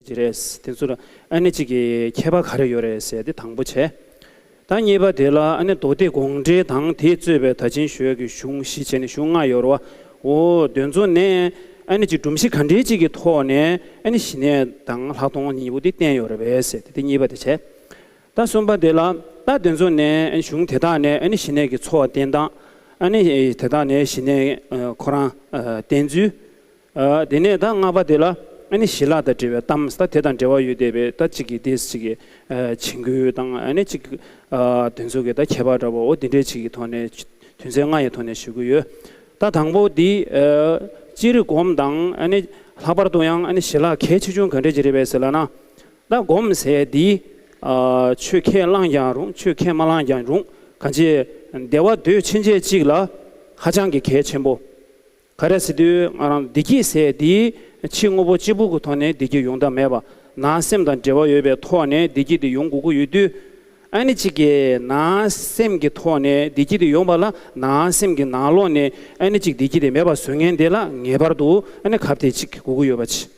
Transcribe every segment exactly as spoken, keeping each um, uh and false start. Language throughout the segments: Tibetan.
ཅི་རེད། དེ་ཚོ་ལ་ཨ་ནི་གཅིག་གི་ཁྱད་པར་ག་རེ་ཡོད་རེད་ཟེར་དེ་དང་པོ་བྱས། ད་གཉིས་པ་དེ་ལ་ཨ་ནི་མདོ་སྡེ་དགོངས་འགྲེལ་དང་དེས་གཙོས་པའི་ད་ཕྱིན་ཞུ་ཡག་གི་གཞུང་བཞི་བྱས་ནས་གཞུང་ལྔ་ཡོད་རེད་བ། འོ་དེ་ཚོ་ནས་ཨ་ནི་གཅིག་སྒྲོམ་གཞི་ག་འདྲའི་གཅིག་གི་ཐོག་ནས་ཨ་ནི་ཞི་གནས་དང་ལྷག་མཐོང་གཉིས་པོ་དེ་བསྟན་ཡོད་རེད་པས་ཟེར་དེ་དེ་གཉིས་པ་དེ་བྱས། ད་གསུམ་པ་དེ་ལ་ད་དེ་ཚོ་ནས་ཨ་ནི་གཞུང་དེ་དག་ནས་ཨ་ནི་ཞི་གནས་ཀྱི་འཚོ་བ་བསྟན་སྟངས། ཨ་ནི་དེ་དག་ནས་ཞི་གནས་ཁོ་རང་བསྟན་ཚུལ། དེ་ནས་ད་ལྔ་པ་དེ་ལ་ཨ་ནི་ཞི་ལྷག་དང་འབྲེལ་བའི་གཏམ་ད་དེ་དང་འབྲེལ་བ་ཡོད་བསྡད་པའི་ད་གཅིག་གི་དེ་གཅིག་གི་བྱིང་རྒོད་དང་ཨ་ནི་གཅིག་དེ་ཚོ་གི་ད་ཁྱད་པར་འདྲ་བོ་འོ་དེ་འདྲའི་གཅིག་གི་ཐོག་ནས་དོན་ཚན་ལྔ་ཡི་ཐོག་ནས་ཞུ་གི་ཡོད། ད་དང་པོ་འདི་སྤྱིར་སྒོམ་དང་ཨ་ནི་ལྷག་པར་དུ་ཡང་ཨ་ནི་ཞི་ལྷག་གལ་ཆེ་ཆུང་ག་འདྲ་ཅིག་རེད་པས་ཟེར་ལབ་ན། ད་སྒོམ་ཟེར་འདི། ཆོས་ཁས་བླངས་ཀྱང་རུང་ཆོས་ཁས་མ་བླངས་ཀྱང་རུང་གང་ཅི། བདེ་བ་འདོད་ཕྱིན་ཆད་ཅིག་ལ་ཧ་ཅང་གི་གལ་ཆེན་པོ། ག་རེ་ཟེར་དུས་ང་རང་བདེ་སྐྱིད་ཟེར་འདི་ཕྱི་དངོས་པོ་གཅིག་པུ་གི་ཐོག་ནས་བདེ་སྐྱིད་ཡོང་ཐབས་མེད་པ། ནང་སེམས་དང་འབྲེལ་བ་ཡོད་པའི་ཐོག་ནས་བདེ་སྐྱིད་དེ་ཡོང་དགོས་ཀྱི་ཡོད་དུས། ཨ་ནི་གཅིག་གི་ནང་སེམས་ཀྱི་ཐོག་ནས་བདེ་སྐྱིད་དེ་ཡོང་པ་ལ་ནང་སེམས་ཀྱི་ནང་ལོགས་ནས་ཨ་ནི་གཅིག་བདེ་སྐྱིད་དེ་མེད་པ་བཟོ་མཁན་དེ་ལ་ངེས་པར་དུ་ཨ་ནི་ཁ་གཏད་གཅིག་དགོས་ཀྱི་ཡོད་པ་ཅིག་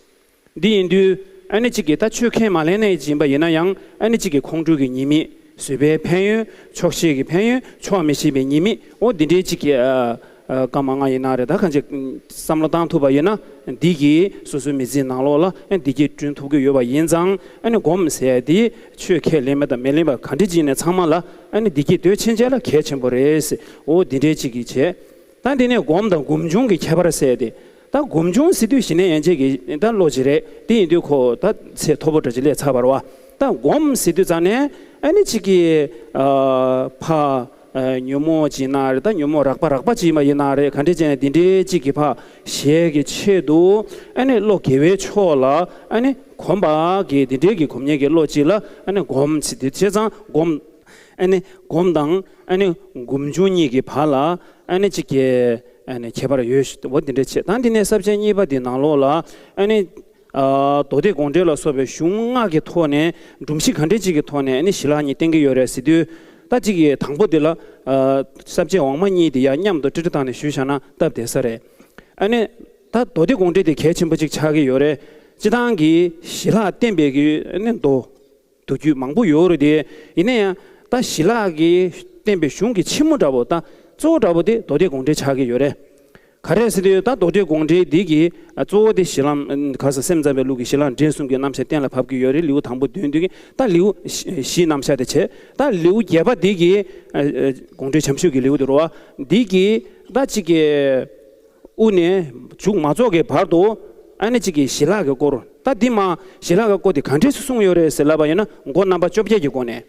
འདི་ཡིན་དུས་ཨ་ནི་གཅིག་གིས་ད་ཆོས་ཁས་མ་ལེན་ནས་ཡིན་པ་ཡིན་ན་ཡང་ཨ་ནི་གཅིག་གིས་ཁོང་ཁྲོ་གི་ཉེས་དམིགས། བཟོད་པའི་ཕན་ཡོན། ཆོག་ཤེས་ཀྱི་ཕན་ཡོན། ཆོག་མི་ཤེས་པའི་ཉེས་དམིགས། འོ་འདི་འདྲའི་གཅིག་གིས་ཨ་ཨ་སྐར་མ་ལྔ་ཡིན་ན་རེད་ད་གང་ཅི་བསམ་བློ་བཏང་ཐུབ་པ་ཡིན་ན་འདི་གིས་སོ་སོའི་མི་ཚེའི་ནང་ལོགས་ལ་ཨ་བདེ་སྐྱིད་བསྐྲུན་ཐུབ་ཀྱི་ཡོད་པ་ཡིན་ཙང་ཨ་ནི་སྒོམ་ཟེར་ཡ་འདི་ཆོས་ཁས་ལེན་པ་དང་མི་ལེན་པ་ག་འདྲ་ཅིག་ཡིན་ནའི་ཚང་མ་ལ་ཨ་ནི་བདེ་སྐྱིད་འདོད་ཕྱིན་ཆད་ལ་གལ་ཆེན་པོ་རེད་ཟེར། འོ་འདི་འདྲའི་གཅིག་གིས་བྱས། ད་འདི་ནས་སྒོམ་དང་སྒོམ་བྱུང་གི་ཁྱད་པར་ཟེར་ཏེ། ད་སྒོམ་བྱུང་ཟེར་དུས་ཞི་གནས་ཡན་ཆད་ཀྱི་ད་བློ་ཅིག་རེད། དེ་ཡིན་དུས་ཁོ་ད་ཚད་མཐོ་པོ་འདྲ་ཅིག་སླེབས་ཚར་བ་རེད་བ། ད་སྒོམ་ཟེར་དུས་ཙང་ནས་ཨ་ནི་གཅིག་གིས་ཨ་ཕ་ཨ་ཉོན་མོངས་ཅིག་ཡིན་ན་རེད། ད་ཉོན་མོངས་རགས་པ་རགས་པ་ཅིག་ཡིན་པ་ཡིན་ན་རེད། ག་འདྲས་ཅིག་ཡིན་ན་འདི་འདྲའི་གཅིག་གི་ཕ་ཞལ་གྱི་ཆེད་དུ་ཨ་ནི་བློ་དགེ་བའི་ཕྱོགས་ལ་ཨ་ནི་གོམས་པ་གི་འདི་འདྲའི་གི་གོམས་ཉེས་ཀྱི་བློ་ཅིག་ལ་ཨ་ནི་སྒོམ་ཟེར་དུས་བྱས་ཙང་སྒོམ། ཨ་ནི་སྒོམ་དང་ཨ་ནི་སྒོམ་བྱུང་གཉིས་ཀྱི་བར་ལ་ཨ་ནི་གཅིག་གི་ཨ་ནི་ཁྱད་པར་ཡོད་ཞུ་འོ་འདི་འདྲ་བྱས། ད་འདི་ནས་ས་བཅད་གཉིས་པ་འདི་ནང་ལོགས་ལ་ཨ་ནི་ཨ་མདོ་སྡེ་དགོངས་འགྲེལ་ལ་སོགས་པའི་གཞུང་ལྔ་གི་ཐོག་ནས་སྒྲོམ་གཞི་ག་འདྲ་ཅིག་གི་ཐོག་ནས་ཨ་ནི་ཞི་ལྷག་གཉིས་བསྟན་གྱི་ཡོད་རེད་ཟེར་དུས། ད་གཅིག་གི་དང་པོ་འདི་ལ་ཨ་ས་བཅད་འོག་མ་གཉིས་འདི་ཡང་མཉམ་དུ་ཀྲི་ཀྲི་བཏང་ནས་ཞུས་བཞག་ན་སྟབས་བདེ་ས་རེད། ཨ་ནི་ད་མདོ་སྡེ་དགོངས་འགྲེལ་དེ་གལ་ཆེན་པོ་ཅིག་ཆགས་ཀྱི་ཡོད་རེད། སྤྱིར་བཏང་གི་ཞི་ལྷག་བསྟན་པའི་གི་ཨ་ནི་མདོ། མདོ་རྒྱུད་མང་པོ་ཡོད་རེད་དེ། ཡིན་ན་ཡང་ད་ཞི་ལྷག་གི་བསྟན་པའི་གཞུང་གི་ཕྱི་མོ་འདྲ་པོ་ད་གཙོ་བོ་འདྲ་པོ་དེ་མདོ་སྡེ་དགོངས་འགྲེལ་ཆགས་ཀྱི་ཡོད་རེད། ག་རེ་ཟེར་དུས་ད་མདོ་སྡེ་དགོངས་འགྲེལ་འདི་གི་གཙོ་བོ་དེ་གཞི་ལམ་ག་ས་སེམས་ཙམ་པའི་ལུགས་ཀྱི་གཞི་ལམ་འབྲས་གསུམ་གྱི་རྣམ་གཞག་གཏན་ལ་ཕབ་ཀྱི་ཡོད་རེད། ལེའུ་དང་པོ་བདུན་འདི་གི་ད་ལེའུ་བཞི་རྣམ་གཞག་དེ་བྱས། ད་ལེའུ་བརྒྱད་པ་འདི་གི་དགོངས་འགྲེལ་བྱམས་ཞུས་ཀྱི་ལེའུ་དེ་རེད་བ། འདི་གི་ད་གཅིག་གི་དབུ་ནས་མཇུག་མ་རྫོགས་ཀྱི་བར་དུ་ཨ་ནི་གཅིག་གི་ཞི་ལྷག་གི་སྐོར། ད་འདི་མ་ཞི་ལྷག་གི་སྐོར་དེ་ག་འདྲས་སུ་གསུངས་ཡོད་རེད་ཟེར་ལབ་པ་ཡིན་ན་སྒོ་རྣམ་པ་བཅོ་བརྒྱད་ཀྱི་སྒོ་ནས་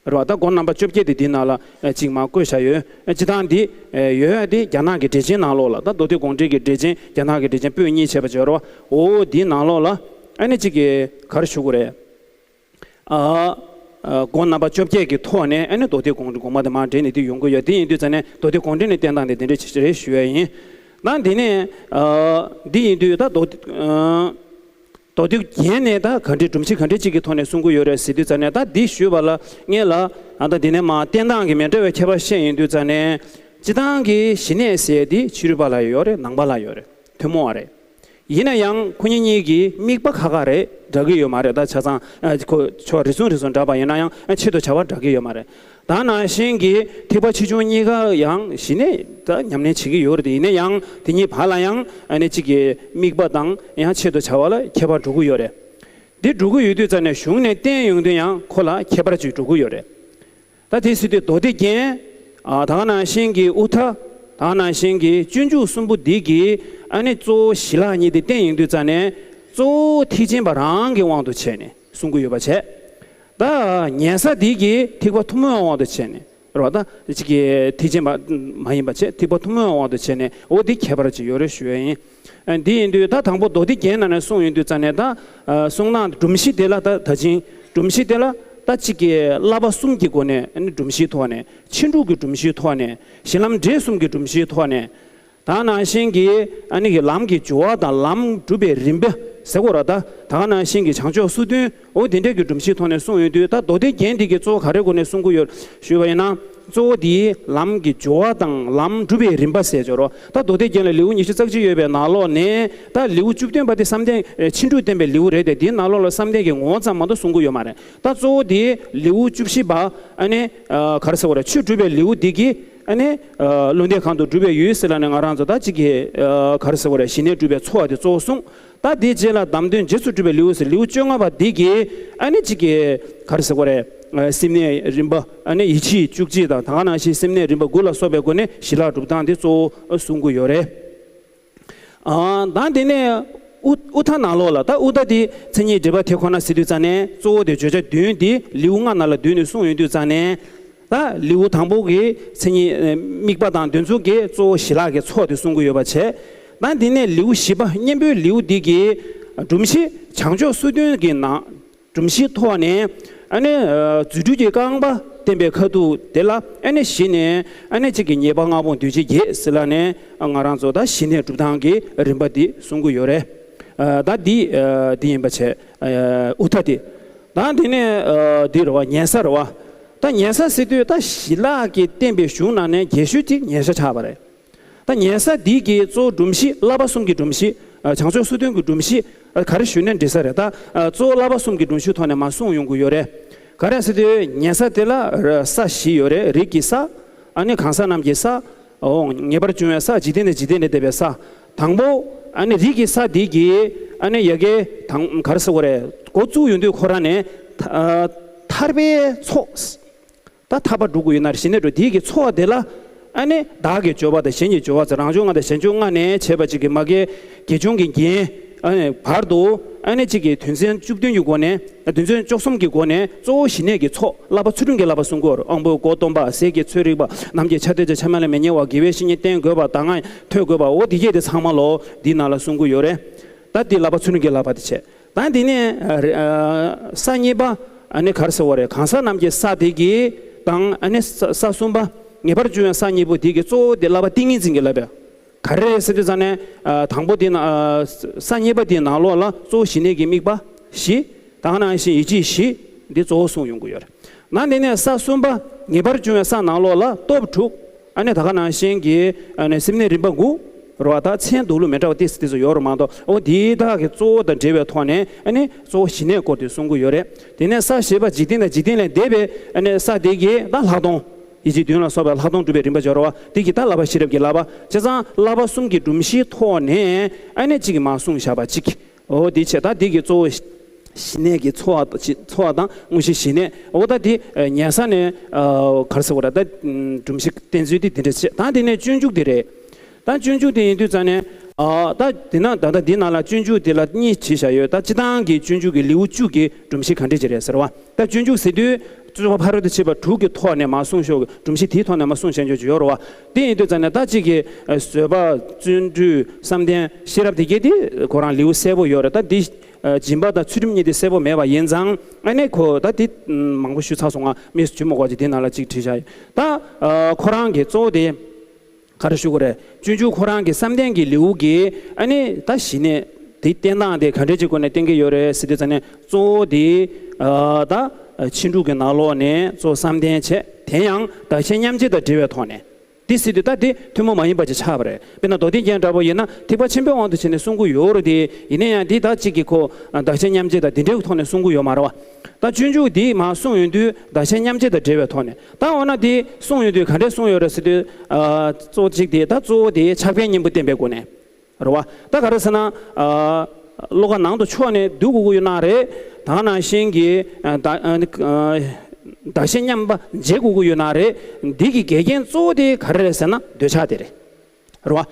རེད་བ། ད་སྒོ་རྣམ་པ་བཅོ་བརྒྱད་དེ་འདི་ནང་ལ་གཅིག་མ་བཀོད་བཞག་ཡོད། སྤྱིར་བཏང་འདི་ཡོད་ཡ་དེ་རྒྱ་ནག་གི་འགྲེལ་ཆེན་ནང་ལོགས་ལ་ད་མདོ་སྡེ་དགོངས་འགྲེལ་གྱི་འགྲེལ་ཆེན་རྒྱ་ནག་གི་འགྲེལ་ཆེན་པོད་གཉིས་བྱས་པ་བྱས་རེད་བ། འོ་འདི་ནང་ལོགས་ལ་ཨ་ནི་གཅིག་གི་ག་རེ་ཞུ་དགོས་རེད། ཨ་ཨ་སྒོ་རྣམ་པ་བཅོ་བརྒྱད་ཀྱི་ཐོག་ནས་ཨ་ནི་མདོ་སྡེ་དགོངས་འགྲེལ་དགོངས་པ་དེ་མར་འདྲེན་ནས་དེ་ཡོང་གི་ཡོད། དེ་ཡིན་དུས་ཙ་ནས་མདོ་སྡེ་དགོངས་འགྲེལ་ནས་བསྟན་སྟངས་དེ་དེ་འདྲ་ཞིག་རེད་ཞུ་ཡ་ཡིན། ད་འདི་ནས་ཨ་འདི་ཡིན་དུས་ད་མདོ་ཨ་མདོ་སྡེ་རྒྱན་ནས་ད་ག་འདྲའི་སྒྲོམ་གཞི་ག་འདྲའི་གཅིག་གི་ཐོག་ནས་གསུང་གི་ཡོད་རེད་ཟེར་དུས་ཙ་ནས། ད་འདི་ཞུས་པ་ལ་སྔོན་ལ་ཨ་ད་འདི་ནས་མར་བསྟན་སྟངས་ཀྱི་མི་འདྲ་བའི་ཁྱད་པར་བཤད་ཡོང་དུས་ཙ་ནས། སྤྱིར་བཏང་གི་ཞི་གནས་ཟེར་འདི་ཕྱི་རོལ་པ་ལ་ཡོད་རེད། ནང་པ་ལ་ཡོད་རེད། ཐུན་མོང་བ་རེད། ཡིན་ན་ཡང་ཁོ་གཉིས་གཉིས་ཀྱི་དམིགས་པ་ཁ་ཁ་རེད། འདྲ་གི་ཡོད་མ་རེད། ད་ཆ་ཚང་ཨ་ཁོ་ཕྱོགས་རེ་ཟུང་རེ་ཟུང་འདྲ་པ་ཡིན་ན་ཡང་ཨ་ཆེད་དུ་བྱ་བ་འདྲ་གི་ཡོད་མ་རེད། ད་ནང་བཞིན་གྱི་ཐེག་པ་ཆེ་ཆུང་གཉིས་ཀ་ཡང་ཞི་གནས་ད་ཉམས་ལེན་བྱེད་ཀྱི་ཡོད་རེད། ཡིན་ན་ཡང་དེ་གཉིས་བར་ལ་ཡང་ཨ་ནི་གཅིག་གི་དམིགས་པ་དང་ཡང་ཆེད་དུ་བྱ་བ་ལ་ཁྱད་པར་འགྲོ་གི་ཡོད་རེད། འདི་འགྲོ་གི་ཡོད་དུས་ཙ་ནས་གཞུང་ནས་བསྟན་ཡོང་དུས་ཡང་ཁོ་ལ་ཁྱད་པར་ཅིག་འགྲོ་གི་ཡོད་རེད། ད་དེ་ཟེར་དུས་མདོ་སྡེ་རྒྱན། ཨ་ད་ག་ནང་བཞིན་གྱི་དབུ་མཐའ། ད་ག་ནང་བཞིན་གྱི་སྤྱོད་འཇུག་གསུམ་པོ་འདི་གིས་ཨ་ནི་གཙོ་བོ་ཞི་ལྷག་གཉིས་དེ་བསྟན་ཡོང་དུས་ཙ་ནས་གཙོ་བོ་ཐེག་ཆེན་པ་རང་གི་དབང་དུ་བྱས་ནས་གསུང་གི་ཡོད་པ་བྱས། ད་ཉན་ས་འདི་གིས་ཐེག་པ་ཐུན་མོང་བའི་དབང་དུ་བྱས་ནས་རེད་བ། ད་གཅིག་གི་ཐེག་ཆེན་པ་མ་ཡིན་པ་བྱས་ཐེག་པ་ཐུན་མོང་བའི་དབང་དུ་བྱས་ནས་འོ་འདི་ཁྱད་པར་ཅིག་ཡོད་རེད་ཞུ་ཡ་ཡིན། ཨ་འདི་ཡིན་དུས་ད་དང་པོ་མདོ་སྡེ་རྒྱན་ནང་ནས་གསུངས་ཡོང་དུས་ཙ་ནས་ད་ཨ་གསུང་སྟངས་སྒྲོམ་གཞི་དེ་ལ་ད་ད་ཅིང་སྒྲོམ་གཞི་དེ་ལ་ད་གཅིག་གི་བསླབ་པ་གསུམ་གྱི་སྒོ་ནས་ཨ་ནི་སྒྲོམ་གཞིའི་ཐོག་ནས་ཕྱིན་དྲུག་གི་སྒྲོམ་གཞིའི་ཐོག་ནས་གཞི་ལམ་འབྲས་གསུམ་གྱི་སྒྲོམ་གཞིའི་ཐོག་ནས་ད་ནང་བཞིན་གྱི་ཨ་ནི་གི་ལམ་གྱི་སྦྱོར་བ་དང་ལམ་སྒྲུབ་པའི་རིམ་པ་ཟེར་དགོས་ར། ད་ད་ག་ནང་བཞིན་གྱི་བྱང་ཕྱོགས་སོ་བདུན་འོ་དེ་འདྲས་ཀྱི་སྒྲོམ་གཞིའི་ཐོག་ནས་གསུངས་ཡོང་དུས་ད་མདོ་སྡེ་རྒྱན་འདི་གི་གཙོ་བོ་ག་རེ་སྒོ་ནས་གསུང་གི་ཡོད་ཞུས་པ་ཡིན་ན། གཙོ་བོ་དེའི་ལམ་གྱི་སྦྱོར་བ་དང་ལམ་སྒྲུབ་པའི་རིམ་པ་ཟེར་སྦྱོར་བ། ད་མདོ་སྡེ་རྒྱན་ལ་ལེའུ་ཉི་ཤུ་རྩ་གཅིག་ཡོད་པའི་ནང་ལོགས་ནས་ད་ལེའུ་བཅུ་བདུན་པ་དེ་བསམ་གཏན་ཕྱིན་དྲུག་བསྟན་པའི་ལེའུ་རེད་དེ། དེའི་ནང་ལོགས་ལ་བསམ་གཏན་གྱི་ངོ་བོ་ཙམ་མ་གཏོགས་གསུང་གི་ཡོད་མ་རེད། ད་གཙོ་བོ་དེའི་ལེའུ་བཅུ་བཞི་པ་ཨ་ནི་ག་རེ་ཟེར་བ་རེད། ཆོས་སྒྲུབ་པའི་ལེའུ་འདི་གི་ཨ་ནི་བློ་འདས་གང་དུ་སྒྲུབ་པའི་ཡུལ་ཟེར་ལ་ནི་ང་རང་ཚོ་ད་ཅིག་གི་ག་རེ་ཟེར་བ་རེད། ཞི་གནས་སྒྲུབ་པའི་འཚོ་བ་དེ་གཙོ་བོ་གསུངས། ད་དེའི་རྗེས་ལ་བདམས་དོན་རྗེས་སུ་སྒྲུབ་པའི་ལེའུ་ཟེར་ལེའུ་བཅོ་ལྔ་པ་འདི་གི་ཨ་ནི་གཅིག་གི་ག་རེ་ཟེར་དགོས་རེད། སེམས་གནས་རིམ་པ་ཨ་ནི་ཡིད་ཆེས་བཅུ་གཅིག་དང་ད་ག་ནང་བཞིན་སེམས་གནས་རིམ་པ་དགུ་ལ་སོགས་པའི་སྒོ་ནས་ཞི་ལྷག་སྒྲུབ་སྟངས་དེ་གཙོ་བོ་གསུང་གི་ཡོད་རེད། ཨ་ད་དེ་ནས་ཨུ་ཨུ་ཐ་ནང་ལོགས་ལ། ད་ཨུ་ཐ་དེ་མཚན་ཉིད་འགྲེལ་པ་དེ་ཁོ་ན་ཟེར་དུས་ཙང་ནས་གཙོ་བོ་དེ་བརྗོད་བྱ་བདུན་དེ་ལེའུ་ལྔ་ནང་ལ་བསྡུས་ནས་གསུངས་ཡོང་དུས་ཙང་ནས། ད་ལེའུ་དང་པོ་གི་མཚན་ཉིད་དམིགས་པ་དང་འདོད་འཛུགས་ཀྱི་གཙོ་བོ་ཞི་ལྷག་གི་ཚོགས་དེ་གསུང་གི་ཡོད་པ་བྱས། ད་འདི་ནས་ལེའུ་བཞི་པ་གཉེན་པོའི་ལེའུ་འདི་གི་སྒྲོམ་གཞི་བྱང་ཕྱོགས་སོ་བདུན་གྱི་ནང་སྒྲོམ་གཞིའི་ཐོག་ནས་ཨ་ནི་རྫུ་འཕྲུལ་གྱི་རྐང་པ་བསྟན་པའི་ཁ་ཐུག་དེ་ལ་ཨ་ནི་གཞི་ནས་ཨ་ནི་གཅིག་གི་ཉེས་པ་ལྔ་སྤོང་འདུལ་བྱེད་བརྒྱད་ཟེར་ལ་ནས་ང་རང་ཚོ་ད་ཞི་གནས་སྒྲུབ་སྟངས་ཀྱི་རིམ་པ་འདི་གསུང་གི་ཡོད་རེད། ད་འདི་འདི་ཡིན་པ་བྱས། ཨུ་ཐ་དེ། ད་འདི་ནས་འདི་རེད་བ། ཉན་ས་རེད་བ། ད་ཉན་ས་ཟེར་དུས་ད་ཞི་ལྷག་གིས་བསྟན་པའི་གཞུང་ནང་ནས་རྒྱས་ཤོས་གཅིག་ཉན་ས་ཆགས་པ་རེད། ད་ཉན་ས་འདི་གི་གཙོ་བོ་སྒྲོམ་གཞི་བསླབ་པ་གསུམ་གྱི་སྒྲོམ་གཞི། བྱང་ཕྱོགས་སོ་བདུན་གྱི་སྒྲོམ་གཞི་ག་རེ་ཞུས་ནས་འགྲིག་ས་རེད། ད་གཙོ་བོ་བསླབ་པ་གསུམ་གྱི་སྒྲོམ་གཞིའི་ཐོག་ནས་མར་གསུངས་ཡོང་གི་ཡོད་རེད། ག་རེ་ཟེར་དུས་ཉན་ས་དེ་ལ་ས་བཞི་ཡོད་རེད། རིགས་ཀྱི་ས། ཨ་ནི་གང་ཟག་རྣམས་ཀྱི་ས། འོ་ངེས་པར་འབྱུང་བའི་ས། འཇིག་རྟེན་དང་འཇིག་རྟེན་ལས་འདས་པའི་ས། དང་པོ་ཨ་ནི་རིགས་ཀྱི་ས་འདི་གི་ཨ་ནི་ཡ་གི་དང་ག་རེ་ཟེར་དགོས་རེད། འགོ་བཙུགས་ཡོང་དུས་ཁོ་རང་ནས་ཐ་ཐར་པའི་ཚོགས། ད་ཐར་པ་སྒྲུབ་དགོས་ཡོད་ན་རེ་ཞི་གནས་སྒྲུབ་དེའི་གི་ཚོགས་དེ་ལ་ཨ་ནི་བདག་གི་སྦྱོར་བ་དང་གཞན་གྱི་སྦྱོར་བ་ཚོ་རང་བྱུང་ལྔ་དང་གཞན་བྱུང་ལྔ་ནས་བྱས་པ་གཅིག་གི་མ་གི་དགེ་སྦྱོང་གི་རྒྱན་ཨ་ནི་བར་དུ་ཨ་ནི་གཅིག་གི་དོན་ཚན་བཅུ་བདུན་གྱི་སྒོ་ནས། དོན་ཚན་བཅུ་གསུམ་གྱི་སྒོ་ནས་གཙོ་བོ་ཞི་གནས་ཀྱི་ཚོགས་བསླབ་པ་ཚུལ་ཁྲིམས་ཀྱི་བསླབ་པ་གསུང་གི་ཡོད་རེད། དབང་པོའི་སྒོ་སྡོམ་པ། ཟས་ཀྱི་ཚོད་རིག་པ། ནམ་གྱི་ཆ་སྟོན་བྱ། ཆ་མེད་ལ་མི་ཉལ་བ། དགེ་བའི་བཤེས་གཉེན་བསྟེན་དགོས་པ། གདམས་ངག་ཐོས་དགོས་པ། འོ་དེ་གྱད་དེ་ཚང་མ་ལོ་འདི་ནང་ལ་གསུང་གི་ཡོད་རེད། ད་འདི་བསླབ་པ་ཚུལ་ཁྲིམས་ཀྱི་བསླབ་པ་དེ་བྱས། ད་འདི་ནས་ས་གཉིས་པ་ཨ་ནི་ག་རེ་ཟེར་དགོས་རེད། གང་ཟག་རྣམས་ཀྱི་ས་དེ་གི་དང་ཨ་ནི་ས་ས་གསུམ་པ་ངེས་པར་འབྱུང་བའི་ས་གཉིས་པོ་དེ་གི་གཙོ་བོ་དེ་བསླབ་པ་ཏིང་ངེ་འཛིན་གྱི་བསླབ་པ། ག་རེ་རེད་ཟེར་དུས་ཙང་ནས་དང་པོ་དེ་ན་ས་གཉིས་པ་དེའི་ནང་ལོགས་ལ་གཙོ་བོ་ཞི་གནས་ཀྱི་དམིགས་པ་བཞི། ད་ག་ནང་བཞིན་ཡིད་ཆེས་བཞི་འདི་གཙོ་བོ་གསུངས་ཡོང་གི་ཡོད་རེད། ནང་དེ་ནས་ས་གསུམ་པ་ངེས་པར་འབྱུང་བའི་ས་ནང་ལོགས་ལ་སྟོབས་དྲུག་ཨ་ནི་ད་ག་ནང་བཞིན་གྱི་ཨ་ནི་སེམས་གནས་རིམ་པ་དགུ་རེད་བ། ད་མཚན་འདོགས་ལུགས་མི་འདྲ་བ་ཏིས་ཏིས་སུ་ཡོད་རེད་མ་གཏོགས། འོ་དེའི་དག་གི་གཙོ་བོ་དང་འབྲེལ་བའི་ཐོག་ནས་ཨ་ནི་གཙོ་བོ་ཞི་གནས་སྐོར་དེ་གསུང་གི་ཡོད་རེད། དེ་ནས་ས་བཞི་པ་འཇིག་རྟེན་དང་འཇིག་རྟེན་ལས་འདས་པའི་ཨ་ནི་ས་དེ་གི་ད་ལྷག་མཐོང་། ཡིད་ཆེས་བདུན་ལ་སོགས་པའི་ལྷག་མཐོང་སྒྲུབ་པའི་རིམ་པ་སྦྱོར་བ་དེ་གི་ད་བསླབ་པ་ཤེས་རབ་ཀྱི་བསླབ་པ། བྱས་ཙང་བསླབ་པ་གསུམ་གྱི་སྒྲོམ་གཞིའི་ཐོག་ནས་ཨ་ནི་གཅིག་གི་མ་གསུངས་བཞག་པ་གཅིག་འོ་དེ་བྱས། ད་དེ་གི་གཙོ་བོ་ཞི་གནས་ཀྱི་འཚོ་བ་འཚོ་བ་དང་དངོས་གཞི་ཞི་གནས། འོ་ད་དེ་ཉན་ས་ནས་ག་རེ་ཟེར་དགོས་རེད། ད་སྒྲོམ་གཞི་བསྟན་ཚུལ་དེ་དེ་འདྲ་བྱས། ད་དེ་ནས་སྤྱོད་འཇུག་དེ་རེད། ད་སྤྱོད་འཇུག་དེ་ཡིན་དུས་ཙང་ནས་ད་དེ་ན་ད་ལྟ་འདི་ནང་ལ་སྤྱོད་འཇུག་དེ་ལ་གཉིས་བྲིས་བཞག་ཡོད། ད་སྤྱིར་བཏང་གི་སྤྱོད་འཇུག་གི་ལེའུ་བཅུ་གི་སྒྲོམ་གཞི་ག་འདྲས་ཅིག་རེད་ཟེར་བ། ད་སྤྱོད་འཇུག་ཟེར་དུས་གཙོ་བོ་ཕ་རོལ་ཏུ་ཕྱིན་པ་དྲུག་གི་ཐོག་ནས་མར་གསུངས་ཤོག་སྒྲོམ་གཞི་དེའི་ཐོག་ནས་མར་གསུངས་བཞག་ཆོག་ཅིག་ཡོད་རེད་བ། དེ་ཡིན་དུས་ཙང་ནས་ད་གཅིག་གི་བཟོད་པ། བརྩོན་འགྲུས། བསམ་གཏན། ཤེས་རབ་དེ་གྱད་དེ་ཁོ་རང་ལེའུ་གསལ་པོ་ཡོད་རེད། ད་འདི་སྦྱིན་པ་དང་ཚུལ་ཁྲིམས་གཉིས་དེ་གསལ་པོ་མེད་པ་ཡིན་ཙང་ཨ་ནི་ཁོ་ད་དེ་མང་པོ་ཞུ་ཚར་སོང་ང་། མི་ཇུས་མོ་གོ་ཅིག་དེ་ནང་ལ་གཅིག་བྲིས་བཞག་ཡོད། ད་ཁོ་རང་གི་གཙོ་བོ་དེ་ག་རེ་ཞུ་དགོས་རེད། སྤྱོད་འཇུག་ཁོ་རང་གི་བསམ་གཏན་གྱི་ལེའུ་གི་ཨ་ནི་ད་ཞི་གནས་དེ་བསྟན་སྟངས་དེ་ག་འདྲས་ཅིག་སྒོ་ནས་བསྟན་གྱི་ཡོད་རེད་ཟེར་དུས་ཙང་ནས་གཙོ་བོ་དེ་ད་ཕྱིན་དྲུག་གི་ནང་ལོགས་ནས་གཙོ་བོ་བསམ་གཏན་བྱས། དེ་ཡང་བདག་གཞན་མཉམ་བརྗེ་དང་འབྲེལ་བའི་ཐོག་ནས། དེ་ཟེར་དུས་ད་དེ་ཐུན་མོང་མ་ཡིན་པ་ཅིག་ཆགས་པ་རེད། དཔེར་ན་མདོ་སྡེ་རྒྱན་འདྲ་པོ་ཡིན་ན་ཐེག་པ་ཆེན་པོའི་དབང་དུ་བྱས་ནས་གསུང་གི་ཡོད་རེད་དེ། ཡིན་ན་ཡང་འདི་ད་གཅིག་གི་ཁོ་བདག་གཞན་མཉམ་བརྗེ་དང་དེ་འདྲའི་ཐོག་ནས་གསུང་གི་ཡོད་མ་རེད་བ། ད་སྤྱོད་འཇུག་འདི་མར་གསུངས་ཡོང་དུས་བདག་གཞན་མཉམ་བརྗེ་དང་འབྲེལ་བའི་ཐོག་ནས། ད་འོ་ན་འདི་གསུངས་ཡོང་དུས་ག་འདྲས་གསུངས་ཡོད་རེད་ཟེར་དུས། གཙོ་བོ་གཅིག་དེ་ད་གཙོ་བོ་དེ་ཆགས་པའི་གཉེན་པོ་བསྟན་པའི་སྒོ་ནས་རེད་བ། ད་ག་རེ་ཟེར་ན། བློ་ཁ་ནང་དུ་ཕྱོགས་ནས་སྡུག་དགོས་ཀྱི་ཡོད་ན་རེད། ད་ག་ནང་བཞིན་གྱི་བདག་གཞན་མཉམ་པ་བརྗེ་དགོས་ཀྱི་ཡོད་ན་རེད། འདི་གི་འགལ་རྐྱེན་གཙོ་བོ་དེ་ག་རེ་རེད་ཟེར་ན་འདོད་ཆགས་དེ་རེད། རེད་བ།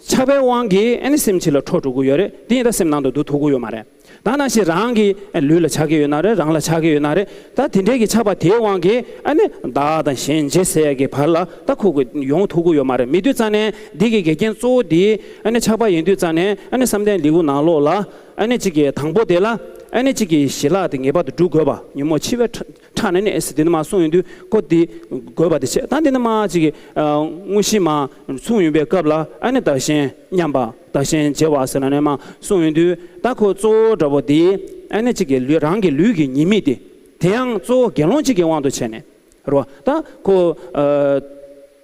ཆགས་པའི་དབང་གིས་ཨ་ནི་སེམས་ཕྱི་ལ་འཕྲོ་འགྲོ་གི་ཡོད་རེད། དེ་ཡིན་ད་སེམས་ནང་དུ་སྡུག་ཐུག་གི་ཡོད་མ་རེད། ད་ནང་བཞིན་རང་གི་ལུས་ལ་ཆགས་ཀྱི་ཡོད་ན་རེད། རང་ལ་ཆགས་ཀྱི་ཡོད་ན་རེད། ད་དེ་འདྲའི་གི་ཆགས་པ་དེའི་དབང་གིས་ཨ་ནི་བདག་དང་གཞན་བརྗེ་ཟེར་ཡ་གི་བར་ལ་ད་ཁོ་གི་ཡོང་ཐུབ་ཀྱི་ཡོད་མ་རེད། མེད་དུས་ཙང་ནས་འདི་གི་འགལ་རྐྱེན་གཙོ་བོ་དེ་ཨ་ནི་ཆགས་པ་ཡིན་དུས་ཙང་ནས་ཨ་ནི་བསམ་གཏན་ལེའུ་ནང་ལོགས་ལ་ཨ་ནི་གཅིག་གི་དང་པོ་དེ་ལ་ཨ་ནི་གཅིག་གི་ཞི་ལྷག་དེ་ངེས་པར་དུ་སྒྲུབ་དགོས་པ། ཉོན་མོངས་འཆི་བའི་ཁྲག་ནས་ནི་ཨེ་ཟེར་དེ་ནི་མ་གསུངས་ཡོང་དུས་ཁོ་དེ་དགོས་པ་དེ་བྱས། ད་འདི་ནི་མ་གཅིག་གི་དངོས་གཞི་མ་གསུངས་ཡོང་པའི་སྐབས་ལ་ཨ་ནི་བདག་གཞན་མཉམ་པ། བདག་གཞན་བརྗེ་བ་ཟེར་ན་ནས་མ་གསུངས་ཡོང་དུས། ད་ཁོ་གཙོ་བོ་འདྲ་པོ་དེ་ཨ་ནི་གཅིག་གི་ལུས་རང་གི་ལུས་ཀྱི་ཉེས་དམིགས་དེ། དེ་ཡང་གཙོ་བོ་དགེ་སློང་གཅིག་གི་དབང་དུ་བྱས་ནས། རེད་བ། ད་ཁོ་ཨ་ད་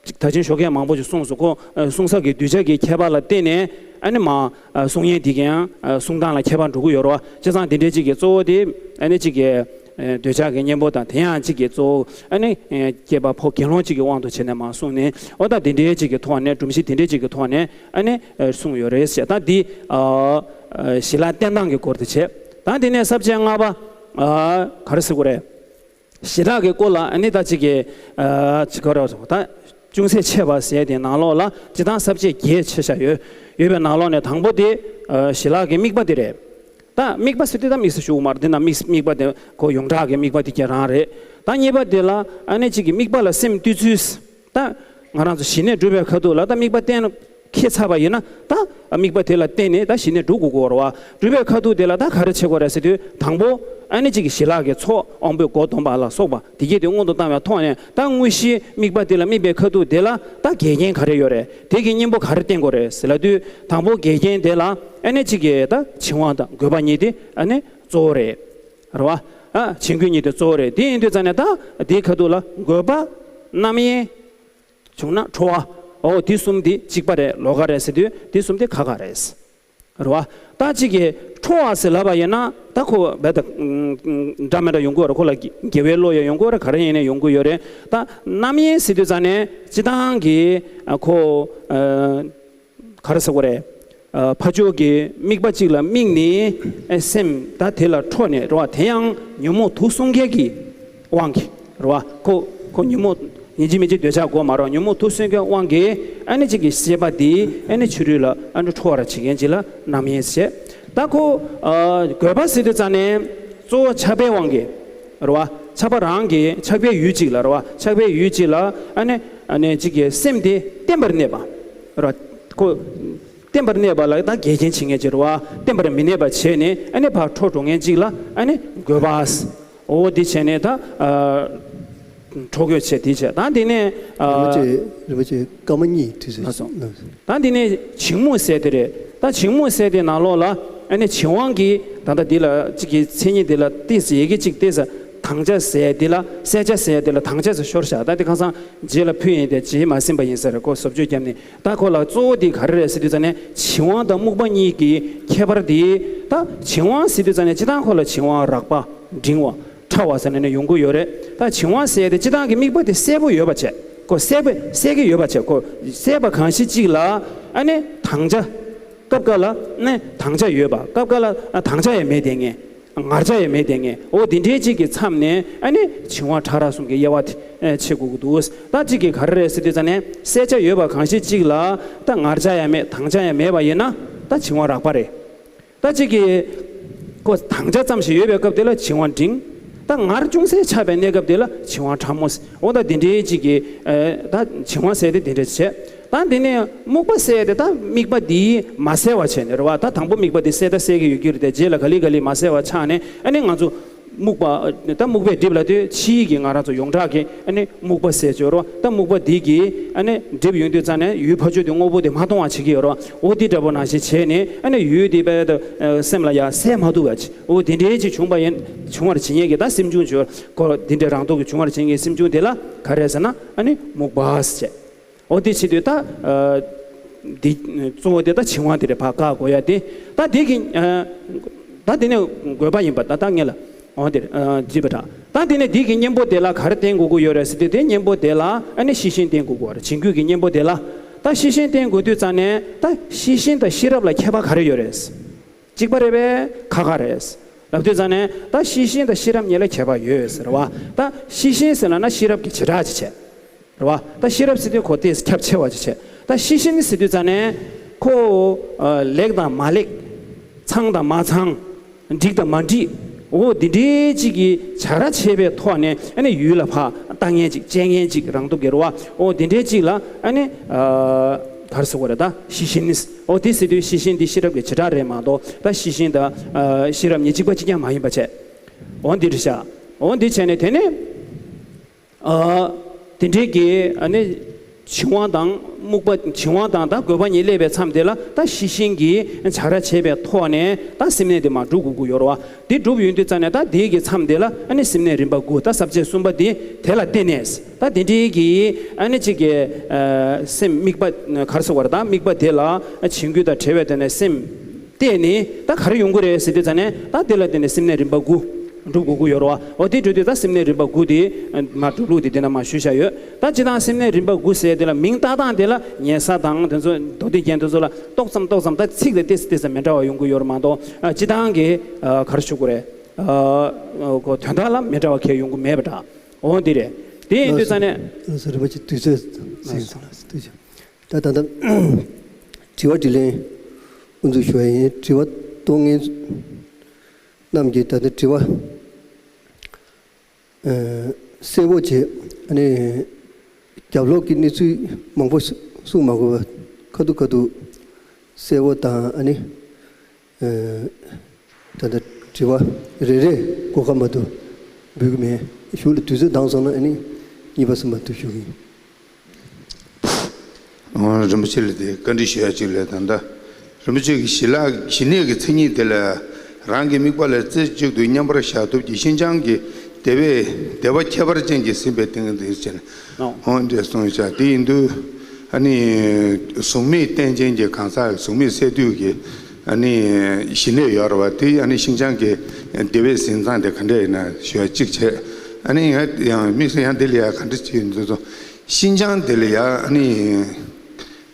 ཅིག་ད་ཅིག་ཞོགས་ཀས་མང་པོ་ཞིག་གསུངས་སོང་། ཁོ་ཨ་གསུང་ས་གི་གདུལ་བྱ་གི་ཁྱད་པར་ལ་བརྟེན་ནས་ཨ་ནི་མ་ཨ་གསུང་ཡན་འདི་གའི་ཡང་ཨ་གསུང་སྟངས་ལ་ཁྱད་པར་འགྲོ་གི་ཡོད་རེད་བ། བྱས་ཙང་དེ་འདྲའི་ཅིག་གི་གཙོ་བོ་དེ་ཨ་ནི་ཅིག་གི་ཨ་འདོད་ཆགས་ཀྱི་གཉེན་པོ་དང་། དེ་ཡང་ཅིག་གི་གཙོ་བོ་ཨ་ནི་ཨ་སྐྱེས་པ་ཕོ་དགེ་སློང་ཅིག་གི་དབང་དུ་བྱས་ནས་མ་གསུངས་ནས། འོ་ད་དེ་འདྲའི་ཅིག་གི་ཐོག་ནས། སྒྲོམ་གཞི་དེ་འདྲའི་ཅིག་གི་ཐོག་ནས་ཨ་ནི་ཨ་གསུངས་ཡོད་རེད་ཟེར། ད་འདི་ཨ་ཨ་ཞི་ལྷག་བསྟན་སྟངས་ཀྱི་སྐོར་དེ་བྱས། ད་དེ་ནས་ས་བཅད་ལྔ་པ་ཨ་ག་རེ་ཟེར་དགོས་རེད། ཞི་ལྷག་གི་སྐོར་ལ་ཨ་ནི་ད་ཅིག་གི་ཨ་ཅིག་ག་རེ་ཟེར། ད་ཅུང་ཟད་ཕྱེ་བ་ཟེར་དེ་ནང་ལོགས་ལ་སྤྱིར་བཏང་ས་བཅད་བརྒྱད་ཕྱེ་བཞག་ཡོད། ཡོད་པའི་ནང་ལོགས་ནས་དང་པོ་དེ་ཨ་ཞི་ལྷག་གི་དམིགས་པ་དེ་རེད། ད་དམིགས་པ་ཟེར་དུས་ད་དམིགས་སུ་ཞུགས་མ་རེད། འདི་ན་དམིགས་དམིགས་པ་དེ་ཁོ་ཡོངས་གྲགས་ཀྱི་དམིགས་པ་དེ་ཁྱེད་རང་རེད། ད་གཉིས་པ་དེ་ལ་ཨ་ནི་ཅིག་གི་དམིགས་པ་ལ་སེམས་གཏོད་ཚུལ། ད་ང་རང་ཚོ་ཞི་གནས་སྒྲུབ་པའི་ཁ་ཐུག་ལ་ད་དམིགས་པ་གཏན་ལ་འཁེལ་ཚར་བ་ཡིན་ན། ད་དམིགས་པ་དེ་ལ་བརྟེན་ནས་ད་ཞི་གནས་སྒྲུབ་དགོས་ཀྱི་ཡོད་རེད་བ། སྒྲུབ་པའི་ཁ་ཐུག་དེ་ལ་ད་ག་རེ་བྱེད་དགོས་རེད་ཟེར་དུས། དང་པོ་ཨ་ནི་ཅིག་གི་ཞི་ལྷག་གི་ཚོགས་དབང་པོའི་སྒོ་སྡོམ་པ་ལ་སོགས་པ་དེ་གས་དེ་སྔོན་དུ་བཏང་བའི་ཐོག་ནས། ད་དངོས་གཞིའི་དམིགས་པ་དེ་ལ་དམིགས་པའི་ཁ་ཐུག་དེ་ལ་ད་འགལ་རྐྱེན་ག་རེ་ཡོད་རེད། དེ་གི་གཉེན་པོ་ག་རེ་བསྟེན་དགོས་རེད་ཟེར་ལབ་དུས། དང་པོ་འགལ་རྐྱེན་དེ་ལ་ཨ་ནི་ཅིག་གི་ད་བྱིང་བ་དང་རྒོད་པ་གཉིས་དེ་ཨ་ནི་གཙོ་བོ་རེད། རེད་བ། ཨ་བྱིང་རྒོད་གཉིས་དེ་གཙོ་བོ་རེད། དེ་ཡིན་དུས་ཙང་ནས་ད་དེའི་ཁ་ཐུག་ལ་རྒོད་པ། རྣམ་གཡེང་། བྱུང་ན་ཁྲོ་བ། འོ་དེ་གསུམ་དེ་གཅིག་པ་རེད། ལོགས་ཀ་རེད་ཟེར་དུས་དེ་གསུམ་དེ་ཁག་ཁག་རེད། རེད་བ། ད་གཅིག་གིས་ཁྲོ་བ་ཟེར་ལབ་པ་ཡིན་ན། ད་ཁོ་རྦད་དེ་འདྲ་མི་འདྲ་ཡོང་གི་ཡོད་རེད། ཁོ་ལ་དགེ་བའི་བློ་ཡང་ཡོང་གི་ཡོད་རེད། ག་རེ་ཡིན་ནའི་ཡོང་གི་ཡོད་རེད། ད་རྣམ་གཡེང་ཟེར་དུས་ཙང་ནས་སྤྱིར་བཏང་གི་ཨ་ཁོ་ཨ་ག་རེ་ཟེར་དགོས་རེད། ཨ་ཕར་ཕྱོགས་ཀྱི་དམིགས་པ་གཅིག་ལ་དམིགས་ནས་ཨ་སེམས་ད་དེ་ལ་འཕྲོ་ནས། རེད་བ། དེ་ཡང་ཉོན་མོངས་དུག་གསུམ་ཀའི་དབང་གིས། རེད་བ། ཁོ་ཁོ་ཉོན་མོངས་ཡིན་གཅིག་མིན་གཅིག་འདོད་ཆགས་དགོས་མ་རེད། ཉོན་མོངས་དུག་གསུམ་ཀའི་དབང་གིས་ཨ་ནི་གཅིག་གི་ཤེས་པ་དེ་ཨ་ནི་ཕྱི་རོལ་ལ་ཨ་ནི་འཕྲོ་བར་བྱེད་མཁན་ཅིག་ལ་རྣམ་གཡེང་ཟེར། ད་ཁོ་ཨ་རྒོད་པ་ཟེར་དུས་ཙང་ནས་གཙོ་བོ་ཆགས་པའི་དབང་གིས། རེད་བ། ཆགས་པ་རང་གི་ཆགས་པའི་ཡུལ་གཅིག་ལ། རེད་བ། ཆགས་པའི་ཡུལ་གཅིག་ལ་ཨ་ནི་ཨ་ནི་གཅིག་གི་སེམས་དེ་བརྟན་པར་གནས་པ། རེད་བ། ཁོ་བརྟན་པར་གནས་པ་ལ་ད་འགལ་རྐྱེན་བྱེད་མཁན་ཅིག། རེད་བ། བརྟན་པར་མི་གནས་པ་བྱས་ནས་ཨ་ནི་ཕར་འཕྲོ་འགྲོ་མཁན་ཅིག་ལ་ཨ་ནི་རྒོད་པ། འོ་དེ་བྱས་ནས་ད་ཨ་འཕྲོ་རྒོད་བྱས་དེ་བྱས། ད་དེ་ནས་ཨ་རིན་པོ་ཆེ། རིན་པོ་ཆེ་སྐར་མ་གཉིས་དུས་ཚོད། ལགས་སོ། ལགས་སོ། ད་འདི་ནས་བྱིང་རྨུགས་ཟེར་དེ་རེད། ད་བྱིང་རྨུགས་ཟེར་དེ་ནང་ལོགས་ལ་ཨ་ནི་བྱིང་དབང་གི། ད་ལྟ་འདི་ལ་གཅིག་གི་མཚན་ཉིད་འདི་ལ་ཏོག་ཙམ་ཡི་གེ་གཅིག་ཏོག་ཙམ་དྭངས་ཆ་ཟེར་འདི་ལ། གསལ་ཆ་ཟེར་འདི་ལ་དྭངས་ཆ་ཟེར་ཤོར་བཞག། ད་འདི་ཁ་སང་རྗེས་ལ་ཕུལ་ཡིན་ཏེ། རྗེས་མ་ཟིན་པ་ཡིན་ས་རེད། ཁོ་བཟོ་བཅོས་བརྒྱབ་ནས། ད་ཁོ་ལ་གཙོ་བོ་འདི་ག་རེ་རེད་ཟེར་དུས་ཙང་ནས། བྱིང་དབང་དང་རྨུགས་པ་གཉིས་ཀྱི་ཁྱད་པར་འདི། ད་བྱིང་དབང་ཟེར་དུས་ཙང་ནས་སྤྱིར་བཏང་ཁོ་ལ་བྱིང་དབང་རགས་པ། འབྲིང་བ། ཕྲ་བ་ཟེར་ནས་ནི་ཡོང་གི་ཡོད་རེད། ད་བྱིང་བ་ཟེར་དེ་སྤྱིར་བཏང་གི་དམིགས་པ་དེ་གསལ་པོ་ཡོད་པ་བྱས། ཁོ་གསལ་པོ་གསལ་གྱི་ཡོད་པ་བྱས། ཁོ་གསལ་པ་གང་ཞིག་ཅིག་ལ་ཨ་ནི་དྭངས་ཆ། སྐབས་འགའ་ལ་ནི་དྭངས་ཆ་ཡོད་པ། སྐབས་འགའ་ལ་ཨ་དྭངས་ཆ་ཡང་མེད་བསྡད་མཁན། ངར་ཆ་ཡང་མེད་བསྡད་མཁན། འོ་དེ་འདྲའི་ཅིག་གི་མཚམས་ནས་ཨ་ནི་བྱིང་བ་ཕྲ་རགས་གསུམ་གྱི་དབྱེ་བ་དེ་ཨ་ཕྱེ་དགོས་ཀྱི་འདུག། ད་གཅིག་གིས་ག་རེ་རེད་ཟེར་དུས་ཙང་ནས། གསལ་ཆ་ཡོད་པ་གང་ཞིག་ཅིག་ལ་ད་ངར་ཆ་ཡང་མེད། དྭངས་ཆ་ཡང་མེད་པ་ཡིན་ན་ད་བྱིང་བ་རགས་པ་རེད། ད་གཅིག་གིས་ཁོ་དྭངས་ཆ་ཙམ་ཞིག་ཡོད་པའི་སྐབས་དེ་ལ་བྱིང་བ་འབྲིང་། ད་ངར་ཅུང་ཟད་ཆགས་པའི་གནས་སྐབས་དེ་ལ་བྱིང་བ་ཕྲ་མོ། འོ་ད་འདི་འདྲའི་གཅིག་གིས་ཨ་ད་བྱིང་བ་ཟེར་དེ་འདི་འདྲ་བྱས། ད་འདི་ནས་རྨུགས་པ་ཟེར་དེ་ད་དམིགས་པ་འདི་མ་གསལ་བ་བྱས་ནས། རེད་བ། ད་དང་པོ་དམིགས་པ་འདི་གསལ་ད་གསལ་གྱི་ཡོད་ཀྱི་རེད་དེ། རྗེས་ལ་ག་ལེ་ག་ལེ་མ་གསལ་བ་ཆགས་ནས་ཨ་ནི་ང་ཚོ་རྨུགས་པ། ད་རྨུགས་པས་བསྒྲིབས་ལབ་དུས་ཕྱིའི་གི་ང་རང་ཚོ་ཡོངས་གྲགས་ཀྱི་ཨ་ནི་རྨུགས་པ་ཟེར་གྱི་ཡོད་རེད་བ། ད་རྨུགས་པ་འདི་གིས་ཨ་ནི་བསྒྲིབས་ཡོང་དུས་ཙང་ནས་ཡུལ་ཕར་ཕྱོགས་དེ་དངོས་པོ་དེ་མ་མཐོང་བ་བྱེད་ཀྱི་ཡོད་རེད་བ། འོ་དེ་འདྲ་པོ་ནང་བཞིན་བྱས་ནས་ཨ་ནི་ཡུལ་དེ་རྦད་དེ་སེམས་ལ་ཡ་གསལ་མ་ཐུབ་པ་བྱས། འོ་དེ་འདྲའི་ཅིག་བྱུང་བ་ཡིན། བྱུང་བར་བྱེད་མཁན་གྱི་ད་སེམས་བྱུང་བྱོས་ཁོ་འདི་འདྲའི་རང་སྟོབས་ཀྱིས་བྱུང་བར་བྱེད་མཁན་གྱི་སེམས་བྱུང་དེ་ལ་ག་རེ་ཟེར་ན་ཨ་ནི་རྨུགས་པ་ཟེར། འོ་དེ་བྱེད་དུས་ད་ཨ་འདི་གཙོ་བོ་དེ་ད་བྱིང་བ་དེ་རེད། ཕར་བཀག་དགོས་ཡ་དེ། ད་དེ་གི་ཨ་ད་དེ་ནས་རྒོད་པ་ཡིན་པ། ད་ད་ངེད་ལ་འོ་དེ་རེད། ཨ་བྱས་པ་འདྲ། ད་དེ་ནས་དེ་གི་གཉེན་པོ་དེ་ལ་ག་རེ་བསྟེན་དགོས་ཀྱི་ཡོད་རེད་ཟེར་དུས། དེ་གཉེན་པོ་དེ་ལ་ཨ་ནི་ཤེས་བཞིན་བསྟེན་དགོས་ཀྱི་ཡོད་རེད། བྱིང་རྒོད་ཀྱི་གཉེན་པོ་དེ་ལ། ད་ཤེས་བཞིན་བསྟེན་དགོས་དུས་ཙང་ནས་ད་ཤེས་བཞིན་དང་ཤེས་རབ་ལ་ཁྱད་པར་ག་རེ་ཡོད་རེད། གཅིག་པ་རེད་པས། ཁག་ཁག་རེད། ལབ་དུས་ཙང་ནས་ད་ཤེས་བཞིན་དང་ཤེས་རབ་གཉིས་ལ་ཁྱད་པར་ཡོད་ཟེར་བ། ད་ཤེས་བཞིན་ཟེར་ལབ་ན་ཤེས་རབ་ཀྱི་བྱེ་བྲག་ཅིག་བྱས། རེད་བ། ད་ཤེས་རབ་ཟེར་དུས་ཁོ་ཏོག་ཙམ་ཁྱབ་ཆེ་བ་ཅིག་བྱས། ད་ཤེས་བཞིན་ཟེར་དུས་ཙང་ནས་ཁོ་ཨ་ལེགས་དང་མ་ལེགས། ཚང་དང་མ་ཚང་། འགྲིག་དང་མ་འགྲིག། འོ་འདི་འདྲའི་ཅིག་གི་བྱ་ར་ཆེ་བའི་ཐོག་ནས་ཨ་ནི་ཡུལ་ལ་ཕར་ལྟ་མཁན་ཅིག། དཔྱད་མཁན་ཅིག། རང་སྟོབས་ཀྱིས། རེད་བ། འོ་འདི་འདྲའི་ཅིག་ལ་ཨ་ནི་ཨ་ག་རེ་ཟེར་དགོས་རེད། ད་ཤེས་བཞིན། འོ་དེ་ཟེར་དུས་ཤེས་བཞིན་འདི་ཤེས་རབ་ཀྱི་བྱེ་བྲག་རེད་མ་གཏོགས། ད་ཤེས་བཞིན་དང་ཨ་ཤེས་རབ་གཉིས་གཅིག་པ་གཅིག་རྐྱང་མ་ཡིན་པ་བྱས། འོ་འདི་རེད་ཤག། འོ་འདི་བྱས་ནས་དེ་ནས་ཨ་དེ་འདྲའི་གི་ཨ་ནི་ བྱིང་བ་དང་སྨུག་པ། བྱིང་བ་དང་ད་རྒོད་པ་གཉིས་སླེབས་པའི་མཚམས་དེ་ལ་ད་ཤི་ཤིང་གི་བྱ་ར་བྱས་པའི་ཐོག་ནས་ད་སེམས་ནད་དེ་མར་འགྲུབ་དགོས་ཀྱི་ཡོད་རེད་བ། དེ་འགྲུབ་ཡོང་དུས་ཙ་ནས་ད་དེའི་གི་མཚམས་དེ་ལ་ཨ་ནི་སེམས་ནད་རིམ་པ་དགུ། ད་ས་བཅད་གསུམ་པ་དེ་དེ་ལ་བརྟེན་ནས། ད་དེ་འདྲའི་གི་ཨ་ནི་གཅིག་གི་ཨ་སེམས་དམིགས་པ་ག་རེ་ཟེར་དགོས་རེད། ད་དམིགས་པ་དེ་ལ་བྱིང་རྒོད་དང་བྲལ་བའི་སྟེང་ནས་སེམས་གཏད་ནས་ད་ག་རེ་ཡོང་གི་རེད་ཟེར་དུས་ཙ་ནས། ད་དེ་ལ་བརྟེན་ནས་སེམས་ནད་རིམ་པ་དགུ་འགྲུབ་དགོས་ཀྱི་ཡོད་རེད་བ། འོ་དེ་འགྲུབ་དུས་ད་སེམས་ནད་རིམ་པ་དགུ་དེ་མར་སྒྲུབ་ལུགས་དེ་དེ་ན་མར་ཞུས་བཞག་ཡོད། ད་སྤྱིར་བཏང་སེམས་ནད་རིམ་པ་དགུ་ཟེར་དེ་ལ་མིང་བཏགས་སྟངས་དེ་ལ་ཉལ་ས་དང་དེ་ཚོ་མདོ་སྡེ་རྒྱན་དེ་ཚོ་ལ་ཏོག་ཙམ་ཏོག་ཙམ་ད་ཚིག་དང་ཏོག་ཙམ་ཏོག་ཙམ་མི་འདྲ་བ་ཡོང་གི་ཡོད་རེད་མ་གཏོགས། ཨ་སྤྱིར་བཏང་གི་ཨ་ག་རེ་ཞུ་དགོས་རེད། ཨ་གོ་དོན་དག་ལ་མི་འདྲ་བ་གང་ཡང་ཡོང་གི་མེད་པ་འདྲ། འོ་འདི་རེད། དེ་ཡིན་དུས་ཙ་ནས། ལགས་སོ། རིན་པོ་ཆེ་དུས་ཚོད་ཟིན་སོང་། ལགས་སོ། ཐུགས་རྗེ་ཆེ། ད་ད་ལྟ་དྲི་བ་དྲིས་ལན་དབུ་འཛུགས་ཞུ་བ་ཡིན། དྲི་བ་གཏོང་མཁན་རྣམས་ཀྱིས་ད་ལྟ་དྲི་བ་ཨ་གསལ་པོ་བྱས། ཨ་ནི་རྒྱབ་ལོགས་ཀྱི་གནས་ཚུལ་མང་པོ་གསུང་མ་དགོས་པ། ཁ་ཐུག་ཁ་ཐུག་གསལ་པོ་དང་། ཨ་ནི་ཨ་ད་ལྟ་དྲི་བ་རེ་རེ་གོ་སྐབས་མ་གཏོགས་འབུལ་གྱི་མེད། གཞུག་ལ་དུས་ཚོད་འདང་སོང་ན་ཨ་ནི་གཉིས་པ་གསུམ་པ་དུ་ཞུ་གི་ཡིན། ཨོ། རིན་པོ་ཆེ་ལ་དེ་བཀའ་འདྲི་ཞུ་ཡ་གཅིག་ལས། ད་ལྟ་རིན་པོ་ཆེ་གིས་ཞི་ལྷག་ཞི་གནས་ཀྱི་མཚན་ཉིད་དེ་ལ་རང་གི་དམིགས་པ་ལ་རྩེ་གཅིག་ཏུ་མཉམ་པར་བཞག་ཐབས་ཀྱི་ཤིན་སྦྱངས་ཀྱི་བདེ་བས། བདེ་བ་ཁྱད་པར་ཅན་གྱིས་ཟིན་པའི་ཏིང་ངེ་འཛིན་ཅན། ཨོ། ཨོ་འདྲ་གསུངས་བཞག་དེ་ཡིན་དུས་ཨ་ནི་གཟུགས་མེད་རྟེན་ཅན་གྱི་གང་ཟག་གཟུགས་མེད་སས་བསྡུས་ཀྱི་ཨ་ནི་ཞི་གནས་ཡོད་རེད་བ། དེ་ཨ་ནི་ཤིན་སྦྱངས་ཀྱི་བདེ་བས་ཟིན་སྟངས་དེ་ག་འདྲ་ཡིན་ན་ཞུ་ཡ་གཅིག་བྱས། ཨ་ནི་ཡང་ཡང་དམིགས་བསལ་ཡང་འདི་ལ་ཡ་ག་འདྲ་ཅིག་ཡིན་དུས། ཤིན་སྦྱངས་དེ་ལ་ཡ་ཨ་ནི་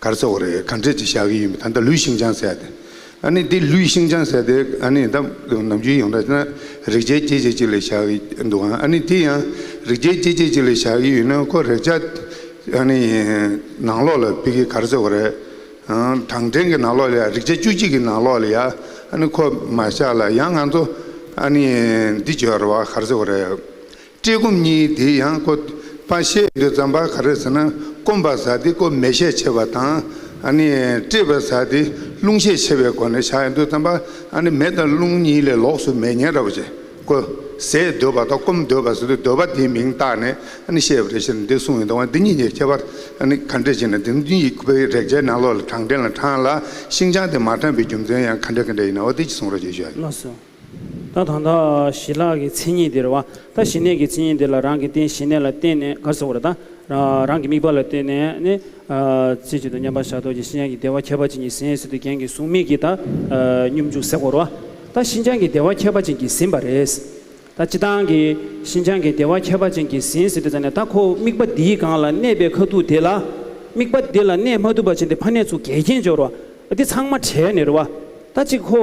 ག་རེ་ཟེར་དགོས་རེད། ག་འདྲ་ཅིག་བཞག་གི་ཡིན་པ། ད་ལྟ་ལུས་ཤིན་སྦྱངས་ཟེར་ཡ་དེ། ཨ་ནི་དེ་ལུས་ཤིན་སྦྱངས་ཟེར་ཡ་དེ་ཨ་ནི་ད་ནམ་རྒྱུན་ཡོངས་གྲགས་ན་རེག་བྱའི་སྐྱེ་མཆེད་ཅིག་ལ་བཞག་གི་འདུག་ཨང་། ཨ་ནི་དེ་ཡང་རེག་བྱའི་སྐྱེ་མཆེད་ཅིག་ལ་བཞག་གི་ཡོད་ན་ཁོ་རེག་བྱ་ཨ་ནི་ནང་ལོགས་ལ་ཕ་གི་ག་རེ་ཟེར་དགོས་རེད། ཨང་། གྲང་འབྲེལ་གྱི་ནང་ལོགས་ལ་ཡ། རེག་བྱ་བཅུ་གཅིག་གི་ནང་ལོགས་ལ་ཡ་ཨ་ནི་ཁོ་མ་བཞག་ལ་ཡང་ང་ཚོ་ཨ་ནི་འདི་བརྗོད་རེད་བ། ག་རེ་ཟེར་དགོས་རེད། བཀྲེས་སྐོམ་གཉིས་དེ་ཡང་ཁོ་ཕར་བཤད་དུས་ཙམ་པ་ག་རེ་ཟེར་ན། སྐོམ་པ་ཟེར་དེ་ཁོ་མེ་ཤས་ཆེ་བ་དང་། ཨ་ནི་བཀྲེས་པ་ཟེར་དེ་རླུང་ཤས་ཆེ་བའི་སྒོ་ནས་བཞག་ཡོང་དུས་ཙམ་པ། ཨ་ནི་མེ་དང་རླུང་གཉིས་ལས་ལོགས་སུ་མེད་མཁན་འདྲ་བོ་ཅིག་ཁོ་ཟས་འདོད་པ་དང་སྐོམ་འདོད་པ་ཟེར་དུས་འདོད་པ་དེའི་མིང་བཏགས་ནས་ཨ་ནི་བཤད་པ་རེད་ཟེར་ནས་འདི་གསུངས་ཡོད། ད་འདི་གཉིས་ཀྱི་ཁྱད་པར་ཨ་ནི་ག་འདྲ་ཅིག་ན། འདི་གཉིས་ཀྱི་རེག་བྱའི་ནང་ལོགས་ལ་གྲང་འབྲེལ་ལ་གྲང་ལ་ཤིན་སྦྱངས་དེ་མ་གྲང་བའི་རྒྱུ་མཚན་ཡང་ག་འདྲ་ག་འདྲ་ཡིན་ན། འོ་དེ་ཅིག་གསུང་རོགས་བྱེད་ཞུ་ཡ་ཡིན། ལགས་སོ། ད་ད་ལྟ་ཞི་ལྷག་གི་མཚན་ཉིད་དེ་རེད་བ། ད་ཞི་གནས་ཀྱི་མཚན་ཉིད་དེ་ལ་རང་གི་རྟེན་ཞི་གནས་ལ་བརྟེན་ནས། ག་རེ་ཟེར་དགོས་རེད། ད་རང་གི་དམིགས་པ་ལ་བརྟེན་ནས་ནི། ཨ་རྩེ་གཅིག་ཏུ་མཉམ་པར་བཞག་ཐབས་ཀྱི་ཤིན་སྦྱངས་ཀྱི་བདེ་བ་ཁྱད་པར་ཅན་གྱིས་ཟིན་ཟེར་དུས་རྒྱན་གྱི་གཟུགས་མེད་ཀྱི་ད་ཨ་སྙོམས་འཇུག་ཟེར་དགོས་རེད་བ། ད་ཤིན་སྦྱངས་ཀྱི་བདེ་བ་ཁྱད་པར་ཅན་གྱིས་ཟིན་པ་རེད། ད་སྤྱིར་བཏང་གི་ཤིན་སྦྱངས་ཀྱི་བདེ་བ་ཁྱད་པར་ཅན་གྱིས་ཟིན་ཟེར་དུས་ཙ་ནས། ད་ཁོ་དམིགས་པ་འདིའི་སྒང་ལ་གནས་པའི་ཁ་ཐུག་དེ་ལ། དམིགས་པ་འདི་ལ་གནས་མ་ཐུབ་པ་བྱས་ཏེ་ཕར་གནས་ཚུར་འགལ་རྐྱེན་འབྱོར་བ། འདི་ཚང་མ་བྲལ་ནས་རེད་བ། ད་ཅིག་ཁོ་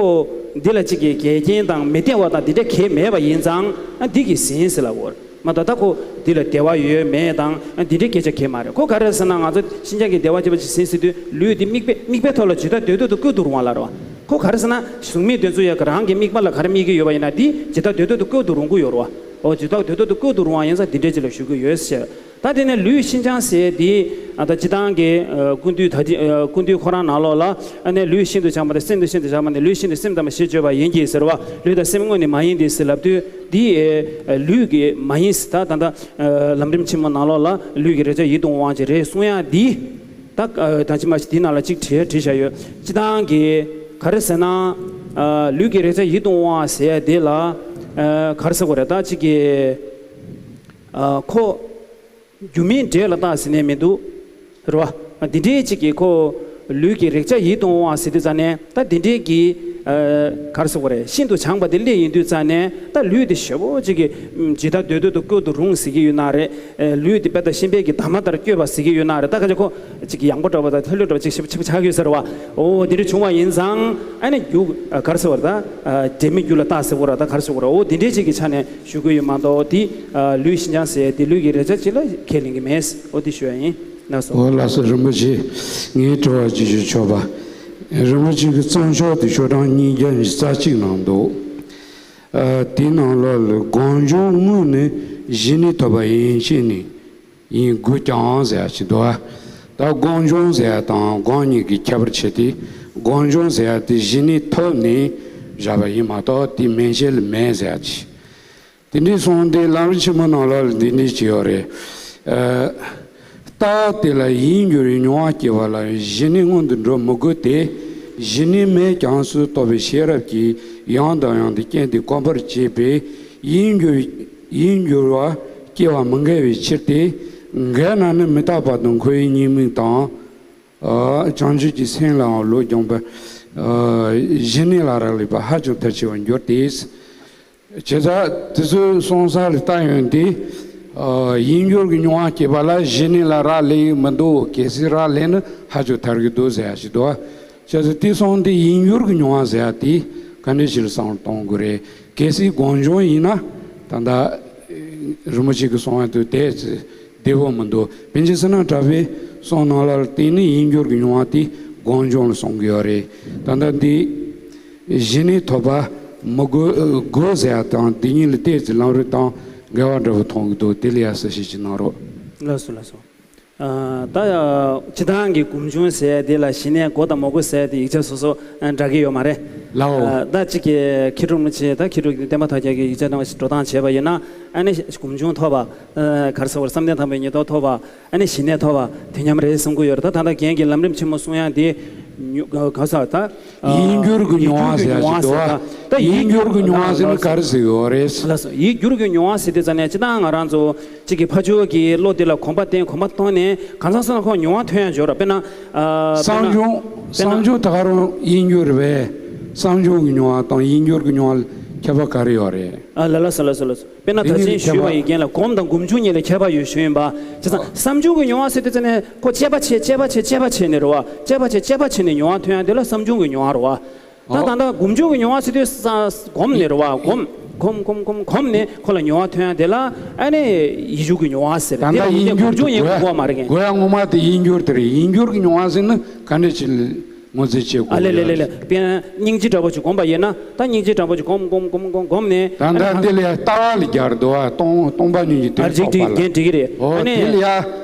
འདི་ལ་ཅིག་གི་འགལ་རྐྱེན་དང་མི་བདེ་བ་དང་འདི་འདྲ་གང་ཡང་མེད་པ་ཡིན་ཙང་། ཨ་འདི་གིས་ཟིན་ཟེར་ལབ་དགོས་རེད་མ་གཏོགས། ད་ཁོ་འདི་ལ་བདེ་བ་ཡོད་མེད་དང་ཨ་འདི་འདྲའི་སྐད་ཆ་གང་ཡང་མ་རེད། ཁོ་ག་རེ་ཟེར་ན། ང་ཚོ་ཤིན་སྦྱངས་ཀྱི་བདེ་བ་ཁྱད་པར་ཅན་གྱིས་ཟིན་ཟེར་དུས་ལུས་འདི་དམིགས་པའི་དམིགས་པའི་ཐོག་ལ་ཇི་ལྟར་འདོད་འདོད་དུ་བཀོད་དུ་རུང་བ་ལ་རེད་བ། ཁོ་ག་རེ་ཟེར་ན། གཟུགས་མེད་དེ་ཚོ་ཡ་གི་རང་གི་དམིགས་པ་ལ་ག་རེ་དམིགས་ཀྱི་ཡོད་པ་ཡིན་ན་འདི་ཇི་ལྟར་འདོད་འདོད་དུ་བཀོད་དུ་རུང་གི་ཡོད་རེད་བ། འོ་ཇི་ལྟར་འདོད་འདོད་དུ་བཀོད་དུ་རུང་བ་ཡིན་ཙང་འདི་འདྲའི་ཅིག་ལ་ཞུ་གི་ཡོད་ཟེར། ད་དེ་ནས་ལུས་ཤིན་སྦྱངས་ཟེར་དེ། ཨ་ད་སྤྱིར་བཏང་གི་ཨ་ཀུན་བཏུས་ད་ལྟའི་ཨ་ཀུན་བཏུས་ཁོ་རང་ནང་ལོགས་ལ། ཨ་ནི་ལུས་ཤིན་ཏུ་སྦྱངས་པ་དང་སེམས་དང་ཤིན་ཏུ་སྦྱངས་པ་ནི། ལུས་ཤིན་ཏུ་སེམས་ཙམ་པ་ཞེས་བརྗོད་པ་ཡིན་གྱི་ཟེར་བ། ལུས་དང་སེམས་དངོས་ནི་མ་ཡིན་ཏེ་ཟེར་ལབ་དུས་འདི། ཨ་ལུས་ཀྱི་མ་ཡིན་ཟེར། ད་ད་ལྟ་ཨ་ལམ་རིམ་ཆེན་མོ་ནང་ལོགས་ལ་ལུས་ཀྱི་རེག་བྱ་ཡིད་དུ་འོང་བ་ཅིག་རེད་གསུང་ཡག་འདི། ད་ཨ་ད་ཅི་མ་ཅི་འདི་ནང་ལ་ཅིག་བྲིས་བྲིས་བཞག་ཡོད། སྤྱིར་བཏང་གི་ག་རེ་ཟེར་ན། ཨ་ལུས་ཀྱི་རེག་བྱ་ཡིད་དུ་འོང་བ་ཟེར་ཡ་དེ་ལ་ཨ་ག་རེ་ཟེར་དགོས་རེད། ད་ཅིག་གི་ཨ་ཁོ་སྒྱུ་མའི་འབྲས་ལ་བཏགས་ཟེར་ནས་མི་འདུག་རེད་བ། འདི་འདྲའི་ཅིག་གི་ཁོ་ལུས་ཀྱི་རེག་བྱ་ཡིད་དུ་འོང་བ་ཟེར་དུས་ཙ་ནས། ད་འདི་འདྲའི་གི་ཨ་ག་རེ་ཟེར་དགོས་རེད། ཤིན་ཏུ་སྦྱངས་པ་དེ་སླེབས་ཡོང་དུས་ཙ་ནས། ད་ལུས་དེ་ཞེ་པོ་ཅིག་གི་ཇི་ལྟར་འདོད་འདོད་དུ་བཀོད་དུ་རུང་ཟེར་གྱི་ཡོད་ན་རེད། ཨ་ལུས་དེ་དཔེ་ད་ཤིང་བལ་གྱི་འདབ་མ་ལྟར་བཀོད་པ་ཟེར་གྱི་ཡོད་ན་རེད། ད་ག་ཅིག་ཁོ་ཅིག་གི་ཡང་པོ་འདྲ་བ་དང་ཐལ་ལོ་འདྲ་བ་ཅིག་ཞེ་པོ་ཆགས་ཀྱི་ཡོད་ཟེར་བ། འོ་དེ་འདྲ་བྱུང་བ་ཡིན་ཙང་ཨ་ནི་རྒྱུ་ཨ་ག་རེ་ཟེར་བ་རེད། ད་ཨ་འབྲས་མེད་རྒྱུ་ལ་བཏགས་ཟེར་བ་རེད། ད་ག་རེ་ཟེར་བ་རེད། འོ་དེ་འདྲའི་ཅིག་གི་ཆ་ནས་ཞུ་གི་ཡོད་མ་གཏོགས། དེ་ཨ་ལུས་ཤིན་སྦྱངས་ཟེར་དེ་ལུས་ཀྱི་རེག་བྱ་ཅིག་ལ་ཁས་ལེན་གྱི་མེད། འོ་དེ་ཞུ་ཡ་ཡིན། ལགས་སོ། འོ་ལགས་སོ། རིན་པོ་ཆེ། ངའི་དྲི་བ་ཅིག་ཞུ་ཆོག་པ། རིན་པོ་ཆེ་གི་རྩོམ་ཤོག་དེ་ཤོག་གྲངས་ཉིས་བརྒྱ་ཉི་ཤུ་རྩ་གཅིག་ནང་འདུག་ཨ་དེའི་ནང་ལོགས་ལ་སྒོམ་བྱུང་དངོས་ནི་ཞི་གནས་ཐོབ་པ་ཡིན་ཞེས་ནི་ཡིན་དགོས་ཀྱང་ཟེར་ཡ་ཅིག་འདུག་ཨ་ད་སྒོམ་བྱུང་ཟེར་ཡ་དང་སྒོམ་གཉིས་ཀྱི་ཁྱད་པར་ཕྱེ་སྟེ། སྒོམ་བྱུང་ཟེར་ཡ་དེ་ཞི་གནས་ཐོབ་ནས་བཞག་པ་ཡིན་མ་གཏོགས་དེ་མན་ཆད་ལ་མེད་ཟེར་ཡ་ཅིག་དེ་འདྲའི་གསུངས་ཏེ་ལམ་རིམ་ཆེན་མོ་ནང་ལོགས་ལ་འདི་འདྲའི་ཅིག་ཡོད་རེད། ཨ་ ལྟ་བ་དེ་ལ་ཡིད་འགྱུར་བའི་མྱོང་བ་སྐྱེ་བ་ལ་གཞི་གནས་སྔོན་དུ་འགྲོ་མི་དགོས་ཏེ། གཞི་གནས་མེད་ཀྱང་སུ་རྟོགས་པའི་ཤེས་རབ་ཀྱིས་ཡང་དང་ཡང་དུ་རྐྱེན་དེ་གོམས་པར་བྱེད་པས། ཡིད་འགྱུར་ཡིད་འགྱུར་བ་སྐྱེ་བ་མི་འགལ་བའི་ཕྱིར་ཏེ། འགལ་ན་ནི་མི་རྟག་པ་དང་འཁོར་བའི་ཉེས་དམིགས་དང་། ཨ། བྱང་ཆུབ་ཀྱི་སེམས་ལའང་བློ་སྦྱོང་བར། ཨ། གཞི་གནས་ལ་རག་ལས་པ་ཧ་ཅང་མཐར་ཕྱིན་པར་འགྱུར་ཏེ། བྱས་ཙང་དེ་ཚོའི་གསུང་ས་ལ་ལྟ་ཡོང་དུས། ཨ། ཡིད་འགྱུར་གྱི་མྱོང་བ་སྐྱེས་པ་ལ་གཞི་གནས་ལ་རག་ལས་མི་འདུག་གལ་སྲིད་རག་ལས་ན་ཧ་ཅང་ཐར་གྱི་འདུག་ཟེར་ཡ་ཞིག་འདུག་བྱས་ཙང་དེ་སོང་དུས་ཡིད་འགྱུར་གྱི་མྱོང་བ་ཟེར་ཡ་དེ་ག་འདྲ་ཞིག་ལ་བསམ་བློ་གཏོང་དགོས་རེད། གལ་སྲིད་སྒོམ་བྱུང་ཡིན་ན། ད་ལྟ་རིན་པོ་ཆེ་གིས་གསུང་བ་དེ་དེ་བདེ་པོ་མི་འདུག་པཎ་ཆེན་བསོད་ནམས་གྲགས་པའི་གསུང་ནང་ལ་བརྟེན་ནས་ཡིད་འགྱུར་གྱི་མྱོང་བ་དེ་སྒོམ་བྱུང་ལ་གསུང་གི་ཡོད་རེད། ད་ལྟ་འདི་གཞི་གནས་ཐོབ་པ་མི་དགོས་དགོས་ཟེར་ཡ་དང་། འདི་གཉིས་ལ་ཏོག་ཙམ་ལམ་རིམ་དང་འགལ་བ་འདྲ་བོ་མཐོང་གི་འདུག་དེ་ལ་ཡ་གསལ་བཤད་ཅིག་གནང་རོགས། ལགས་སོ། ལགས་སོ། ཨ། ད་སྤྱིར་བཏང་གི་སྒོམ་བྱུང་ཟེར་དེ་ལ་གཞི་གནས་དགོས་དང་མ་དགོས་ཟེར་དེ་ཡིག་ཆ་སོ་སོ་འདྲ་གི་ཡོད་མ་རེད། ལའོ། ཨ། ད་གཅིག་གི་མཁས་གྲུབ་རིན་པོ་ཆེ། ད་མཁས་གྲུབ་ཀྱི་བསྟན་པ་དར་རྒྱས་ཀྱི་ཡིག་ཆ་ནང་འགྲོ་སྟངས་བྱས་པ་ཡིན་ན། ཨ་ནི་སྒོམ་བྱུང་ཐོབ་པ། ཨ། ག་རེ་ཟེར་བ་རེད། བསམ་གཏན་དང་པོའི་ཉིན་ཐོབ་ཐོབ་པ། ཨ་ནི་གཞི་གནས་ཐོབ་པ་དེ་མཉམ་རེད་བསམ་གྱི་ཡོད་རེད། ད་ད་ལྟ་རྒན་གྱིས་ལམ་རིམ་ཆེན་མོ་གསུང་ཡ་དེ་ཉུ་ག་ས་ད། ཡིད་འགྱུར་གྱི་མྱོང་བ་ཟེར་ཡ་ཞིག་འདུག་ད་ཡིད་འགྱུར་གྱི་མྱོང་བ་ཟེར་ན་ག་རེ་ཟེར་གྱི་ཡོད་རེད། ལགས་སོ། ཡིད་འགྱུར་གྱི་མྱོང་བ་ཟེར་དུས་ཙ་ནས་སྤྱིར་བཏང་ང་རང་ཚོ་གཅིག་གི་ཕར་ཕྱོགས་ཀྱི་བློ་དེ་ལ་གོམས་པ་བསྟེན། གོམས་པ་བཏང་ནས་གང་ཟག་སོ་སོ་ལ་ཁོ་མྱོང་བ་ཐོན་ཡ་འབྱོར་ར། དཔེར་ན། ཨ། དཔེར་ན། བསམ་བྱུང་། དཔེར་ན། བསམ་བྱུང་ད་ག་རང་ཡིད་འགྱུར་རེད་པས། བསམ་བྱུང་གི་མྱོང་བ་དང་ཡིད་འགྱུར་གྱི་མྱོང་བ་ལ་ཁྱད་པར་ག་རེ་ཡོད་རེད། ཨ། ལ་ལ་ས་ལ་ས་ལ་ས། དཔེར་ན་ད་དེ་གཉིས་ཅི་ལ་ཞུས་པ་ཁྱད་པར། ཡིན་རྐྱེན་ལ་སྒོམ་དང་སྒོམ་བྱུང་གཉིས་ལ་ཁྱད་པར་ཡོད་ཞུས་ཡིན་པ། བྱས་ཙང་བསམ་བྱུང་གི་མྱོང་བ་ཟེར་དུས་ཙ་ནས་ཁོ་དཔྱད་པ་བྱེད། དཔྱད་པ་བྱེད། དཔྱད་པ་བྱེད་ནས་རེད་པ། དཔྱད་པ་བྱེད། དཔྱད་པ་བྱེད་ནས་མྱོང་བ་ཐོན་ཡ་དེ་ལ་བསམ་བྱུང་གི་མྱོང་བ་རེད་པ། ད་ད་ལྟ་སྒོམ་བྱུང་གི་མྱོང་བ་ཟེར་དུས་ས་སྒོམ་ནས་རེད་པ། སྒོམ་སྒོམ་སྒོམ་སྒོམ་སྒོམ་ནས་ཁོ་ལ་མྱོང་བ་ཐོན་ཡ་དེ་ལ་ཨ་ནི་ཡིད་འགྱུར་གྱི་མྱོང་བ་ཟེར། ད་དེ་ལ་ལྟ་ཡིན་ན་ཡིད་འགྱུར་སྒོམ་བྱུང་གཉིས་དགོས་པ་མ་རེད་ཀྱི། དགོས་ཡ་ངོ་མ་དེ་ཡིད་འགྱུར་དེ་རེད། ཡིད་འགྱུར་གྱི་མྱོང་བ་ཟེར་ན་ག་འདྲ་ཅིག་ངོས་འཛིན་བྱེད་དགོས། ཨ་ལེ་ལེ་ལེ་ལེ། དཔེར་ན་སྙིང་རྗེ་འདྲ་པོ་ཅིག་སྒོམ་པ་ཡིན་ན། ད་སྙིང་རྗེ་འདྲ་པོ་ཅིག་སྒོམ་སྒོམ་སྒོམ་སྒོམ་སྒོམ་ནས། ད་ལྟ་འདི་ལ་ཡ་ལྟ་བ་ལ་སྦྱར་འདུག་པ། སྟོང་སྟོང་པ་ཉིད་ཀྱི་ཨ། དོན་རིག་རྟོགས་པ་ལ། འགྲིག་འགྲིག་གི་རེད། ཨོ། ཨ་ནི། དེ་ལ་ཡ་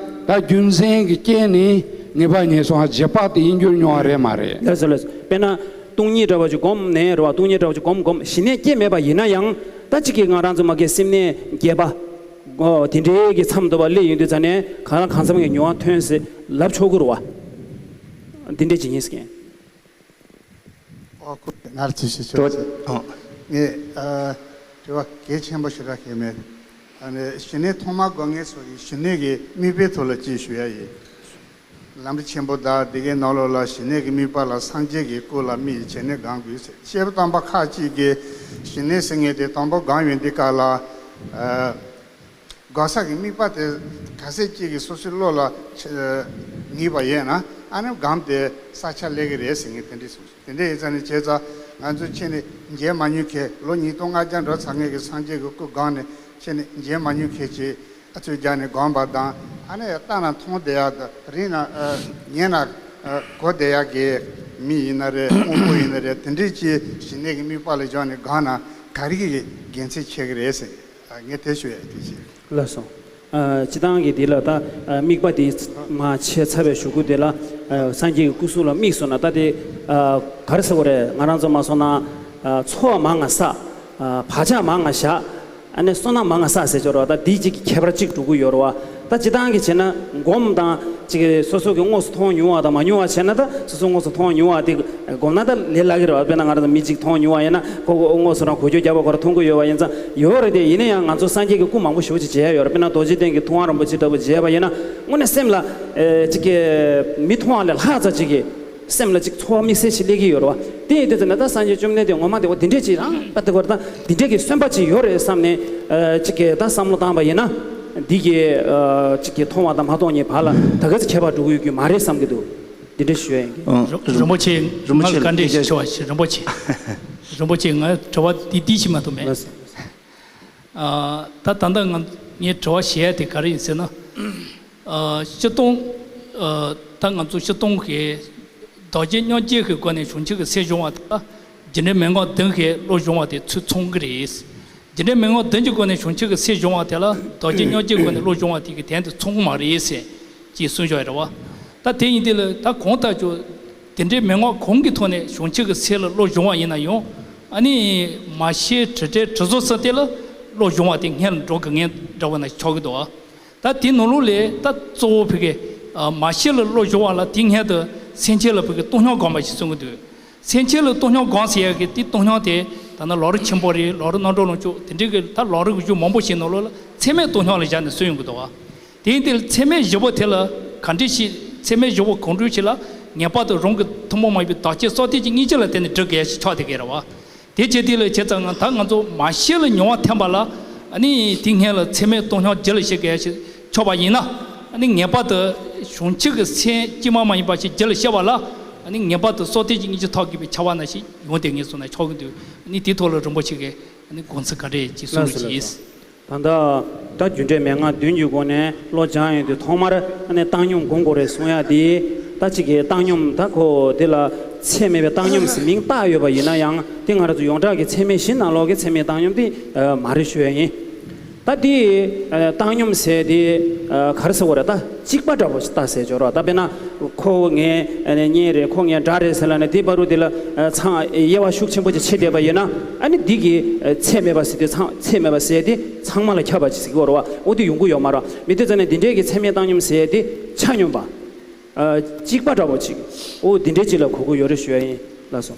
ད་རྒྱུ་མཚན་གྱི་རྐྱེན་ནི་ངེས་པ་ཉེས་སོང་བ་རྗེས་དཔག་དེ་ཡིད་འགྱུར་མྱོང་བ་རེད་མ་རེད། ལགས་སོ་ལགས་སོ། དཔེར་ན་སྟོང་ཉིད་འདྲ་པོ་ཅིག་སྒོམ་ནས་རེད་པ། སྟོང་ཉིད་འདྲ་པོ་ཅིག་སྒོམ་སྒོམ་གཞི་གནས་སྐྱེ་མེད་པ་ཡིན་ན་ཡང་། ད་གཅིག་གི་ང་རང་ཚོ་མ་གི་སེམས་གནས་བརྒྱད་པ། ཨོ། དེ་འདྲའི་གི་མཚམས་དུ་བ་སླེབས་ཡོང་དུས་ཙ་ནས་གང་ལ་གང་འཚམ་གྱི་མྱོང་བ་ཐོན་ཟེར་ལབ་ཆོག་གི་རེད་པ། འདི་འདྲ་ཅིག་ཡིན་ཟེར་མཁན། ཨོ། ཁོ་ནར་ཅི་ཞིག་ཆོག་ཅིག་ཨོ། ངས། ཨ། དྲི་བ་གལ་ཆེན་པོ་ཞེ་དྲག་གང་ཡང་མེད། ཨ་ནི་གཞི་གནས་ཐོག་མར་སྒོམ་མཁན་ཚོ་གི་གཞི་གནས་ཀྱི་དམིགས་པའི་ཐོག་ལ་ཅིག་ཞུ་ཡ་ཡིན། ལམ་རིམ་ཆེན་པོ་དང་འདི་གའི་ནང་ལོགས་ལ་གཞི་གནས་ཀྱི་དམིགས་པ་ལ་སངས་རྒྱས་ཀྱི་སྐུ་ལ་དམིགས་བྱས་ནས་སྒོམ་དགོས་ཟེར། བཤད་པ་དམ་པ་ཁ་ཅིག་གིས་གཞི་གནས་ཟེར་མཁན་དེ་དང་པོ་སྒོམ་ཡོང་དུས་སྐབས་ལ། ཨ། སྒོམ་ས་གི་དམིགས་པ་དེ་ག་ཚོད་ཅིག་གིས་སོ་སོའི་བློ་ལ་ཆ་ངེས་པ་ཡོད་ན། ཨ་ནི་སྒོམ་དེ་ས་ཆ་སླེབས་ཀྱི་རེད་ཟེར་མཁན་དེ་འདྲ་གསུངས་སོང་། དེ་འདྲ་ཡིན་ཙང་ནི་བྱས་ཙང་ང་ཚོ་ཁྱེད་ནི་མཇལ་མ་མྱོང་མཁན། ལོ་ཉིས་སྟོང་ལྔ་བརྒྱ་འགྲོ་ཚར་མཁན་གྱི་སངས་རྒྱས་ཀྱི་སྐུ་སྒོམ་ནས་ཁྱེད་ནི་མཇལ་མ་མྱོང་མཁན་ཅིག་ཨ་ཚོད་རྒྱག་ནས་སྒོམ་པ་དང་། ཨ་ནི་ལྟ་ན་མཐོང་བསྡད་ཡག་དང་། རིག་ན། ཨ། ཉན་ན། ཨ། གོ་བསྡད་ཡག་གི་མི་ཡིན་ན་རེད། དབང་པོ་ཡིན་ན་རེད། དེ་འདྲའི་ཅིག་གཞི་གནས་ཀྱི་དམིགས་པ་ལ་སྦྱངས་ནས་སྒོམ་ན་ག་རེ་གི་དགེ་མཚན་ཆེ་གི་རེད་ཟེར། ཨ། ངས་དེ་ཞུ་ཡ་དེ་བྱས། ལགས་སོ། ཨ། སྤྱིར་བཏང་གི་འདི་ལ་ད། ཨ། དམིགས་པ་འདི་མར་བྱས་ཚར་བའི་གཞུག་གུ་དེ་ལ། ཨ། སངས་རྒྱས་ཀྱི་སྐུ་གཟུགས་ལ་དམིགས་སོང་ན། ད་དེ། ཨ། ག་རེ་ཟེར་དགོས་རེད། ང་རང་ཚོ་མ་སོང་ན། ཨ། ཚོགས་མང་ང་བསགས། ཨ། བག་ཆགས་མང་ང་བཞག་ཨ་ནི་བསོད་ནམས་མང་ང་བསགས་ཟེར་ཆོག་རེད་པ། ད་འདི་གཅིག་གི་ཁྱད་པར་གཅིག་འགྲོ་གི་ཡོད་རེད་པ། ད་སྤྱིར་བཏང་གི་བྱས་ན་སྒོམ་དང་གཅིག་གི་སོ་སོ་གི་དངོས་སུ་མཐོང་མྱོང་བ་དང་མ་མྱོང་བ་བྱས་ན། ད་སོ་སོ་དངོས་སུ་མཐོང་མྱོང་བ་དེ་སྒོམ་ན་ད་ལས་སླ་གི་རེད་པ། དཔེར་ན་ང་རང་ཚོ་མི་གཅིག་མཐོང་མྱོང་བ་ཡིན་ན། ཁོ་ཁོ་དངོས་སུ་རང་གོ་ཆོད་རྒྱབ་པ་ཁོ་རང་མཐོང་གི་ཡོད་པ་ཡིན་ཙང་ཡོད་རེད་དེ། ཡིན་ན་ཡང་ང་ཚོ་སངས་རྒྱས་ཀྱི་སྐུ་མང་པོ་ཞེ་པོ་ཅིག་མཇལ་ཡོད་རེད། དཔེར་ན་རྡོ་རྗེ་གདན་གྱི་ཐུབ་དབང་རིན་པོ་ཆེ་ལྟ་བུ་མཇལ་བ་ཡིན་ན། དངོས་གནས་སེམས་ལ་ཨེ་གཅིག་གི་མི་མཐོང་བ་ལས་ལྷག་ཙམ་ཅིག་གི་སེམས་ལ་ཅིག་ཚོར་བ་དམིགས་བསལ་ཞིག་སླེབས་ཀྱི་ཡོད་རེད་པ། དེ་ཡིན་དུས་ཙམ་ནས་ད་སངས་རྒྱས་བཅོམ་ལྡན་འདས་ངོ་མ་དེ་འོ་དེ་འདྲས་ཅིག་རང་ད་དེ་བར་ད་དེ་འདྲས་ཀྱི་སེམས་པ་ཅིག་ཡོད་རེད་བསམ་ནས། ཨ། ཅིག་གི་ད་བསམ་བློ་བཏང་པ་ཡིན་ན། འདི་གི། ཨ། ཅིག་གི་མཐོང་བ་དང་མ་མཐོང་གཉིས་བར་ལ་ད་ག་ཚོད་ཁྱད་པར་འགྲོ་གི་ཡོད་ཀྱི་མ་རེད་བསམ་གྱི་འདུག་འདི་འདྲས་ཞུ་ཡ་ཡིན་གྱི། ཨ། རིན་པོ་ཆེ། རིན་པོ་ཆེ་ང་ལ་བཀའ་འདྲི་ཞིག་ཞུ་བ་ཞིག་རིན་པོ་ཆེ། རིན་པོ་ཆེ། ང་དྲི་བ་འདི་འདི་ཞིག་མ་གཏོགས་མེད། ལགས་སོ། ཨ། ད་ད་ལྟ་ང་ངའི་དྲི་བ་བཤད་ཡ་དེ་ག་རེ་ཡིན་ཟེར་ན། ཨ། སྤྱིར་བཏང་། ཨ། ད་ང་ཚོ་སྤྱིར་བཏང་གི་རྡོ་རྗེ་སྙིང་རྗེ་གི་སྒོ་ནས་བྱང་ཆུབ་ཀྱི་སེམས་སྦྱོང་བ་དེ་ལ་རྒྱུ་འབྲས་མན་ངག་བདུན་གྱི་བློ་སྦྱོང་བ་དེ་ཚུར་མཚུངས་ཀྱི་རེད། རྒྱུ་འབྲས་མན་ངག་བདུན་གྱི་སྒོ་ནས་བྱང་ཆུབ་ཀྱི་སེམས་སྦྱོང་བ་དེ་ལ་རྡོ་རྗེ་སྙིང་རྗེའི་སྒོ་ནས་བློ་སྦྱོང་བ་དེ་གི་དོན་དེ་མཚུངས་མ་རེད་ཟེར་ཅེས་གསུངས་བཞག་ཡོད་རེད་པ། ད་དེ་ཡིན་དུས་ལ་ད་གང་ལྟར་ཀྱང་དེ་འདྲའི་མན་ངག་གང་གི་ཐོག་ནས་བྱང་ཆུབ་ཀྱི་སེམས་ལ་བློ་སྦྱོང་བ་ཡིན་ན་ཡང་། ཨ་ནི་མ་ཤེས་དྲི་བྲལ་དྲི་བཟོ་ས་དེ་ལ་བློ་སྦྱོང་བ་དེ་སྔོན་ལ་འགྲོ་དགོས་ངེས་འདྲ་བོ་ན་ཆགས་ཀྱི་འདུག་པ། ད་དེ་ནང་ལོགས་ལ་ད་གཙོ་བོ་ཕ་གི་ ཨ། མ་ཤི་ལ་བློ་སྦྱོང་བ་ལ་དེའི་སྔོན་དུ་སེམས་ཅན་ལ་བོད་ཀྱི་བཏང་སྙོམས་སྒོམ་པ་ཞིག་གསུང་གི་འདུག། སེམས་ཅན་ལ་བཏང་སྙོམས་སྒོམ་ཟེར་ཡག་གི་དེ་བཏང་སྙོམས་དེ་ད་ནི་ལམ་རིམ་ཆེན་པོ་རེད། ལམ་རིམ་རྣམ་གྲོལ་ལམ་མཆོག་དེ་འདྲའི་གི་ད་ལམ་རིམ་གྱི་རྒྱུ་མང་པོ་ཞིག་ནང་ལོགས་ལ་ཚད་མེད་བཏང་སྙོམས་ལ་བཞག་ནས་གསུངས་ཡོང་གི་འདུག་བ། དེ་ཡིན་དུས་ཚད་མེད་བཞི་པོ་དེ་ལ་ག་འདྲ་ཞིག་ཚད་མེད་བཞི་པོ་གང་འདྲ་ཞིག་ལ་ངེས་པར་དུ་རང་གི་ཐུན་མོང་མ་ཡིན་པའི་བདག་གཅིག་སྲོག་ཐོག་གཅིག་གཉིས་ཆ་ལ་བརྟེན་ནས་སྒྲུབ་དགོས་ཞེས་ཆགས་བསྡད་ཀྱི་རེད་བ། དེ་བྱེད་དུས་ལ་བྱས་ཙང་ད་ང་ཚོ་མ་ཤི་ལ་མྱོང་བ་ཐེམ་པ་ལ་ཨ་ནི་དེའི་སྔོན་ལ་ཚད་མེད་བཏང་སྙོམས་རྒྱུད་ལ་སྐྱེ་དགོས་ཞེས་ཆགས་པ་ཡིན་ན། ཨ་ནི་ངེས་པར་དུ་བྱང་ཆུབ་ཀྱི་སེམས་ཕྱི་མ་མ་ཡིན་པ་ཞིག་རྒྱུད་ལ་སྐྱེ་བ་ལ་ཨ་ནི་ངེས་པར་དུ་སྲོག་ཐོག་གཅིག་གཉིས་ཆ་ཐོག་དགོས་པའི་ཁྱབ་པ་ནང་བཞིན་ཡོང་བསྡད་ངེས་སོང་ན་ཆོག་གི་འདུག། ཨ་ནི་དེའི་ཐོག་ལ་རིན་པོ་ཆེ་གིས་ཨ་ནི་དགོངས་ཚུལ་ག་འདྲ་ཅིག་གསུང་རོགས་གྱིས། ད་ལྟ་ད་རྒྱུ་འབྲས་མན་ངག་བདུན་གྱི་སྒོ་ནས་བློ་སྦྱང་ཡོང་དུས་ཐོག་མར་ཨ་ནི་བཏང་སྙོམས་སྒོམ་དགོས་རེད་གསུང་ཡ་དེ། ད་གཅིག་གི་བཏང་སྙོམས་ད་ཁོ་དེ་ལ་ཚད་མེད་པའི་བཏང་སྙོམས་ཟེར་མིང་བཏགས་ཡོད་པ་ཡིན་ན་ཡང་དེ་ང་རང་ཚོ་ཡོངས་གྲགས་ཀྱི་ཚད་མེད་བཞི་ནང་ལོགས་ཀྱི་ཚད་མེད་བཏང་སྙོམས་དེ་མ་རེད་ཞུ་ཡ་ཡིན། ད་དེ་བཏང་སྙོམས་ཟེར་དེ་ག་རེ་ཟེར་དགོས་རེད། ད་གཅིག་པ་འདྲ་པོ་ཞིག་ལྟ་ཟེར་སྦྱོར་བ། ད་དཔེར་ན་ཁོ་ངའི་གཉེན་རེད། ཁོ་ངའི་དགྲ་རེད་ཟེར་ལབ་ནས་དེ་བར་དུ་དེ་ལ་ཚང་དབྱེ་བ་ཤུགས་ཆེན་པོ་ཅིག་ཕྱེ་བསྡད་པ་ཡིན་ན། ཨ་ནི་འདི་གི་ཚད་མེད་པ་ཟེར་དུས་ཚང་ཚད་མེད་པ་ཟེར་དེ་ཚང་མ་ལ་ཁྱབ་པ་ཅིག་ཟེར་གྱི་ཡོད་རེད་བ། འོ་དེ་ཡོང་གི་ཡོད་མ་རེད། མི་དེ་ཚོ་ནས་འདི་འདྲའི་གི་ཚད་མེད་བཏང་སྙོམས་ཟེར་དེ་ཆ་སྙོམས་པ་གཅིག་པ་འདྲ་པོ་ཅིག་འོ་འདི་འདྲའི་ཅིག་ལ་གོ་གི་ཡོད་རེད་ཞུ་ཡ་ཡིན། ལགས་སོ།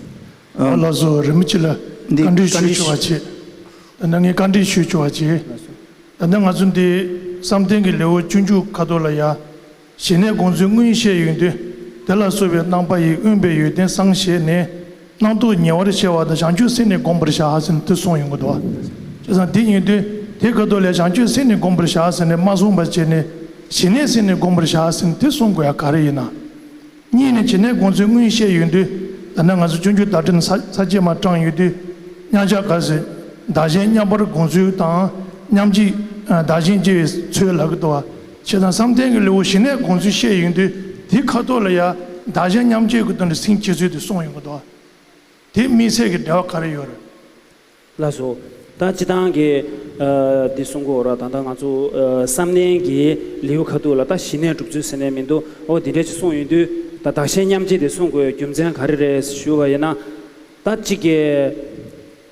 ཨ། ལགས་སོ། རིན་པོ་ཆེ་ལ་འདི་བཀའ་འདྲི་བཀའ་ཞུ་འདྲི་ཆོག་པ་ཞུ། བྱེད། ད་ནི་ངས་བཀའ་འདྲི་ཞུ་ཆོག་པ་བྱེད། ལགས་སོ། ད་ནི་ང་ཚོ་འདི་བསམ་གཏན་གྱི་ལེའུ་བཅུ་མཇུག་ཁ་ཐོག་ལ་ཡ། ཞི་གནས་སྒོམ་ཚུལ་སྔོན་བཤད་ཡོང་དུས། དེ་ལ་སོགས་པའི་རྣམ་པ་ཡིས་དབེན་པའི་ཡོན་ཏན་གསང་བྱས་ནས། རྣམ་རྟོག་ཉེ་བར་ཤེས་པ་དང་བྱང་ཆུབ་སེམས་ནི་བསྒོམ་པར་བྱ་ཟེར་ནས་དེ་གསུངས་ཡོང་གི་འདུག། བྱས་ཙང་དེ་ཡིན་དུས་དེ་ཁ་ཐོག་ལས་བྱང་ཆུབ་སེམས་ནི་བསྒོམ་པར་བྱ་ཟེར་ནས་མ་གསུངས་པ་བྱས་ནས་ཞི་གནས་སེམས་ནི་བསྒོམ་པར་བྱ་ཟེར་ནས་དེ་གསུང་དགོས་ཡ་ག་རེ་ཡིན་ན། གཉིས་ནས་ཞི་གནས་སྒོམ་ཚུལ་སྔོན་བཤད་ཡོང་དུས། ད་ནི་ང་ཚོ་སྤྱོད་འཇུག་བརྡ་སྤྲོད་ས་ས་བཅད་མ་དྲངས་ཡོང་དུས། མཉམ་གཞག་ག་ཟེར། བདག་གཞན་མཉམ་པར་སྒོམ་ཚུལ་དང་། མཉམ་རྗེས། བདག་གཞན་བརྗེ་བའི་ཚུལ་ལབ་ཀྱི་འདུག་བ། བྱས་ཙང་བསམ་གཏན་གྱི་ལེའུ་ཞི་གནས་སྒོམ་ཚུལ་བཤད་ཡོང་དུས། དེའི་ཁ་ཐོག་ལ་ཡ་བདག་གཞན་མཉམ་བརྗེ་གི་དོན་དུ་སེམས་བསྐྱེད་ཚུལ་དེ་གསུངས་ཡོང་གི་འདུག་བ། དེ་དམིགས་བསལ་གྱི་འབྲེལ་བ་ག་རེ་ཡོད་རེད། ལགས་སོ། ད་སྤྱིར་བཏང་གི་ཨ་འདི་གསུང་གི་ཡོད་རེད། ད་ལྟ་ང་ཚོ་ཨ་བསམ་གཏན་གྱི་ལེའུ་ཁ་ཐོག་ལ་ད་ཞི་གནས་སྒྲུབ་ཚུལ་ཟེར་ནས་མི་འདུག། འོ་འདི་འདྲ་ཅིག་གསུངས་ཡོང་དུས། ད་བདག་གཞན་མཉམ་བརྗེ་དེ་གསུང་དགོས་རྒྱུ་མཚན་ག་རེ་རེད་ཞུ་བ་ཡིན་ན། ད་གཅིག་གི་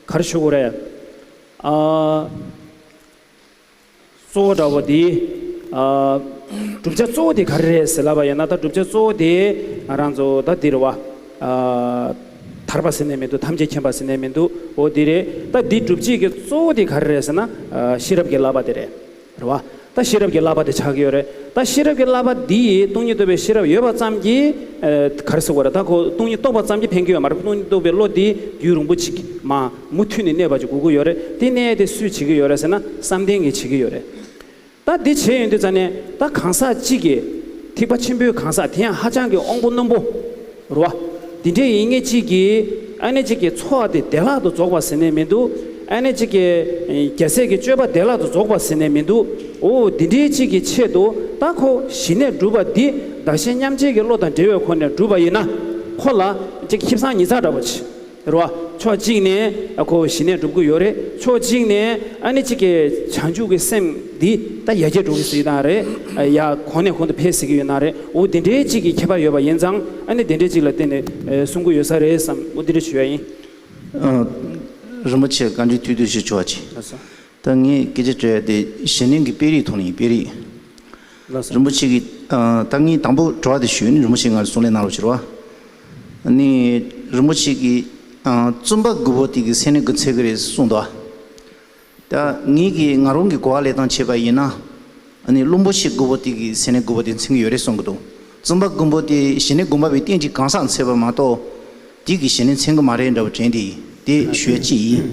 ག་རེ་ཞུ་དགོས་རེད། ཨ་གཙོ་བོ་འདྲ་བོ་འདི། ཨ་བསྒྲུབ་བྱ་གཙོ་བོ་དེ་ག་རེ་རེད་ཟེར་ལབ་པ་ཡིན་ན། ད་བསྒྲུབ་བྱ་གཙོ་བོ་དེ་ང་རང་ཚོ་ད་འདི་རེད་བ། ཨ་ཐར་པ་ཟེར་ནས་མི་འདུག། ཐམས་ཅད་མཁྱེན་པ་ཟེར་ནས་མི་འདུག། འོ་འདི་རེད། ད་འདི་སྒྲུབ་བྱེད་ཀྱི་གཙོ་བོ་དེ་ག་རེ་རེད་ཟེར་ན། ཨ་ཤེས་རབ་ཀྱི་བསླབ་པ་དེ་རེད། རེད་བ། ད་ཤེས་རབ་ཀྱི་བསླབ་པ་དེ་ཆགས་ཀྱི་ཡོད་རེད། ད་ཤེས་རབ་ཀྱི་བསླབ་པ་འདི་ཡིས་སྟོང་ཉིད་རྟོགས་པའི་ཤེས་རབ་ཡོད་པ་ཙམ་གྱིས། ཨ་ག་རེ་ཟེར་དགོས་རེད། ད་ཁོ་སྟོང་ཉིད་རྟོགས་པ་ཙམ་གྱིས་ཕན་གྱི་ཡོད་མ་རེད། སྟོང་ཉིད་རྟོགས་པའི་བློ་འདི་རྒྱུན་རིང་པོ་ཅིག་མ་མུ་མཐུད་ནས་གནས་པ་ཅིག་དགོས་ཀྱི་ཡོད་རེད། དེ་གནས་དེ་སུས་བྱེད་ཀྱི་ཡོད་རེད་ཟེར་ན། བསམ་གཏན་གྱིས་བྱེད་ཀྱི་ཡོད་རེད། ད་འདི་བྱས་ཡོང་དུས་ཙ་ནས་ད་གང་ཟག་གཅིག་གིས་ཐེག་པ་ཆེན་པོའི་གང་ཟག་དེ་ཡང་ཧ་ཅང་གི་དབང་པོ་རྣོན་པོ་རེད་བ། འདི་འདྲའི་ཡིན་མཁན་གཅིག་གིས་ཨ་ནི་གཅིག་གི་འཚོ་བ་དེ་བདེ་བླག་ཏུ་རྫོགས་པ་ཟེར་ནས་མི་འདུག། ཨ་ནི་གཅིག་གི་རྒྱལ་སྲས་ཀྱི་སྤྱོད་པ་བདེ་བླག་ཏུ་རྫོགས་པ་ཟེར་ནས་མི་འདུག། འོ་འདི་འདྲའི་གཅིག་གི་ཆེད་དུ་ད་ཁོ་ཞི་གནས་སྒྲུབ་པ་འདི་བདག་གཞན་མཉམ་བརྗེ་གི་བློ་དང་འབྲེལ་བའི་སྒོ་ནས་སྒྲུབ་པ་ཡིན་ན། ཁོ་ལ་གཅིག་ཁེ་བཟང་ཉིས་བརྩེགས་འདྲ་པོ་ཅིག་རེད་བ། ཕྱོགས་གཅིག་ནས་ཁོ་ཞི་གནས་སྒྲུབ་ཀྱི་ཡོད་རེད། ཕྱོགས་གཅིག་ནས་ཨ་ནི་གཅིག་གི་བྱང་ཆུབ་ཀྱི་སེམས་འདི་ད་ཡར་རྒྱས་འགྲོ་གི་ཟེར་གྱི་ཡོད་ན་རེད། ཡ་གོང་ནས་གོང་དུ་འཕེལ་ཟེར་གྱི་ཡོད་ན་རེད། འོ་དེ་འདྲའི་གཅིག་གི་ཁྱད་པར་ཡོད་པ་ཡིན་ཙང་། ཨ་ནི་དེ་འདྲའི་གཅིག་ལ་བརྟེན་ནས་ཨ་གསུང་གི་ཡོད་ས་རེད་བསམ། འོ་དེ་འདྲ་ཞུ་ཡ་ཡིན། ཨ། རིན་པོ་ཆེ་བཀའ་འདྲི་ཐུང་ཐུང་ཞིག་ཞུ་བ་བྱེད། ལགས་སོ། ད་ངས་སྐད་ཆ་དྲི་ཡ་དེ་ཞི་གནས་ཀྱི་དཔེ་རིས་ཐོག་ནས་ཡིན། དཔེ་རིས། ལགས་སོ། རིན་པོ་ཆེ་གིས། ཨ། ད་ངས་དང་པོ་དྲི་བ་དེ་ཞུས་ནས་རིན་པོ་ཆེ་ང་ལ་གསུང་ལན་གནང་རོགས་བྱེད་རོགས། ཨ་ནི་རིན་པོ་ཆེ་གིས། ཨ། བཙུན་པ་དགུ་པོ་དེ་གི་སེམས་ནི་དགུ་མཚོན་གྱི་རེད་གསུངས་འདུག། ད་ངེད་ཀྱིས་ང་རང་གི་གོ་བ་ལེན་སྟངས་བྱས་པ་ཡིན་ན། ཨ་ནི་བླུན་པོ་ཆེ་དགུ་པོ་དེ་གི་སེམས་ནི་དགུ་པོ་དེ་མཚོན་གྱི་ཡོད་རེད་གསུང་གི་འདུག། བཙུན་པ་དགུ་པོ་དེ་ཞི་གནས་སྒོམ་པ་པའི་རྟེན་གྱི་གང་ཟག་མཚོན་པ་མ་གཏོགས། དེ་གི་ཞི་གནས་མཚོན་གྱི་མ་རེད་འདྲ་བོ་དྲན་དེ། དེ་ཞུ་ཡ་གཅིག་ཡིན།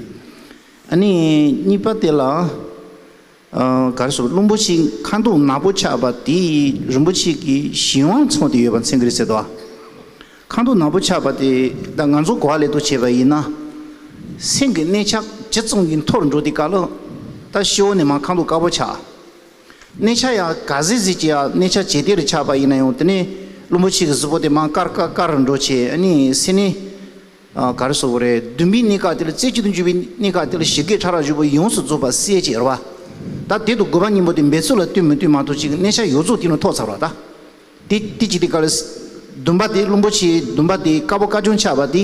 ཨ་ནི་གཉིས་པ་དེ་ལ། ཨ། ག་རེ་ཟེར། བླུན་པོ་ཆེ་ཁ་མདོག་ནག་པོ་ཆགས་པ་དེ་རིན་པོ་ཆེ་གིས་གཞན་དབང་མཚོན་ཏེ་ཡོད་པ་མཚོན་གྱི་རེད་ཟེར་འདུག། ཁ་མདོག་ནག་པོ་ཆགས་པ་དེ་ད་ང་ཚོ་གོ་བ་ལེན་སྟངས་བྱས་པ་ཡིན་ན། སེམས་ཀྱི་གནས་ཆ་ཇི་ཙམ་གྱིས་མཐོ་རུ་འགྲོ་དུས་སྐབས་ལ། ད་སྤྱི་བོ་ནས་མར་ཁ་མདོག་དཀར་པོ་ཆགས། གནས་ཆ་ཡང་ག་ཚོད་ཅིག་ཡང་གནས་ཆ་ཇེ་བདེ་རུ་ཆགས་པ་ཡིན་ན་ཡང་། དེ་ནས་བླུན་པོ་ཆེ་གི་གཟུགས་པོ་དེ་མར་དཀར་དཀར་དཀར་རུ་འགྲོ་བྱས། ཨ་ནི་སེམས་ནི། ཨ། ག་རེ་ཟེར་དགོས་རེད། བདུན་པའི་གནས་སྐབས་དེ་ལ། རྩེ་གཅིག་ཏུ་འཇུག་པའི་གནས་སྐབས་དེ་ལ་ཞི་རྒོད་ཕྲ་རགས་བཞི་པོ་ཡོངས་སུ་རྫོགས་པ་སེལ་བྱས་རེད་བ། ད་དེ་དང་དགུ་པ་གཉིས་པོ་དེ་འབད་རྩོལ་ལ་ལྟོས་མི་ལྟོས་མ་གཏོགས། གཅིག་གི་གནས་ཆ་ཡོངས་རྫོགས་དེ་ནས་ཐོབ་ཚར་བ། ད་དེ་དེ་གཅིག་དེ་ག་ལ། བདུན་པ་དེ། བླུན་པོ་ཆེ་བདུན་པ་དེ་དཀར་པོ་དཀར་ཆུང་ཆགས་པ་དེ།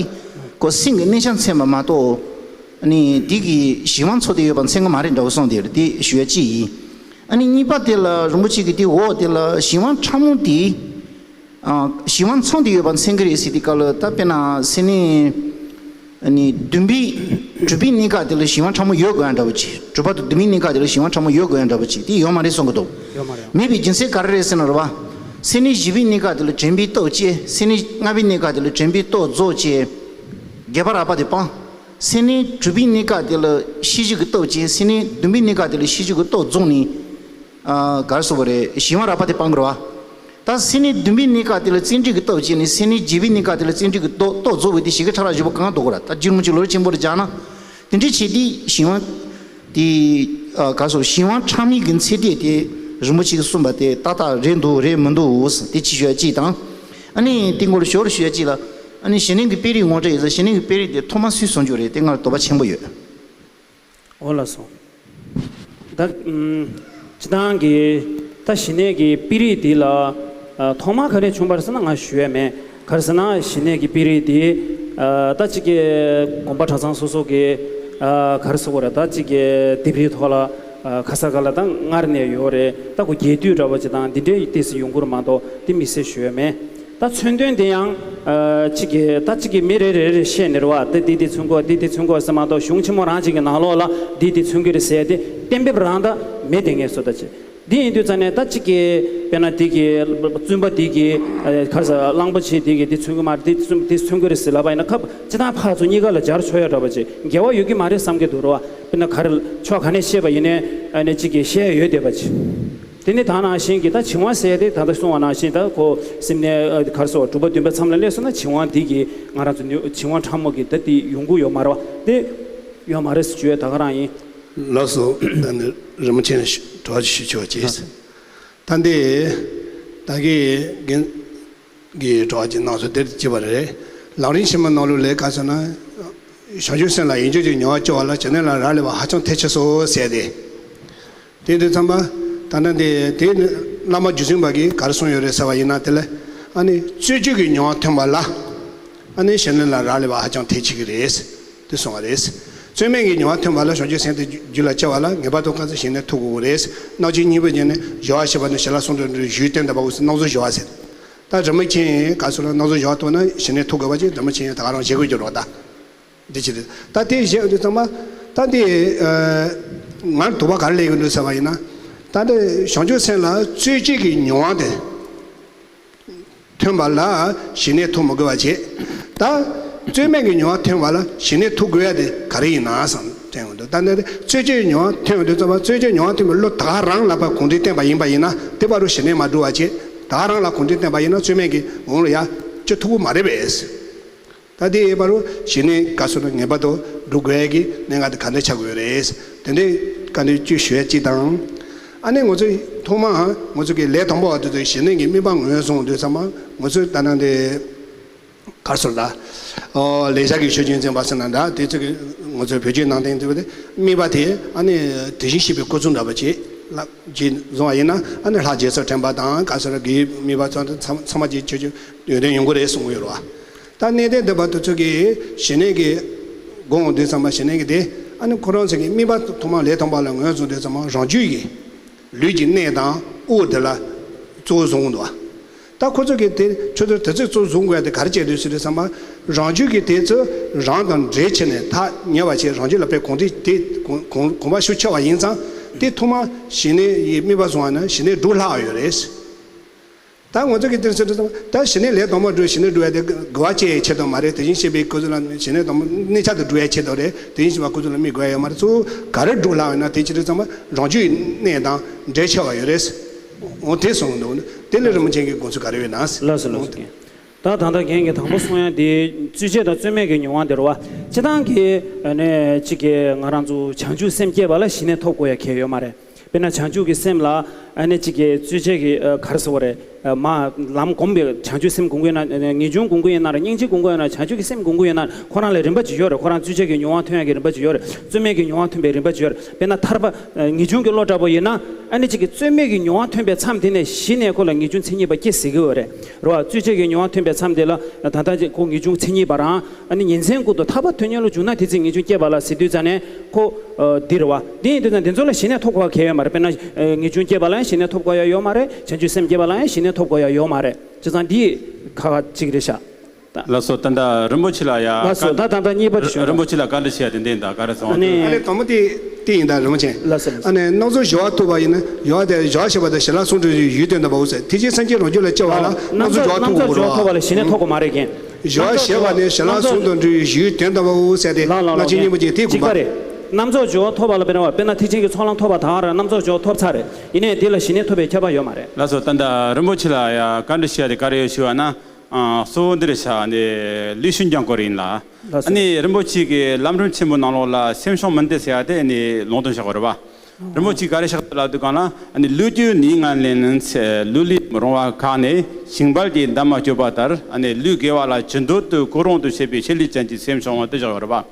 ཁོ་སེམས་ཀྱི་གནས་ཆ་མཚོན་པ་མ་གཏོགས། ཨ་ནི་དེ་གི་གཞན་དབང་མཚོན་ཏེ་ཡོད་པ་མཚོན་གྱི་མ་རེད་འདྲ་བོ་གསུངས་དེ་རེད། དེ་ཞུ་ཡ་གཅིག་ཡིན། ཨ་ནི་གཉིས་པ་དེ་ལ་རིན་པོ་ཆེ་གིས་དེ་འོག་དེ་ལ་གཞན་དབང་ཕྲ་མོ་དེ། ཨ། གཞན་དབང་ཚང་དུ་ཡོད་པ་མཚོན་གྱི་རེད་ཟེར་དུས་སྐབས་ལ། ད་དཔེར་ན་སེམས་ནི་ཨ་ནི་བདུན་པའི་གྲུབ་པའི་གནས་སྐབས་དེ་ལ་གཞན་དབང་ཕྲ་མོ་ཡོད་དགོས་ཡ་འདྲ་པོ་ཅིག་གྲུབ་པ་དང་བདུན་པའི་གནས་སྐབས་དེ་ལ་གཞན་དབང་ཕྲ་མོ་ཡོད་དགོས་ཡ་འདྲ་པོ་ཅིག་དེ་ཡོད་མ་རེད་གསུང་གི་འདུག་ཡོད་མ་རེད། མེད་པའི་རྒྱུ་མཚན་ག་རེ་རེད་ཟེར་ན་རེད་བ། སེམས་ནི་བཞི་པའི་གནས་སྐབས་དེ་ལ་དྲན་པའི་སྟོབས་བསྐྱེད། སེམས་ནི་ལྔ་པའི་གནས་སྐབས་དེ་ལ་དྲན་པའི་སྟོབས་རྫོགས་བྱས། རྒྱས་པ་རགས་པ་དེ་སྤངས། སེམས་ནི་དྲུག་པའི་གནས་སྐབས་དེ་ལ་ཤེས་བྱེད་ཀྱི་སྟོབས་བསྐྱེད། སེམས་ནི་བདུན་པའི་གནས་སྐབས་དེ་ལ་ཤེས་བྱེད་ཀྱི་སྟོབས་རྫོགས་ནས། ཨ། ག་རེ་ཟེར་དགོས་རེད། གཞན་དབང་རགས་པ་དེ་སྤང་དགོས་རེད་བ། ད་སེམས་ནི་བདུན་པའི་གནས་སྐབས་དེ་ལ་བརྩོན་འགྲུས་ཀྱི་སྟོབས་བསྐྱེད་ནས། སེམས་ནི་བརྒྱད་པའི་གནས་སྐབས་དེ་ལ་བརྩོན་འགྲུས་ཀྱི་སྟོབས་སྟོབས་རྫོགས་པའི་དེ་བཞི་ཀ་ཕྲ་རགས་བཞི་པོ་གང་ལྡོག་དགོས་རེད། ད་རྒྱུད་རིན་པོ་ཆེ་ལོ་རྒྱུས་ཆེན་པོ་རུ་སྦྱར་ན། དེ་འདྲའི་ཆེད་དེ་གཞན་དབང་དེ། ཨ། ག་རེ་ཟེར། གཞན་དབང་ཕྲ་མོའི་གི་ཚད་ལྡན་དེ་རིན་པོ་ཆེ་གིས་གསུངས་པ་དེ་ཏག་ཏག་རེད་འདུག་རེད་མི་འདུག་དེ་ཅིག་ཞུ་ཡ་གཅིག་དང་། ཨ་ནི་དེ་སྐོར་ཞོར་ཞུ་ཡ་གཅིག་ལ། ཨ་ནི་ཞི་གནས་ཀྱི་དཔེ་རིས་ངོ་སྤྲོད་ཡིན་ཙང་། ཞི་གནས་ཀྱི་དཔེ་རིས་དེ་ཐོག་མ་སུས་གསུང་རྒྱུ་རེད། དེ་ང་ལ་དོགས་པ་ཆེན་པོ་ཡོད། འོ་ལགས་སོ། ད་ཨུམ། སྤྱིར་བཏང་གི་ད་ཞི་གནས་ཀྱི་དཔེ་རིས་འདི་ལ། ཨ། ཐོག་མར་ག་ནས་བྱུང་བ་རེད་ཟེར་ན་ང་ཞུ་ཡ་མེད། ག་རེ་ཟེར་ན་ཞི་གནས་ཀྱི་དཔེ་རིས་འདི། ཨ། ད་ཅིག་གི་དགོན་པ་གྲྭ་ཚང་སོ་སོ་གི། ཨ། ག་རེ་ཟེར་དགོས་རེད། ད་ཅིག་གི་ལྡེབས་རིས་ཐོག་ལ། ཨ། ག་ས་ག་ལ་ད་སྔར་ནས་ཡོད་རེད། ད་ཁོ་རྒྱས་བསྡུས་འདྲ་བོ་ཅིག་དང་འདི་འདྲའི་ཏོག་ཙམ་ཡོང་གི་རེད་མ་གཏོགས་དེ་དམིགས་བསལ་ཞུ་ཡ་མེད། ད་མཚོན་དོན་དེ་ཡང་། ཨ། གཅིག་གིས་ད་གཅིག་གིས་མི་རེ་རེ་རེ་བཤད་ནི་རེད་བ། ད་འདི་འདི་མཚོན་གོ། འདི་འདི་མཚོན་གོ་ཟེར་མ་གཏོགས་གཞུང་ཆེན་མོ་རང་གཅིག་གི་ནང་ལོགས་ལ་འདི་འདི་མཚོན་གྱི་རེད་ཟེར་ཏེ་གཏན་འབེབས་རང་ད་མེད། དེ་ངས་བཟོ་ལྟ་བྱེད། འདི་ཡིན་དུས་ཙང་ནས་ད་གཅིག་གིས་དཔེར་ན་འདི་གི་བཙུན་པ་འདི་གི། ཨ། ག་རེ་ཟེར། གླང་པོ་ཆེ་འདི་གི་འདི་མཚོན་གྱི་མ་རེད། འདི་མཚོན་འདི་མཚོན་གྱི་རེད་ཟེར་ལབ་པ་ཡིན་ན། ཁ་སྤྱིར་བཏང་ཕར་ཚུར་གཉིས་ཀ་ལ་སྦྱར་ཆོག་ཡ་འདྲ་བ་ཅིག་འགལ་བ་ཡོད་ཀྱི་མ་རེད་བསམ་གྱི་འདུག་རེད་བ། དཔེར་ན་ག་རེ་ཕྱོགས་ག་ནས་བཤད་པ་ཡིན་ནའི་ཨ་ནི་གཅིག་གིས་བཤད་ཡ་ཡོད་བསྡད་པ་ཅིག་དེ་ནི་ད་ནང་བཞིན་གྱི་ད་བྱིང་བ་ཟེར་ཡ་དེ་ད་ལྟ་གསུངས་པ་ནང་བཞིན་ད་ཁོ་སེམས་ནས། ཨ། ག་རེ་ཟེར། གྲུབ་པ་བདུན་པ་མཚམས་ལ་སླེབས་སོང་ན་བྱིང་བ་འདི་གིས་ང་རང་ཚོ་ནི་བྱིང་བ་ཕྲ་མོ་གི་ད་དེ་ཡོང་གི་ཡོད་མ་རེད་བ། དེ་ཡོད་མ་རེད་ཟེར་བརྗོད་ཡ་ད་ག་རང་ཡིན། ལགས་སོ། ད་ནི་རིན་པོ་ཆེ་ནས་དྲི་བ་ཞུ་ཆོག་ཅེས། ད་འདི་ད་གི་རྒན་གྱིས་དྲི་བ་ཅིག་གནང་སོང་། དེར་ཅི་བ་རེད། ལམ་རིམ་ཆེན་མོའི་ནང་ལོགས་ལ་ག་རེ་ཟེར་ན། བྱང་ཆུབ་སེམས་ལ་ཡིད་འགྱུར་གྱི་མྱོང་བ་སྐྱེ་བ་ལ་ཞི་གནས་ལ་རག་ལས་པ་ཧ་ཅང་ཐལ་ཆེ་སོ་ཟེར་ཏེ། དེ་དུས་ཙམ་པ་ད་ལྟ་འདི་དེ་ནི་བླ་མ་རྗེ་བཙུན་པ་གིས་ག་རེ་གསུངས་ཡོད་རེད་ཟེར་བ་ཡིན་ན། དེ་ལ་ཨ་ནི་རྩོལ་བཅས་ཀྱི་མྱོང་བ་ཐོན་པ་ལ་ཨ་ནི་ཞི་གནས་ལ་རག་ལས་པ་ཧ་ཅང་ཐལ་ཆེ་གི་རེད། དེ་གསུངས་པ་རེད། རྩོལ་མེད་ཀྱི་མྱོང་བ་ཐོན་པ་ལ་བྱང་ཆུབ་སེམས་དེ་རྒྱུད་ལ་སྐྱེ་བ་ལ་ངེས་པར་དུ་ག་ཚོད་ཞི་གནས་ཐོབ་དགོས་རེད། སྣང་ཆེན་གཉིས་པོ་ཉིད་ནི་སྦྱོར་བ་ཞེས་པ་ནི་ཞི་ལ་གསུང་དོན་འདིར་ཞུས་བསྟན་ད་པ་འོ་ཟེར། སྣང་ཚུལ་སྦྱོར་བ་ཟེར། ད་རིན་པོ་ཆེ་ག་ཚོད་ལ་སྣང་ཚུལ་སྦྱོར་བ་ཐོབ་ན་ཞི་གནས་ཐོབ་དགོས་པ་ཅིག་རིན་པོ་ཆེ་ད་ག་རང་བཞེད་དགོས་ཀྱི་རེད་ད། འདི་ཅི་རེད། ད་དེ་བཞེད་དུས་ཙམ་པ་ད་འདི་ཨ་ང་དོགས་པ་ག་རེ་སླེབས་ཀྱི་འདུག་ཟེར་བ་ཡིན་ན། ད་འདི་བྱང་ཆུབ་སེམས་ལ་རྩོལ་བཅས་ཀྱི་མྱོང་བ་དེ་ཐོན་པ་ལ་ཞི་གནས་ཐོབ་མི་དགོས་པ་བྱེད། ད་རྩོལ་མེད་ཀྱི་མྱོང་བ་ཐོན་པ་ལ་ཞི་གནས་ཐོབ་དགོས་ཡ་དེ་ག་རེ་ཡིན་ན་བསམ་དྲན་གྱི་འདུག་ད་འདི་རྩོལ་བཅས་ཀྱི་མྱོང་བ་ཐོན་དུས་ཙམ་པ་རྩོལ་བཅས་མྱོང་བ་ཐོན་པའི་བློ་ད་ག་རང་ལ་ཕར་གོམས་འདྲིས་བསྟེན་པ་ཡིན་པ་ཡིན་ན། དེ་བར་དུ་ཞི་གནས་མ་འགྲུབ་པ་བྱེད། ད་ག་རང་ལ་གོམས་འདྲིས་བསྟེན་པ་ཡིན་ན་རྩོལ་མེད་ཀྱི་ངང་ལ་ཡ་སྐྱེ་ཐུབ་ཀྱི་མ་རེད་པས། ད་དེ་ཡོད་པ་རུ་ཞི་གནས་ག་ཚོད་ངེས་པར་དུ་སྒྲུབ་དགོས་ཡ་གི་གནད་འགག་དེ་ག་འདྲ་ཆགས་དགོས་རེད། དེ་འདྲའི་བཀའ་འདྲི་བཅུ་ཞུ་ཡ་གཅིག་དང་། ཨ་ནི་ང་ཚོས་ཐོག་མ་ང་ཚོ་གི་ལས་དང་པོ་བ་དེ་ཚོ་ཞི་གནས་ཀྱི་དམིགས་པ་ངོས་བཟུང་དུས་ཙམ་པ་ང་ཚོས་ད་ནང་དེ་གར་སོར་ལ། ཨོ་ལེགས་སྦྱར་གྱི་ཆོས་ཀྱི་འཛིན་པ་ཟེར་ན་འདྲ། དེ་ཚོ་གི་ང་ཚོའི་བོད་བརྒྱུད་ནང་བསྟན་དེ་བས་དམིགས་པ་དེ་ཨ་ནི་དེ་བཞིན་གཤེགས་པའི་སྐུ་གསུང་འདྲ་པོ་ཅིག་ལ་ཅིག་བཟུང་བ་ཡིན་ན། ཨ་ནི་ལྷ་རྗེ་ཚོ་དྲན་པ་དང་ག་ཚོད་ལ་དགེ་བའི་དམིགས་པ་ཚང་ཚང་མ་ཅིག་ཆོས་ཀྱི་ཡོན་ཏན་ཡོང་གི་རེད་གསུང་གི་ཡོད་རེད་བ། ད་གནས་བརྟན་སྡོམ་པ་དེ་ཚོ་གིས་ཞི་གནས་ཀྱི་དགོངས་དུས་ཙམ་པ་ཞི་གནས་ཀྱི་དེ་ཨ་ནི་ཁོ་རང་ཚོ་གི་དམིགས་པ་ཐོག་མ་ལས་དང་པོ་ལ་ངོས་བཟུང་དུས་ཙམ་པ་རང་རྒྱུད་ཀྱི་ལུས་ཀྱི་གནད་དང་དབུགས་དེ་ལ་གཙོ་བོ་བཟུང་གི་འདུག་བ། ད་ཁོ་ཚོ་གིས་དེ་ཁྱོད་ཚོ་དེ་ཚོས་གཙོ་བོ་བཟུང་དགོས་ཡ་དེ་ག་རེ་བྱས་འདུག་ཟེར་དུས་ཙམ་པ་རང་རྒྱུད་ཀྱི་དེ་ཚོ་རང་དང་འབྲེལ་བྱས་ནས་ཐག་ཉེ་བ་བྱས། རང་རྒྱུད་ལ་དཔེ་གོམས་འདྲིས་དེ་གོམས་གོམས་པ་ཤུགས་ཆེ་བ་ཡིན་ཙང་དེ་ཐོག་མ་ཞི་གནས་ཡི་དམིགས་པ་བཟུང་བ་ན་ཞི་གནས་སྒྲུབ་སླ་བ་ཡོད་རེད། ད་ང་ཚོ་གི་དེར་ཟེར་དུས་ཙམ་པ་ད་ཞི་གནས་ལས་དང་པོ་སྒྲུབ། ཞི་གནས་སྒྲུབ་ཡ་དེ་དགེ་བ་སྐྱེ་ཡའི་ཆེད་དུ་མ་རེད། དེ་བཞིན་གཤེགས་པའི་སྐུ་གཟུགས་ལ་ཞི་གནས་དང་པོ་གནས་ཆ་དེ་སྒྲུབ་ཡའི་ཆེད་དུ་རེད། དེ་བཞིན་གཤེགས་པ་སྐུ་གཟུགས་ལ་དམིགས་དགོས་ཡ་ཡོད་མ་རེད། གཙོ་བོ་ག་རེ་སྒྲུབ་སླ་བ་ཡིན་ན་དེ་བྱེད་དུས་ཙམ་པ་རང་རྒྱུད་ཀྱི་གནད་དང་འབྲེལ་ཆེ་བ་ཡོད་རེད། འོ་དེ་གསུངས་འདུག་དེ་ལས་རིན་པོ་ཆེ་གི་དགོངས་ཚུལ་ག་རེ་ཡོད་ན། ལགས་སོ་ལགས་སོ། ད་ད་ལྟ་རྒན་གྱིས་དང་པོ་གསུང་ཡ་དེ་རྩོལ་བཅས་དང་རྩོལ་མེད་ཀྱི་མྱོང་བ་དེ་རེད་བ། སྤྱིར་བཏང་གི་ཨ་ནི་གཅིག་གི་ང་རང་ཚོ་བྱང་ཆུབ་སེམས་བསྐྱེད་པ་ལ་ཞི་གནས་ཐོབ་དགོས་ཡ་གལ་ཡོད་མ་རེད། དཔེར་ན་བྱང་ཆུབ་ཀྱི་སེམས་ལ་ཨ་ནི་གཅིག་གི་རྩོལ་བཅས་ཀྱི་ཨ་ག་རེ་ཟེར་དགོས་རེད། ཨ་མ་ལམ་སྒོམ་པའི་བྱང་ཆུབ་སེམས་སྒོམ་གྱི་ཡིན་ན། ངེས་འབྱུང་སྒོམ་གྱི་ཡིན་ན་རེད། སྙིང་རྗེ་སྒོམ་གྱི་ཡིན་ན། བྱང་ཆུབ་ཀྱི་སེམས་སྒོམ་གྱི་ཡིན་ན་ཁོ་རང་ལ་རིམ་པ་ཅིག་ཡོད་རེད། ཁོ་རང་རྩོལ་བཅས་ཀྱི་མྱོང་བ་ཐོན་ཡ་གི་རིམ་པ་ཅིག་ཡོད་རེད། རྩོལ་མེད་ཀྱི་མྱོང་བ་ཐོན་པའི་རིམ་པ་ཅིག་ཡོད་རེད། དཔེར་ན་ཐར་པ་ངེས་འབྱུང་གི་བློ་འདྲ་པོ་ཡིན་ན་ཨ་ནི་གཅིག་གི་རྩོལ་མེད་ཀྱི་མྱོང་བ་ཐོན་པའི་མཚམས་དེ་ནས་གཞི་ནས་ཁོ་ལ་ངེས་འབྱུང་མཚན་ཉིད་པ་སྐྱེ་སྲིད་ཀྱི་ཡོད་རེད། རེད་བ། རྩོལ་བཅས་ཀྱི་མྱོང་བ་ཐོན་པའི་མཚམས་དེ་ལ་ད་ལྟ་ཁོ་ངེས་འབྱུང་མཚན་ཉིད་པ་རང་ཨ་ནི་ཉིན་མཚན་ཀུན་ཏུ་ཐར་པ་དོན་གཉེར་ལ་འཇུག་ན་དེ་ཚེ་ངེས་འབྱུང་སྐྱེས་པ་ལ་ཟེར་དུས་ཙ་ནས་ཁོ་འདི་རེད་བ། འདི་ཡིན་དུས་ཙ་འདི་ཚོ་ལ་ཞི་གནས་ཐོབ་དགོས་པ་གལ་ཡོད་མ་ དཔེར་ན་ངེས་འབྱུང་སྐྱེས་པ་ལ་ཡང་ཞི་གནས་ཐོབ་དགོས་ཡ་ཡོད་མ་རེད། བྱང་ཆུབ་སེམས་སྐྱེས་པ་ལ་ཡང་ཞི་གནས་ཐོབ་དགོས་ཡ་ཡོད་མ་རེད། བྱས་ཙང་འདི་ཁག་ཁག་ཅིག་རེད་ཤག་ད་ལགས་སོ། ད་ལྟ་རིན་པོ་ཆེ་ལ་ཡ་ལགས་སོ། ད་ད་ལྟ་གཉིས་པ་དེ་ཞུ་ཡ། རིན་པོ་ཆེ་ལ་བཀའ་འདྲི་བྱེད་ཡ་དེ་འདྲ་ཡིན་ད། ག་རེ་སོང་། ཨ་ནི། ཨ་ནི་དང་པོ་དེ་དེ་ཡིན་ད། རིན་པོ་ཆེ། ལགས་སོ་ལགས་སོ། ཨ་ནི་སྣ་ཚོགས་སྦྱོར་བ་ཐུབ་པ་ཡིན་ན། སྦྱོར་བ་དེ་སྦྱོར་བ་ཞེས་པ་དེ་ཞལ་ལག་གསུམ་དྲུག་ཡུལ་དོན་དམ་པའོ་ཟེར། ཐེག་ཆེན་སེམས་བསྐྱེད་རང་རྒྱུད་ལ་སྐྱེ་བ་ལ་སྣ་ཚོགས་སྦྱོར་བ་ཐུབ་དགོས་རེད་བ། སྦྱོར་བ་ཐོབ་པ་ལ་ཞི་གནས་ཐོབ་དགོས་མ་རེད་ཀྱི། སྦྱོར་བ་ཞེས་པ་ནི་ཞལ་ལག་གསུམ་དང་འབྲེལ་བའི་ཡུལ་དོན་དམ་པའོ་ཟེར་ཏེ། ལགས་ལགས་ལགས། སྣ་ཚོགས་སྙིང་པོ་ཅིག་ཐེག་དགོས་པ་རེད། གཅིག་པ་རེད། སྣ་ཚོགས་སྦྱོར་བ་ཐོབ་པ་ལ་དཔེར་ན་བ། དཔེར་ན་ཐེག་ཆེན་གྱི་ཚོགས་ལམ་ཐོབ་པ་དང་ར་སྣ་ཚོགས་སྦྱོར་བ་ཐོབ་ཚར་རེད། ཡིན་ནའི་དེ་ལ་ཞི་གནས་ཐོབ་པའི་ཁྱད་པར་ཡོད་མ་རེད། ལགས་སོ། ད་ལྟ་རིན་པོ་ཆེ་ལ་ཡ་བཀའ་འདྲི་ཞུ་ཡ་དེ་ག་རེ་ཡོད་ཞུ་བ་ན། ཨ། གཙོ་བོ་འདི་རེད་ཤག་ནི་ལུས་ཤིན་སྦྱངས་སྐོར་ཡིན་ལ། ལགས་སོ། ཨ་ནི་རིན་པོ་ཆེ་གི་ལམ་རིམ་ཆེན་མོ་ནང་ལོགས་ལ་སེམས་བྱུང་མུན་སྟེགས་ཟེར་ཡ་དེ་ནི་ལུང་སྟོན་བྱ་དགོས་རེད་བ། རིན་པོ་ཆེ་ག་རེ་བཞག་འདུག་ལབ་དུས་སྒང་ལ། ཨ་ནི་ལུས་ཀྱི་ནད་ངན་ལས་ནི་ཚེ། ལུས་ལས་མི་རུང་བ་ཁག་ནི། ཞིང་བལ་གྱི་འདབ་མ་སྐྱོ་བ་ལྟར། ཨ་ནི་ལུས་དགེ་བ་ལ་ཇི་འདོད་དུ་ཀུན་རུང་དུ་བྱེད་པའི་ཆེད་ལས་ཅན་གྱི་སེམས་བྱུང་བ་དེ་བཞག་ཡོད་རེད་བ།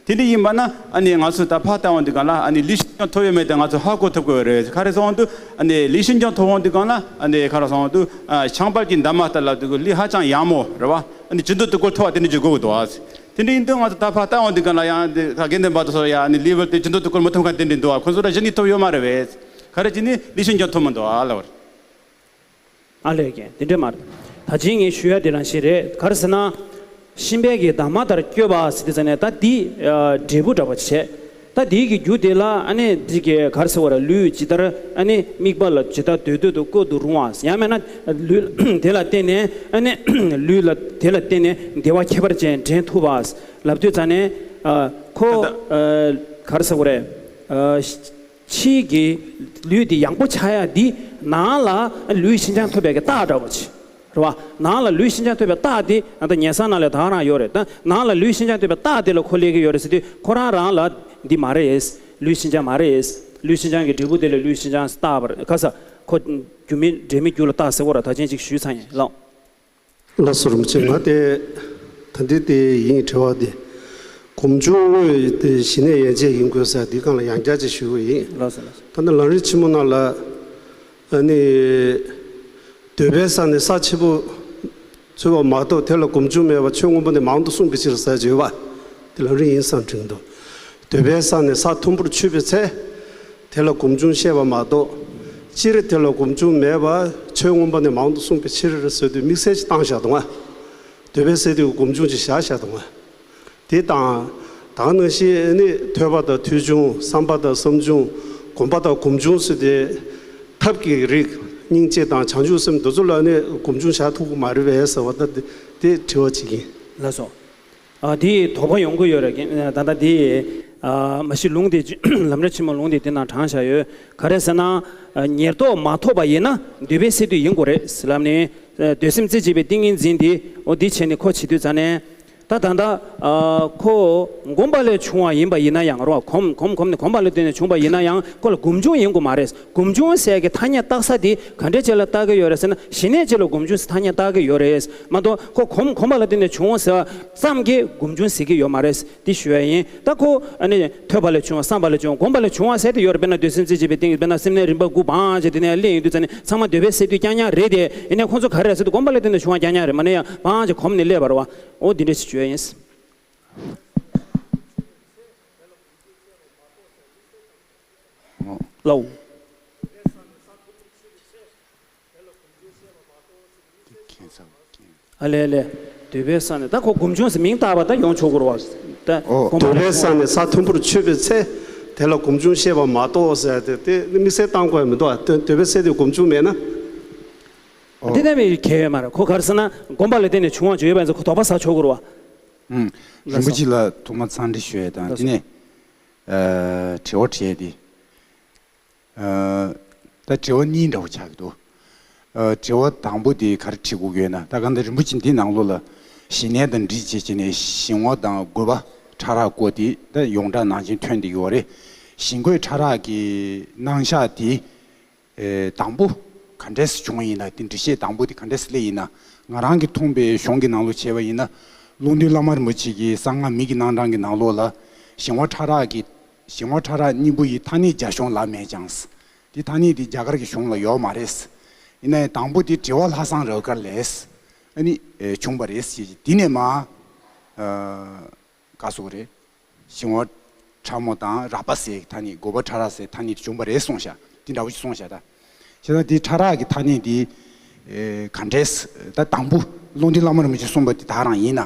དེ་འདྲ་ཡིན་པ་ན། ཨ་ནི་ང་ཚོས་ད་ཕར་བལྟ་འོང་དུས་སྒང་ལ། ཨ་ནི་ལུས་ཤིན་སྦྱངས་ཐོབ་ཡོད་མེད་དེ་ང་ཚོས་ཧ་གོ་ཐུབ་དགོས་རེད། ག་རེ་ཟེར་འོང་དུས། ཨ་ནི་ལུས་ཤིན་སྦྱངས་ཐོབ་འོང་དུས་སྒང་ལ། ཨ་ནི་ག་རེ་ཟེར་འོང་དུས། ཨ། ཞིང་བལ་གྱི་འདབ་མ་ལྟར་ལབ་དུས་ལུས་ཧ་ཅང་ཡང་མོ་རེད་བ། ཨ་ནི་ཇི་འདོད་དུ་ཀུན་ཐོབ་པ་དེ་འདྲ་ཅིག་དགོས་ཀྱི་འདུག་བ། དེ་འདྲ་ཡིན་དུས་ང་ཚོ་ད་ཕར་བལྟ་འོང་དུས་སྒང་ལ་ཡང་དེ་ད་དགེ་འདུན་པ་དེ་ཚོ་ཡང་ཨ་ནི་ལུས་པོ་དེ་ཇི་འདོད་དུ་ཀུན་མི་ཐོབ་མཁན་དེ་འདྲ་འདུག་བ། ཁོ་ཚོ་ལ་གཞི་ནས་ཐོབ་ཡོད་མ་རེད་བས། ག་རེ་བྱས་ནས་ལུས་ཤིན་སྦྱངས་ཐོབ་མི་འདུག་ཨ་ལབ་པ་རེད། ཨ་ལས་ཀྱི་དེ་འདྲ་མ་རེད། ད་ཅི་ངས་ཞུ་ཡ་དེ་རང་བཞིན་རེད། ག་རེ་ཟེར་ན། ཤིང་བལ་གྱི་འདབ་མ་ལྟར་སྐྱོ་བ་ཟེར་དུས་ཙ་ནས་ད་འདི་འབྲས་བུ་འདྲ་བ་བྱས། ད་འདི་གི་རྒྱུ་དེ་ལ་ཨ་ནི་འདི་གི་ག་རེ་ཟེར་བ་རེད། ལུས་ཇི་ལྟར་ཨ་ནི་དམིགས་པ་ལ་ཇི་ལྟར་འདོད་འདོད་དུ་བཀོད་དུ་རུང་བ། ཡང་མིན་ན་ལུས་དེ་ལ་བརྟེན་ནས། ཨ་ནི་ལུས་ལ་དེ་ལ་བརྟེན་ནས་བདེ་བ་ཁྱད་པར་ཅན་འདྲེན་ཐུབ་པ་ལབ་དུས་ཙ་ནས། ཨ། ཁོ། ད་ལྟ། ཨ། ག་རེ་ཟེར་བ་རེད། ཨ། ཕྱིའི་གི་ལུས་དེ་ཡང་པོ་ཆགས་ཡ་འདི་ནང་ལ་ལུས་ཤིན་སྦྱངས་ཐོབ་པའི་གི་རྟགས་འདྲ་བོ་ཅིག་རེད་བ། ནང་ལ་ལུས་ཤིན་སྦྱངས་ཐོབ་པའི་རྟགས་དེ་ད་ལྟ་ཉལ་ས་ནང་ལ་ད་ག་རང་ཡོད་རེད། ད་ནང་ལ་ལུས་ཤིན་སྦྱངས་ཐོབ་པའི་རྟགས་དེ་ལ་ཁོ་སླེབས་ཀྱི་ཡོད་རེད་ཟེར་དུས། ཁོ་རང་རང་ལ་འདི་མ་རེད། ལུས་ཤིན་སྦྱངས་མ་རེད། ལུས་ཤིན་སྦྱངས་ཀྱི་འབྲས་བུ་དེ་ལ་ལུས་ཤིན་སྦྱངས་རྟགས་པ་རེད། ག་ས་ཁོ་རྒྱུ་མེད་འབྲས་མེད་རྒྱུ་ལ་རྟགས་ཟེར་བ་ར། ད་ཅན་ཅིག་ཞུས་ཚར་ཡིན་ལགས། ལགས་སོ། རིན་པོ་ཆེ། ང་དེ་ད་འདི་དེ་ཡིན། དྲི་བ་འདི། སྒོམ་བྱུང་དངོས་དེ་ཞི་གནས་ཡན་ཆད་ཡིན་དགོས་ཟེར། འདི་སྒང་ལ་ཡང་བསྐྱར་ཅིག་ཞུ་གི་ཡིན། ལགས་སོ་ལགས་སོ། ད་ནི་ལམ་རིམ་ཆེན་མོ་ནང་ལ། ཨ་ནི་འདོད་པའི་ས་ནི་ས་ཆེན་པོ་འཚོལ་བ་མ་གཏོགས། དེ་ལ་སྒོམ་བྱུང་མེད་པར་ཆོས་མངོན་པ་ནི་མང་དུ་གསུངས་པའི་ཕྱིར་ཟེར་གྱི་ཡོད་པ། དེ་ལམ་རིམ་ཡིན་བསམ་དྲན་འདུག་འདོད་པའི་ས་ནི་ས་མཐོན་པོར་ཆུད་པའི་ཚེ། དེ་ལ་སྒོམ་བྱུང་བཤད་པ་མ་གཏོགས། སྤྱིར་དེ་ལ་སྒོམ་བྱུང་མེད་པར་ཆོས་མངོན་པ་ནི་མང་དུ་གསུངས་པའི་ཕྱིར་ཟེར་དུས་དམིགས་བསལ་ཅིག་བཏང་བཞག་འདུག་ང་། འདོད་པའི་ས་དེ་སྒོམ་བྱུང་ཅིག་བཞག་བཞག་འདུག་ང་། དེ་དང་། ད་ག་ནང་བཞིན་ནི་ཐོས་པ་དང་ཐོས་བྱུང་། བསམ་པ་དང་བསམ་བྱུང་། སྒོམ་པ་དང་སྒོམ་བྱུང་ཟེར་ཏེ། ཐབས་ཀྱི་རིགས། སྙིང་རྗེ་དང་བྱང་ཆུབ་སེམས་འདི་ཚོ་ལ་ནི་སྒོམ་བྱུང་བཞག་ཐུབ་ཀྱི་མ་རེད་པས་ཟེར་བ། ད་དེ་དེ་དྲི་བ་གཅིག་ཡིན། ལགས་སོ། ཨ། དེ་དོགས་པ་ཡོང་གི་ཡོད་རེད། ད་ལྟ་དེ། ཨ། མ་གཞི་ལུང་དེ། ལམ་རིམ་ཆེན་མོ་ལུང་དེ་དེ་ནང་དྲངས་བཞག་ཡོད། ག་རེ་ཟེར་ན། ཨ། ཉེར་བསྡོགས་མ་ཐོབ་པ་ཡིན་ན་འདོད་པའི་སས་བསྡུས་ཡིན་དགོས་རེད་ལབ་ནས། ཨ། འདོད་སེམས་རྩེ་གཅིག་པའི་ཏིང་ངེ་འཛིན་དེ། འོ་འདི་བྱས་ནས་ཁོ་བྱེད་དུས་ཙ་ནས། ད་ད་ལྟ། ཨ། ཁོ་སྒོམ་པ་ལས་བྱུང་བ་ཡིན་པ་ཡིན་ན་ཡང་རོ། གོམས་གོམས་གོམས་ནས་སྒོམ་པ་ལ་བརྟེན་ནས་བྱུང་བ་ཡིན་ན་ཡང་ཁོ་ལ་སྒོམ་བྱུང་ཡིན་དགོས་མ་རེད། སྒོམ་བྱུང་ཟེར་གྱི་ཐ་སྙད་བཏགས་ས་དེ་ག་འདྲའི་ཆེད་ལ་བཏགས་ཀྱི་ཡོད་རེད་ཟེར་ན། ཞི་གནས་ཆེད་ལ་སྒོམ་བྱུང་ཟེར་ཐ་སྙད་བཏགས་ཀྱི་ཡོད་རེད་མ་གཏོགས། ཁོ་གོམས་གོམས་པ་ལ་བརྟེན་ནས་བྱུང་ཟེར་བ་ཙམ་གྱིས་སྒོམ་བྱུང་ཟེར་གྱི་ཡོད་མ་རེད། འདི་ཞུ་ཡ་ཡིན། ད་ཁོ་ཨ་ནི་ཐོས་པ་ལས་བྱུང་བ། བསམ་པ་ལས་བྱུང་བ། སྒོམ་པ་ལས་བྱུང་བ་ཟེར་དེ་ཡོད་རེད། དཔེར་ན་འདོད་སེམས་རྩེ་གཅིག་པའི་ཏིང་། དཔེར་ན་སེམས་ནི་རིམ་པ་དགུ་བང་ཅེས་དེ་ནས་སླེབས་ཡོང་དུས་ཙ་ནས་ཚང་མ་འདོད་པའི་སས་བསྡུས་རྐྱང་རྐྱང་རེད་དེ། ཡིན་ནའི་ཁོང་ཚོ་ག་རེ་རེད་ཟེར་དུས་སྒོམ་པ་ལ་བརྟེན་ནས་བྱུང་བ་རྐྱང་རྐྱང་རེད། མ་ནས་ཡང་བང་ཅེས་གོམས་ནས་སླེབས་པ་རེད་བ། འོ་འདི་འདྲ་ཞིག་བརྗོད་ཡ་ཡིན། ལའོ། ཨ་ལས་ལས། འདོད་པའི་ས་ནི། ད་ཁོ་སྒོམ་བྱུང་ཟེར་མིང་བཏགས་པ་ད་ཡོང་ཆོག་གི་རེད་བ། ད་ཨོ། སྒོམ་པ་འདོད་པའི་ས་ནི་ས་མཐོན་པོར་ཆུད་པའི་ཚེ། དེ་ལ་སྒོམ་བྱུང་བཤད་པ་མ་གཏོགས་ཟེར་ཏེ། དེ་དམིགས་བསལ་བཏང་དགོས་ཡ་མི་འདུག་ཨ། འདོད་འདོད་པའི་ས་དེ་སྒོམ་བྱུང་མེད་ན། ཨོ། དེ་ལྟ་བུའི་གལ་ཡོད་མ་རེད། ཁོ་ག་རེ་ཟེར་ན་སྒོམ་པ་ལ་བརྟེན་ནས་བྱུང་བ་ཅིག་ཡོད་པ་ཡིན་ཙང་ཁོ་དོགས་པ་ཟ་ཆོག་གི་རེད་བ། ཨུམ། རིན་པོ་ཆེ་ལ་ཐོག་མར་འཚམས་འདྲི་ཞུ་ཡ་དང་། ལགས་སོ། དེ་ནས། ཨ། དྲི་བ་དྲིས་ཏེ། ཨ། ད་དྲི་བ་གཉིས་འདྲ་བོ་ཆགས་ཀྱི་འདུག་ཨ། དྲི་བ་དང་པོ་དེ་ག་རེ་དྲི་དགོས་ཀྱི་ཡོད་ན། ད་གང་ལྟར་རིན་པོ་ཆེ་འདི་ནང་ལོགས་ལ་ཞི་གནས་དང་འདྲིས་བྱེད་བྱས་ནས་ཞིང་བ་དང་རྒོད་པ་ཕྲ་རགས་བཀོད་དེ། ད་ཡོངས་གྲགས་ནང་བཞིན་ཐོན་བསྡད་ཀྱི་ཡོད་རེད། ཞིང་རྒོད་ཕྲ་རགས་ཀྱི་རྣམ་གཞག་དེ། ཨེ། དང་པོ་ག་འདྲས་སེ་བྱུང་ཡིན་ན། དེ་འདྲི་བཤད་དང་པོ་དེ་ག་འདྲས་སེ་སླེབས་ཡིན་ན། ང་རང་གི་མཐོང་པའི་གཞུང་གི་ནང་ལོགས་བྱས་པ་ཡིན་ན། ཀློང་རྡོལ་བླ་མ་རིན་པོ་ཆེ་གི་གསང་སྔགས་མི་གི་རྣམ་གྲངས་ཀྱི་ནང་ལོགས་ལ། ཞིང་བ་ཕྲ་རགས་ཀྱི། ཞིང་བ་ཕྲ་རགས་གཉིས་པོ་ཡི་ཐ་སྙད་རྒྱ་གཞུང་ལ་མེད་ཀྱང་། དེ་ཐ་སྙད་དེ་རྒྱ་གར་གྱི་གཞུང་ལ་ཡོད་མ་རེད། ཡིན་ནའི་དང་པོ་དེ་དྲི་བ་ལྷག་བསམ་རབ་དཀར་ལས། ཨ་ནི། ཨེ། བྱུང་བ་རེད་ཟེར། དེ་ནས་མ། ཨ། ག་སོགས་རེད། ཞིང་བ་ཕྲ་མོ་དང་རགས་པ་ཟེར་ཐ་སྙད། རྒོད་པ་ཕྲ་རགས་ཟེར་ཐ་སྙད་བྱུང་བ་རེད་གསུངས་ཤག་དེ་འདྲ་བོ་ཞིག་གསུངས་བཞག་ད། བྱས་ཙང་དེ་ཕྲ་རགས་ཀྱི་ཐ་སྙད་དེ་ག་འདྲས་ད་དང་པོ་རླུང་ལྡན་བླ་མ་རིན་པོ་ཆེས་གསུངས་པ་དེ་དག་རང་ཡིན་ན།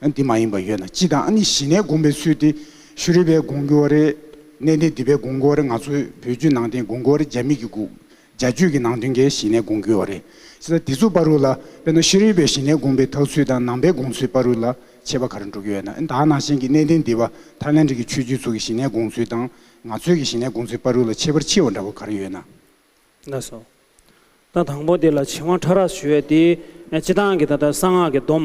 ཨ་འདི་མ་ཡིན་པ་ཡོད་ན་སྤྱི་དང་ཨ་ནི་ཞི་གནས་སྒོམ་པའི་ཚུལ་དེ་ཤེས་རིག་པས་སྒོམ་དགོས་པ་རེད། གནས་བརྟན་སྡིག་པས་སྒོམ་དགོས་པ་རེད། ང་ཚོའི་བོད་བརྒྱུད་ནང་བསྟན་སྒོམ་དགོས་པ་རེད། རྒྱ་མི་གི་སྒོམ་རྒྱ་ཆོས་ཀྱི་ནང་དོན་གྱི་ཞི་གནས་སྒོམ་དགོས་པ་རེད། བྱས་ཙང་དེ་ཚོ་བར་དུ་ལ་དཔེར་ན་ཤེས་རིག་པའི་ཞི་གནས་སྒོམ་པའི་ཐབས་ཚུལ་དང་ནང་པའི་སྒོམ་ཚུལ་བར་དུ་ལ་ཁྱད་པར་ག་རེ་འགྲོ་གི་ཡོད་ན། ཨ་ནི་དག་ནང་བཞིན་གྱི་གནས་བརྟན་སྡིག་པ་ཐའི་ལེན་ཌི་གི་ཆོས་བརྒྱུད་ཚོ་གི་ཞི་གནས་སྒོམ་ཚུལ་དང་ང་ཚོའི་གི་ཞི་གནས་སྒོམ་ཚུལ་བར་དུ་ལ་ཁྱད་པར་ཕྱེ་བ་འདྲ་བོ་ག་རེ་ཡོད་ན། ལགས་སོ། ད་དང་པོ་དེ་ལ་བྱིང་བ་ཕྲ་རགས་ཞུ་བའི་དེ་སྤྱི་བཏང་གི་ད་ལྟ་གསང་སྔགས་ཀྱི་སྡོམ།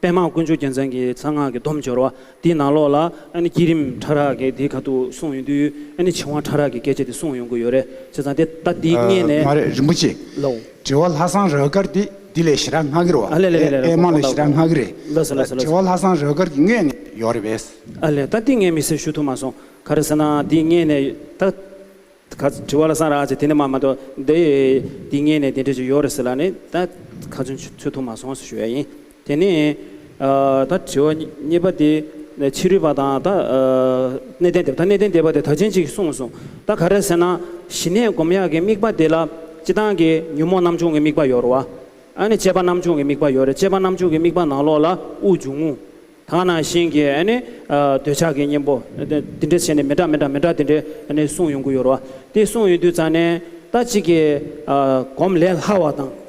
པདྨ་དཀོན་མཆོག་རྒྱལ་མཚན་གྱི་གསང་སྔགས་ཀྱི་སྡོམ་སྦྱོར་བ་དེའི་ནང་ལོགས་ལ་ཨ་ནི་བསྐྱེད་རིམ་ཕྲ་རགས་ཀྱི་དེ་ཁ་ཐུག་གསུངས་ཡོང་དུས་ཨ་ནི་བྱིང་བ་ཕྲ་རགས་ཀྱི་སྐད་ཆ་དེ་གསུངས་ཡོང་གི་ཡོད་རེད། བྱས་ཙང་དེ་ད་དེ་ཨ་སྔས་ནས། མ་རེད་རིན་པོ་ཆེ། ལོ། དྲི་བ་ལྷག་བསམ་རབ་དཀར་དེ་འདི་ལས་ཞེ་དྲག་སྔ་གི་རེད་བ། ཨ་ལས་ལས་ལས་ལས། ཨེ་མ་ལས་ཞེ་དྲག་སྔ་གི་རེད། ལགས་སོ་ལགས་སོ་ལགས་སོ། དྲི་བ་ལྷག་བསམ་རབ་དཀར་གྱི་སྔས་ནས་ཡོད་རེད་པས། ཨ་ལས། ད་འདི་ངས་མི་སེར་ཞུ་ཐུབ་མ་སོང་། ག་རེ་ཟེར་ན་འདི་སྔས་ནས་ད། ག་དྲི་བ་ལ་བསམ་རག་ཅེས་དེ་ནས་མ་མ་གཏོགས་འདི་འདི་ངས་ནས་དེ་འདྲ་ཅིག་ཡོད་རེད་ཟེར་ལ་ནི་ད་ཁ་ཚོན་ཆུ་ཚོད་ཐུང་མ་སོང་ཟེར་ཞུ་ཡ་ཡིན། དེ་ནས་ཨ་ད་དྲི་བ་གཉིས་པ་དེ་ཕྱི་རོལ་པ་དང་ད་ཨ་གནས་བརྟན་སྡེ་པ། ད་གནས་བརྟན་སྡེ་པ་དེ་ད་ཅན་ཅིག་གསུངས་སོང་། ད་ག་རེ་ཟེར་ན་ཞི་གནས་སྒོམ་ཡག་གི་དམིགས་པ་དེ་ལ་སྤྱི་བཏང་གི་ཉོན་མོངས་རྣམ་བྱུང་གི་དམིགས་པ་ཡོད་རེད་བ། ཨ་ནི་བཅས་པ་རྣམ་བྱུང་གི་དམིགས་པ་ཡོད་རེད། བཅས་པ་རྣམ་བྱུང་གི་དམིགས་པ་ནང་ལོགས་ལ་དབུགས་འབྱུང་རྔུབ། ད་ནང་བཞིན་གྱི་ཨ་ནི་ཨ་འདོད་ཆགས་ཀྱི་གཉེན་པོ་འདི་འདྲ་བྱས་ནས་མི་འདྲ་མི་འདྲ་མི་འདྲ་དེ་འདྲ་ཨ་ནི་གསུངས་ཡོང་གི་ཡོད་རེད་བ། དེ་གསུངས་ཡོང་དུས་ཙང་ནས་ད་གཅིག་གི་ཨ་སྒོམ་ལས་སླ་བ་དང་།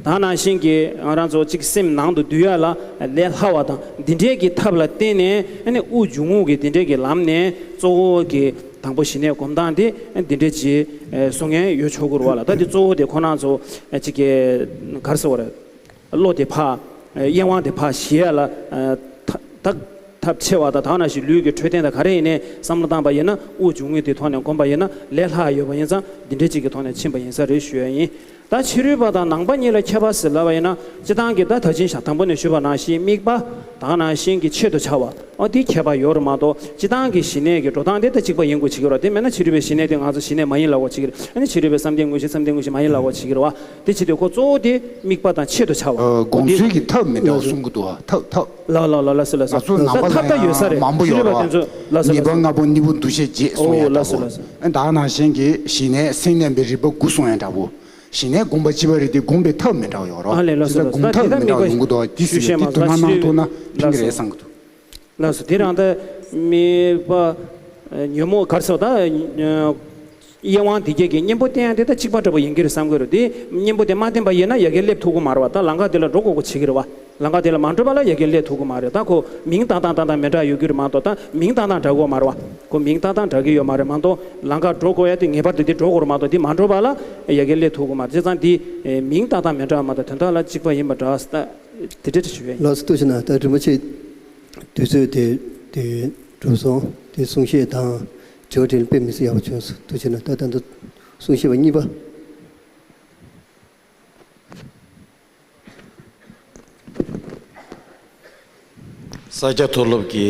ད་ནང་བཞིན་གྱི་ང་རང་ཚོ་གཅིག་སེམས་ནང་དུ་འདུས་ཡ་ལ་ལས་སླ་བ་དང་འདི་འདྲའི་གི་ཐབས་ལ་བརྟེན་ནས་ཨ་ནི་དབུགས་འབྱུང་རྔུབ་ཀྱི་འདི་འདྲའི་གི་ལམ་ནས་གཙོ་བོ་གི་དང་པོ་ཞི་གནས་སྒོམ་སྟངས་དེ་འདི་འདྲའི་ཅིག་གསུང་མཁན་ཡོད་ཆོག་གི་རེད་བ་ལ། ད་དེ་གཙོ་བོ་དེ་ཁོ་རང་ཚོ་གཅིག་གི་ག་རེ་ཟེར་བ་རེད། བློ་དེ་ཕར། གཡེང་བ་དེ་ཕར་ཞི་ཡ་ལ། ཐ་ཐབས་ཆེ་བ་དང་དག་ནང་བཞིན་ལུས་ཀྱི་འཕྲོད་བསྟེན་དང་ག་རེ་ཡིན་ནའི་བསམ་བློ་བཏང་པ་ཡིན་ན་དབུགས་འབྱུང་རྔུབ་དེ་ཐོག་ནས་སྒོམ་པ་ཡིན་ན་ལས་སླ་ཡོད་པ་ཡིན་ཙང་འདི་འདྲའི་ཅིག་གི་ཐོག་ནས་ཕྱིན་པ་ཡིན་ས་རེད་ཞུ་ཡ་ཡིན། ད་ཕྱི་རོལ་པ་དང་ནང་པ་གཉིས་ལ་ཁྱད་པར་ཟེར་ལབ་པ་ཡིན་ན་སྤྱི་བཏང་གི་ད་ད་ཅིན་ཞག་དང་པོ་ནས་ཞུས་པ་ནང་བཞིན་དམིགས་པ་དག་ནང་བཞིན་གྱི་ཆེད་དུ་བྱ་བ། ཨོ་དེའི་ཁྱད་པར་ཡོད་རེད་མ་གཏོགས་སྤྱི་བཏང་གི་ཞི་གནས་ཀྱི་འགྲོ་སྟངས་དེ་ད་གཅིག་པ་ཡིན་དགོས་བྱེད་ཀྱི་རེད། དེ་མེད་ན་ཕྱི་རོལ་པའི་ཞི་གནས་དེ་ང་ཚོ་ཞི་གནས་མ་ཡིན་ལབ་དགོས་བྱེད་ཀྱི་རེད། ཨ་ནི་ཕྱི་རོལ་པའི་བསམ་གཏན་དངོས་གཞི་བསམ་གཏན་དངོས་གཞི་མ་ཡིན་ལབ་དགོས་བྱེད་ཀྱི་རེད་བ། དེ་བྱེད་དུས་ཁོ་གཙོ་བོ་དེ་དམིགས་པ་དང་ཆེད་དུ་བྱ་བ། ཨ་སྒོམ་ཚུལ་གྱི་ཐབས་མི་འདྲ་བ་གསུང་གི་འདུག་བ། ཐབས་ཐབས། ལགས་ལགས་ལགས་ལགས་སོ་ལགས་སོ། ང་ཚོ་ནང་པ་ད་ཐབས་ད་ཡོད་ས་རེད། མང་པོ་ཕྱི་ཡོད་རོགས། རོལ་པ་དེ་ཚོ་ལགས་སོ་ཉིས་པ་ལགས་སོ། ལྔ་པོ་གཉིས་པོ་འདུ་ཤེས་བརྒྱད་གསུང་ཡ་ལགས་སོ་ལགས་སོ། ཨ་ད་ནང་བཞིན་གྱི་ཞི་གནས་སེམས་ལྡན་པའི་རིམ་པ་དགུ་གསུང་ཡ་འདྲ་བོ། ཞི་གནས་སྒོམ་པ་སྤྱི་པ་རེད་དེ་སྒོམ་པའི་ཐབས་མི་འདྲ་བ་ཡོད་རོགས། ཨ་ལས་ལགས་སོ་ལགས་སོ། སྒོམ་ཐབས་མི་འདྲ་བ་ཡོང་གི་འདུག་བ། དེ་ཞུ་ཡ་མ་དེ་དོན་ན་ནང་ཐོག་ན་ཕན་གི་རེད་བསམ་གི་འདུག་ལགས་སོ། དེ་རང་ད་དམིགས་པ་ཉོན་མོངས་ག་རེ་ཟེར་བ་ད་གཡེང་བ་འདི་སྐྱེ་གི་གཉེན་པོ་བསྟེན་ཡ་དེ་ད་གཅིག་པ་འདྲ་པོ་ཡིན་གྱི་རེད་བསམ་གྱི་རེད། དེ་གཉེན་པོ་དེ་མ་བསྟེན་པ་ཡིན་ན་ཡ་གི་སླེབས་ཐུབ་ཀྱི་མ་རེད་བ། ད་ལམ་ཁ་དེ་ལ་འགྲོ་དགོས་དགོས་བྱེད་ཀྱི་རེད་བ། ལམ་ཁ་དེ་ལ་མ་འགྲོ་བ་ལ་ཡ་གི་སླེབས་ཐུབ་ཀྱི་མ་རེད། ད་ཁོ་མིང་བཏགས་སྟངས་བཏགས་སྟངས་མི་འདྲ་ཡོད་ཀྱི་རེད་མ་གཏོགས་ད་མིང་བཏགས་སྟངས་འདྲ་གི་ཡོད་མ་རེད། མ་གཏོགས་ལམ་ཁ་འགྲོ་དགོས་ཡ་དེ་ངེས་པར་དུ་དེ་འགྲོ་དགོས་རེད་མ་གཏོགས་དེ་མ་འགྲོ་བ་ལ་ཡ་གི་སླེབས་ཐུབ་ཀྱི་མ་རེད། བྱས་ཙང་དེ་མིང་བཏགས་སྟངས་མི་འདྲ་བ་མ་གཏོགས་དོན་དག་ལ་གཅིག་པ་ཡིན་པ་འདྲ་ད་དེ་འདྲ་ཞུ་ཡ་ཡིན། ལགས་སོ། ཐུགས་རྗེ་གནང་། ད་རིན་པོ་ཆེ། དུས་ཚོད་དེ་དེ་གྲུབ་སོང་། དེ་གསུང་བཤད་དང་དྲི་བ་དྲིས་ལན་དཔེ་མི་སྲིད་ཡག་པོ་བྱུང་སོང་། ཐུགས་རྗེ་གནང་། ད་ད་ལྟ་གསུང་བཤད་པ་གཉིས་པ། ས་སྐྱ་མཐོ་སློབ་ཀྱི་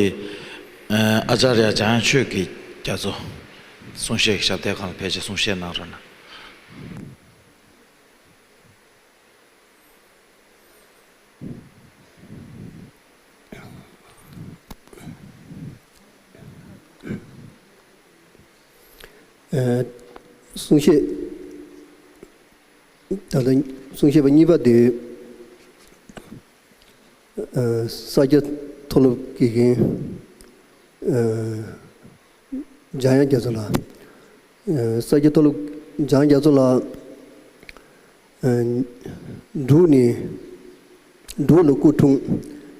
ཨ་ཨ་ཅཱརྱ་འཇམ་དབྱངས་ཆོས་ཀྱི་རྒྱ་མཚོ་གསུང་བཤད་ཀྱི་ཞབས་སྟེགས་སྒང་ལ་ཕལ་ཆེར་གསུང་བཤད་གནང་རོགས་གནང་། ཨ་གསུང་བཤད། ད་ལྟ་གསུང་བཤད་པ་གཉིས་པ་དེ་ཨ་ས་སྐྱ་མཐོ་སློབ་དགེ་རྒན་ཨ་འཇམ་དབྱངས་རྒྱ་མཚོ་ལགས། ཨ་ས་སྐྱ་མཐོ་སློབ་འཇམ་དབྱངས་རྒྱ་མཚོ་ལགས། ཨ་འབྲུག་ནས་འབྲུག་ལ་སྐུ་འཁྲུངས།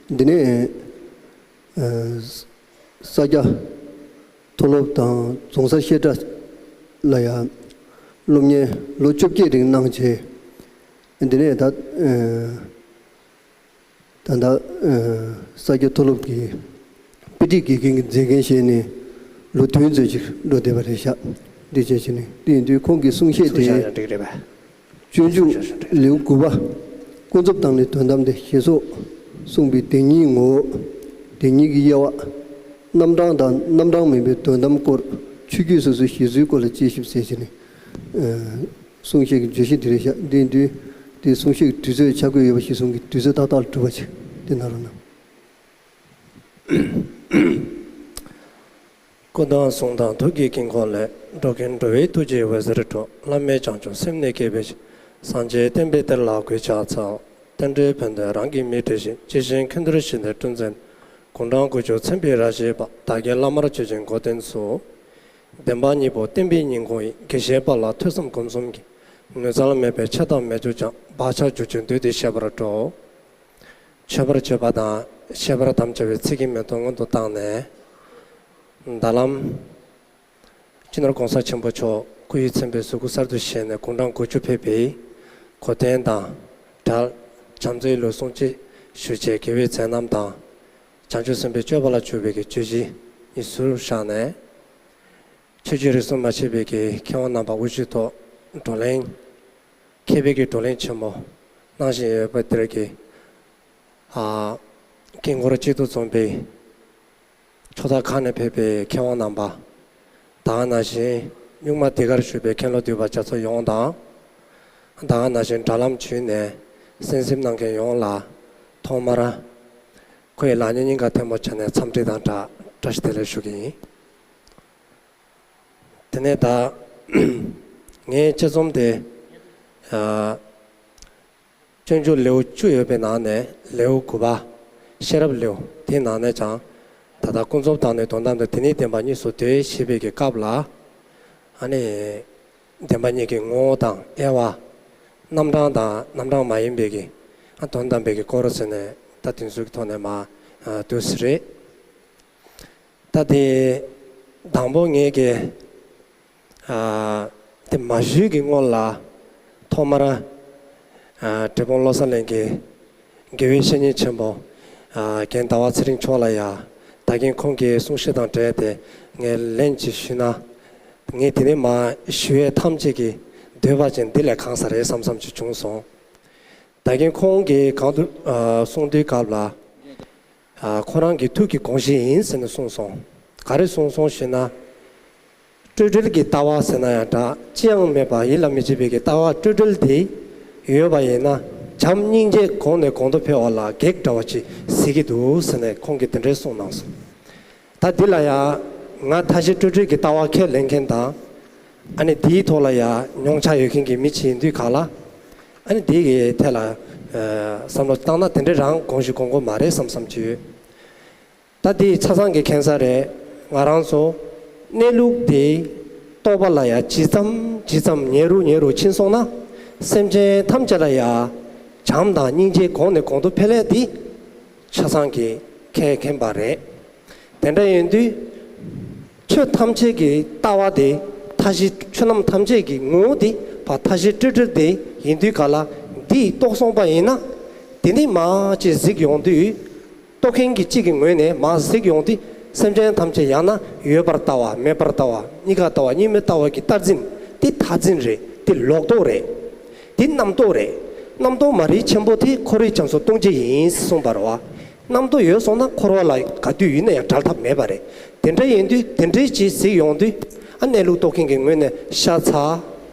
འདི་ནས་ཨ་ས་སྐྱ་མཐོ་སློབ་དང་རྫོང་སར་བཤད་གྲྭ་ལ་ཡང་སློབ་གཉེར་ལོ་བཅོ་བརྒྱད་རིང་གནང་བྱས། འདི་ནས་ད་ཨ་ད་ལྟ་ཨ་ས་སྐྱ་མཐོ་སློབ་ཀྱི་དཔེ་ཁྲིད་དགེ་རྒན་གྱི་མཛད་འགན་བཞེས་ནས་ལོ་བདུན་ཙམ་ཅིག་འགྲོ་བསྡད་པ་རེད་ཤག་འདི་བྱས་བྱས་ནས་དེ་ཡིན་དུས་ཁོང་གི་གསུང་བཤད་དེ། གསུང་བཤད་ཡང་འགྲིག་རེད་པས། སྤྱོད་འཇུག་ལེའུ་དགུ་པ། ཀུན་རྫོབ་དང་ནི་དོན་དམ་སྟེ་ཞེས་སོགས་གསུངས་པའི་བདེན་གཉིས་ངོ་བོ། བདེན་གཉིས་ཀྱི་དབྱེ་བ། རྣམ་གྲངས་དང་རྣམ་གྲངས་མིན་པའི་དོན་དམ་སྐོར། ཆོས་བརྒྱུད་སོ་སོའི་བཞེད་ཚུལ་སྐོར་ལ་དཔྱད་ཞིབ་ཟེར་བྱས་ནས། ཨ་གསུང་བཤད་ཀྱི་བརྗོད་གཞི་འདི་རེད་ཤག་འདི་འདི་འདི་གསུང་བཤད་ཀྱི་དུས་ཚོད་ཆ་བགོས་ཡོད་པ་ཞིག་གསུང་གི་དུས་ཚོད་ཏག་ཏག་ལ་གྲུབ་པ་ཅིག་འདི་གནང་རོགས་གནང་། སྐུ་དང་གསུང་དང་ཐུགས་ཀྱི་དཀྱིལ་འཁོར་ལས། འགྲོ་ཀུན་འགྲོ་བའི་ཐུགས་རྗེའི་འོད་ཟེར་འཕྲོ། བླ་མེད་བྱང་ཆུབ་སེམས་ནི་སྐྱེས་པའི་ཕྱིར། སངས་རྒྱས་བསྟན་པའི་གཏེར་ལ་གུས་ཕྱག་འཚལ། རྟེན་འབྲེལ་ཕན་བདེ་རང་གི་མིག་འཕྲུལ་བཞིན། ཇི་བཞིན་ཁྱོད་འདིར་ཞིག་ནས་སྤྲུལ་མཛད། དགུང་གྲངས་དགུ་བཅུ་ཚན་པའི་རབ་བཞད་པ། བདག་གི་བླ་མར་ཆོས་ཀྱི་འགོ་བསྟན་སོ། བདེན་པ་གཉིས་པོ་བསྟན་པའི་སྙིང་ཁོང་ཡིན། དགེ་བཤེས་པ་ལགས་ཐོས་བསམ་སྒོམ་གསུམ་གྱི། ནུས་རྩལ་མེད་པའི་ཆེ་ཐག་མེད་རྒྱུ་ཅང་། བག་ཆགས་འཇུག་ཆེན་བདུད་དེ་ཤེས་པར་སྤྲོ། མཆོད་པར་བརྗོད་པ་དང་བཤད་པར་དམ་བཅའ་བའི་ཚིག་གི་མེ་ཏོག་སྔོན་དུ་བཏང་ནས། ད་ལམ་སྤྱི་ནོར་༸གོང་ས་ཆེན་པོ་མཆོག་སྐུ་ཡི་མཚན་དཔེ་གཟུགས་སྐུ་གསར་དུ་བཞེངས་ནས་དགུང་གྲངས་དགུ་བཅུ་ཕེབས་པའི་གོ་སྟོན་དང་སྦྲགས། བྱམས་བརྩེའི་ལུས་སྲུང་ཅེས་ཞུ་བྱའི་དགེ་བའི་མཛད་རྣམ་དང་། བྱང་ཆུབ་སེམས་དཔའི་སྤྱོད་པ་ལ་འཇུག་པའི་གི་བརྗོད་གཞི་གཉིས་སུ་བཞག་ནས། ཆོས་བརྒྱུད་རིས་སུ་མ་ཆད་པའི་གི་མཁས་དབང་རྣམ་པ་དབུ་བཞུགས་ཐོག་བགྲོ་གླེང་། མཁས་པའི་གི་བགྲོ་གླེང་ཆེན་མོ་གནང་བཞིན་ཡོད་པ་དེར་གི། ཨ། དཀྱིལ་འཁོར་གཅིག་ཏུ་འཛོམས་པའི་ཕྱོགས་མཐའ་ཁག་ནས་ཕེབས་པའི་མཁས་དབང་རྣམ་པ། ད་ག་ནང་བཞིན་གཉུག་མ་འདི་གར་བཞུགས་པའི་མཁན་སློབ་འདུས་པ་རྒྱ་མཚོ་ཡོངས་དང་། ད་ག་ནང་བཞིན་དྲ་ལམ་བརྒྱུད་ནས་གསན་གཟིགས་གནང་མཁན་ཡོངས་ལ་ཐོག་མར་ཁོ་ཡི་ལག་གཉིས་སྙིང་ག་ཐལ་མོ་སྦྱར་ནས་འཚམས་འདྲི་དང་སྦྲགས་བཀྲ་ཤིས་བདེ་ལེགས་ཞུ་གི་ཡིན། དེ་ནས་ད་ངའི་དཔྱད་རྩོམ་དེ། ཨ། སྤྱོད་འཇུག་ལེའུ་བཅུ་ཡོད་པའི་ནང་ནས་ལེའུ་དགུ་པ། ཤེས་རབ་ལེའུ་དེའི་ནང་ནས་ཀྱང་། ད་ལྟ་ཀུན་རྫོབ་དང་ནི་དོན་དམ་དང་། དེ་ནི་བདེན་པ་གཉིས་སུ་འདོད་ཞེས་པའི་གི་སྐབས་ལ། ཨ་ནི། བདེན་པ་གཉིས་ཀྱི་ངོ་བོ་དང་དབྱེ་བ། རྣམ་གྲངས་དང་རྣམ་གྲངས་མ་ཡིན་པའི་གི། ཨ། དོན་དམ་པའི་གི་སྐོར་ཟེར་ནས་ད་དེ་ཚོའི་ཐོག་ནས་མར། ཨ། འདུག་སེ་རེད། ད་དེ་དང་པོ་ངས་ཀྱི། ཨ། དེ་མ་ཞུས་ཀྱི་སྔོན་ལ། ཐོག་མར། ཨ། འབྲས་སྤུངས་བློ་གསལ་གླིང་གི་དགེ་བའི་བཤེས་གཉེན་ཆེན་པོ། ཨ། རྒན་ཟླ་བ་ཚེ་རིང་མཆོག་ལ་ཡ། ད་གིན་ཁོང་གི་གསུང་བཤད་དང་འབྲེལ་ཏེ་ངས་ལན་ཅིག་ཞུས་ན། ངས་དེ་ནས་མར་ཞུ་ཡས་ཐམས་ཅད་ཀྱི་འདོད་པ་ཅན་འདི་ལས་གང་ས་རེད་བསམ་བསམ་ཅིག་བྱུང་སོང་། ད་གིན་ཁོང་གིས་གང་དུ། ཨ། གསུང་དུས་སྐབས་ལ། ཨ། ཁོ་རང་གི་ཐུགས་ཀྱི་དགོངས་གཞི་ཡིན་ཟེར་ནས་གསུངས་སོང་། ག་རེ་གསུངས་སོང་ཞེ་ན། སྤྲོས་བྲལ་གྱི་ལྟ་བ་ཟེར་ན་ཡང་འདྲ། ཅི་ཡང་མེད་པ་ཡིད་ལ་མི་བྱེད་པའི་གི་ལྟ་བ་སྤྲོས་བྲལ་དེ་ཡོད་པ་ཡིན་ན། བྱམས་སྙིང་རྗེ་གོང་ནས་གོང་དུ་འཕེལ་བ་ལ་གེགས་འདྲ་བ་ཅིག་གཟིགས་ཀྱི་འདུག་ཟེར་ནས་ཁོང་གིས་དེ་འདྲའི་གསུངས་གནང་སོང་། ད་འདི་ལ་ཡང་ང་མཐའ་བཞི་སྤྲོས་བྲལ་གྱི་ལྟ་བ་ཁས་ལེན་མཁན་དང་། ཨ་ནི་འདིའི་ཐོག་ལ་ཡང་མྱོང་ཆ་ཡོད་མཁན་གྱི་མི་ཅིག་ཡིན་དུས་ག་ལ། ཨ་ནི་འདི་གི་ཐད་ལ། ཨ། བསམ་བློ་བཏང་ན་དེ་འདྲའི་རང་དགོངས་གཞི་དགོངས་མཁོ་མ་རེད་བསམ་བསམ་ཅིག་ཡོད། ད་འདི་ཆ་ཚང་གི་མཁྱེན་གསལ་རེད། ང་རང་ཚོ་གནས་ལུགས་དེ་རྟོགས་པ་ལ་ཡང་ཇི་ཙམ་ཇི་ཙམ་ཉེ་རུ་ཉེ་རུ་ཕྱིན་སོང་ན། སེམས་ཅན་ཐམས་ཅད་ལ་ཡང་བྱམས་དང་སྙིང་རྗེ་གོང་ནས་གོང་དུ་འཕེལ་ཡས་དེ་ཆ་ཚང་གི་ཁས་མཁྱེན་པ་རེད། དེ་འདྲ་ཡིན་དུས། ཆོས་ཐམས་ཅད་ཀྱི་ལྟ་བ་དེ་མཐའ་བཞི། ཆོས་རྣམས་ཐམས་ཅད་ཀྱི་ངོ་བོ་དེ་ཕར་མཐའ་བཞི་སྤྲོས་བྲལ་དེ་ཡིན་དུས་ག་ལ། འདི་རྟོགས་སོང་པ་ཡིན་ན། དེ་ནི་མར་ཅིག་གཟིགས་ཡོང་དུས། རྟོགས་མཁན་གྱི་གཅིག་གི་ངོས་ནས་མར་གཟིགས་ཡོང་དུས། སེམས་ཅན་ཐམས་ཅད་ཡང་ན་ཡོད་པར་ལྟ་བ། མེད་པར་ལྟ་བ། གཉིས་ཀ་ལྟ་བ། གཉིས་མེད་ལྟ་བ་གི་བསྟར་འཛིན་དེ་མཐར་འཛིན་རེད། དེ་ལོག་རྟོག་རེད། དེ་རྣམ་རྟོག་རེད། རྣམ་རྟོག་མ་རིག་ཆེན་པོ་དེ་འཁོར་བའི་རྒྱ་མཚོ་ལྟུང་བྱེད་ཡིན་གསུངས་པ་རེད་བ། རྣམ་རྟོག་ཡོད་སོང་ན་འཁོར་བ་ལ་ག་དུས་ཡིན་ན་ཡང་བྲལ་ཐབས་མེད་པ་རེད། དེ་འདྲ་ཡིན་དུས་དེ་འདྲའི་ཅིག་གཟིགས་ཡོང་དུས། ཨ། གནས་ལུགས་རྟོགས་མཁན་གྱི་ངོས་ནས་ཤ་ཚ།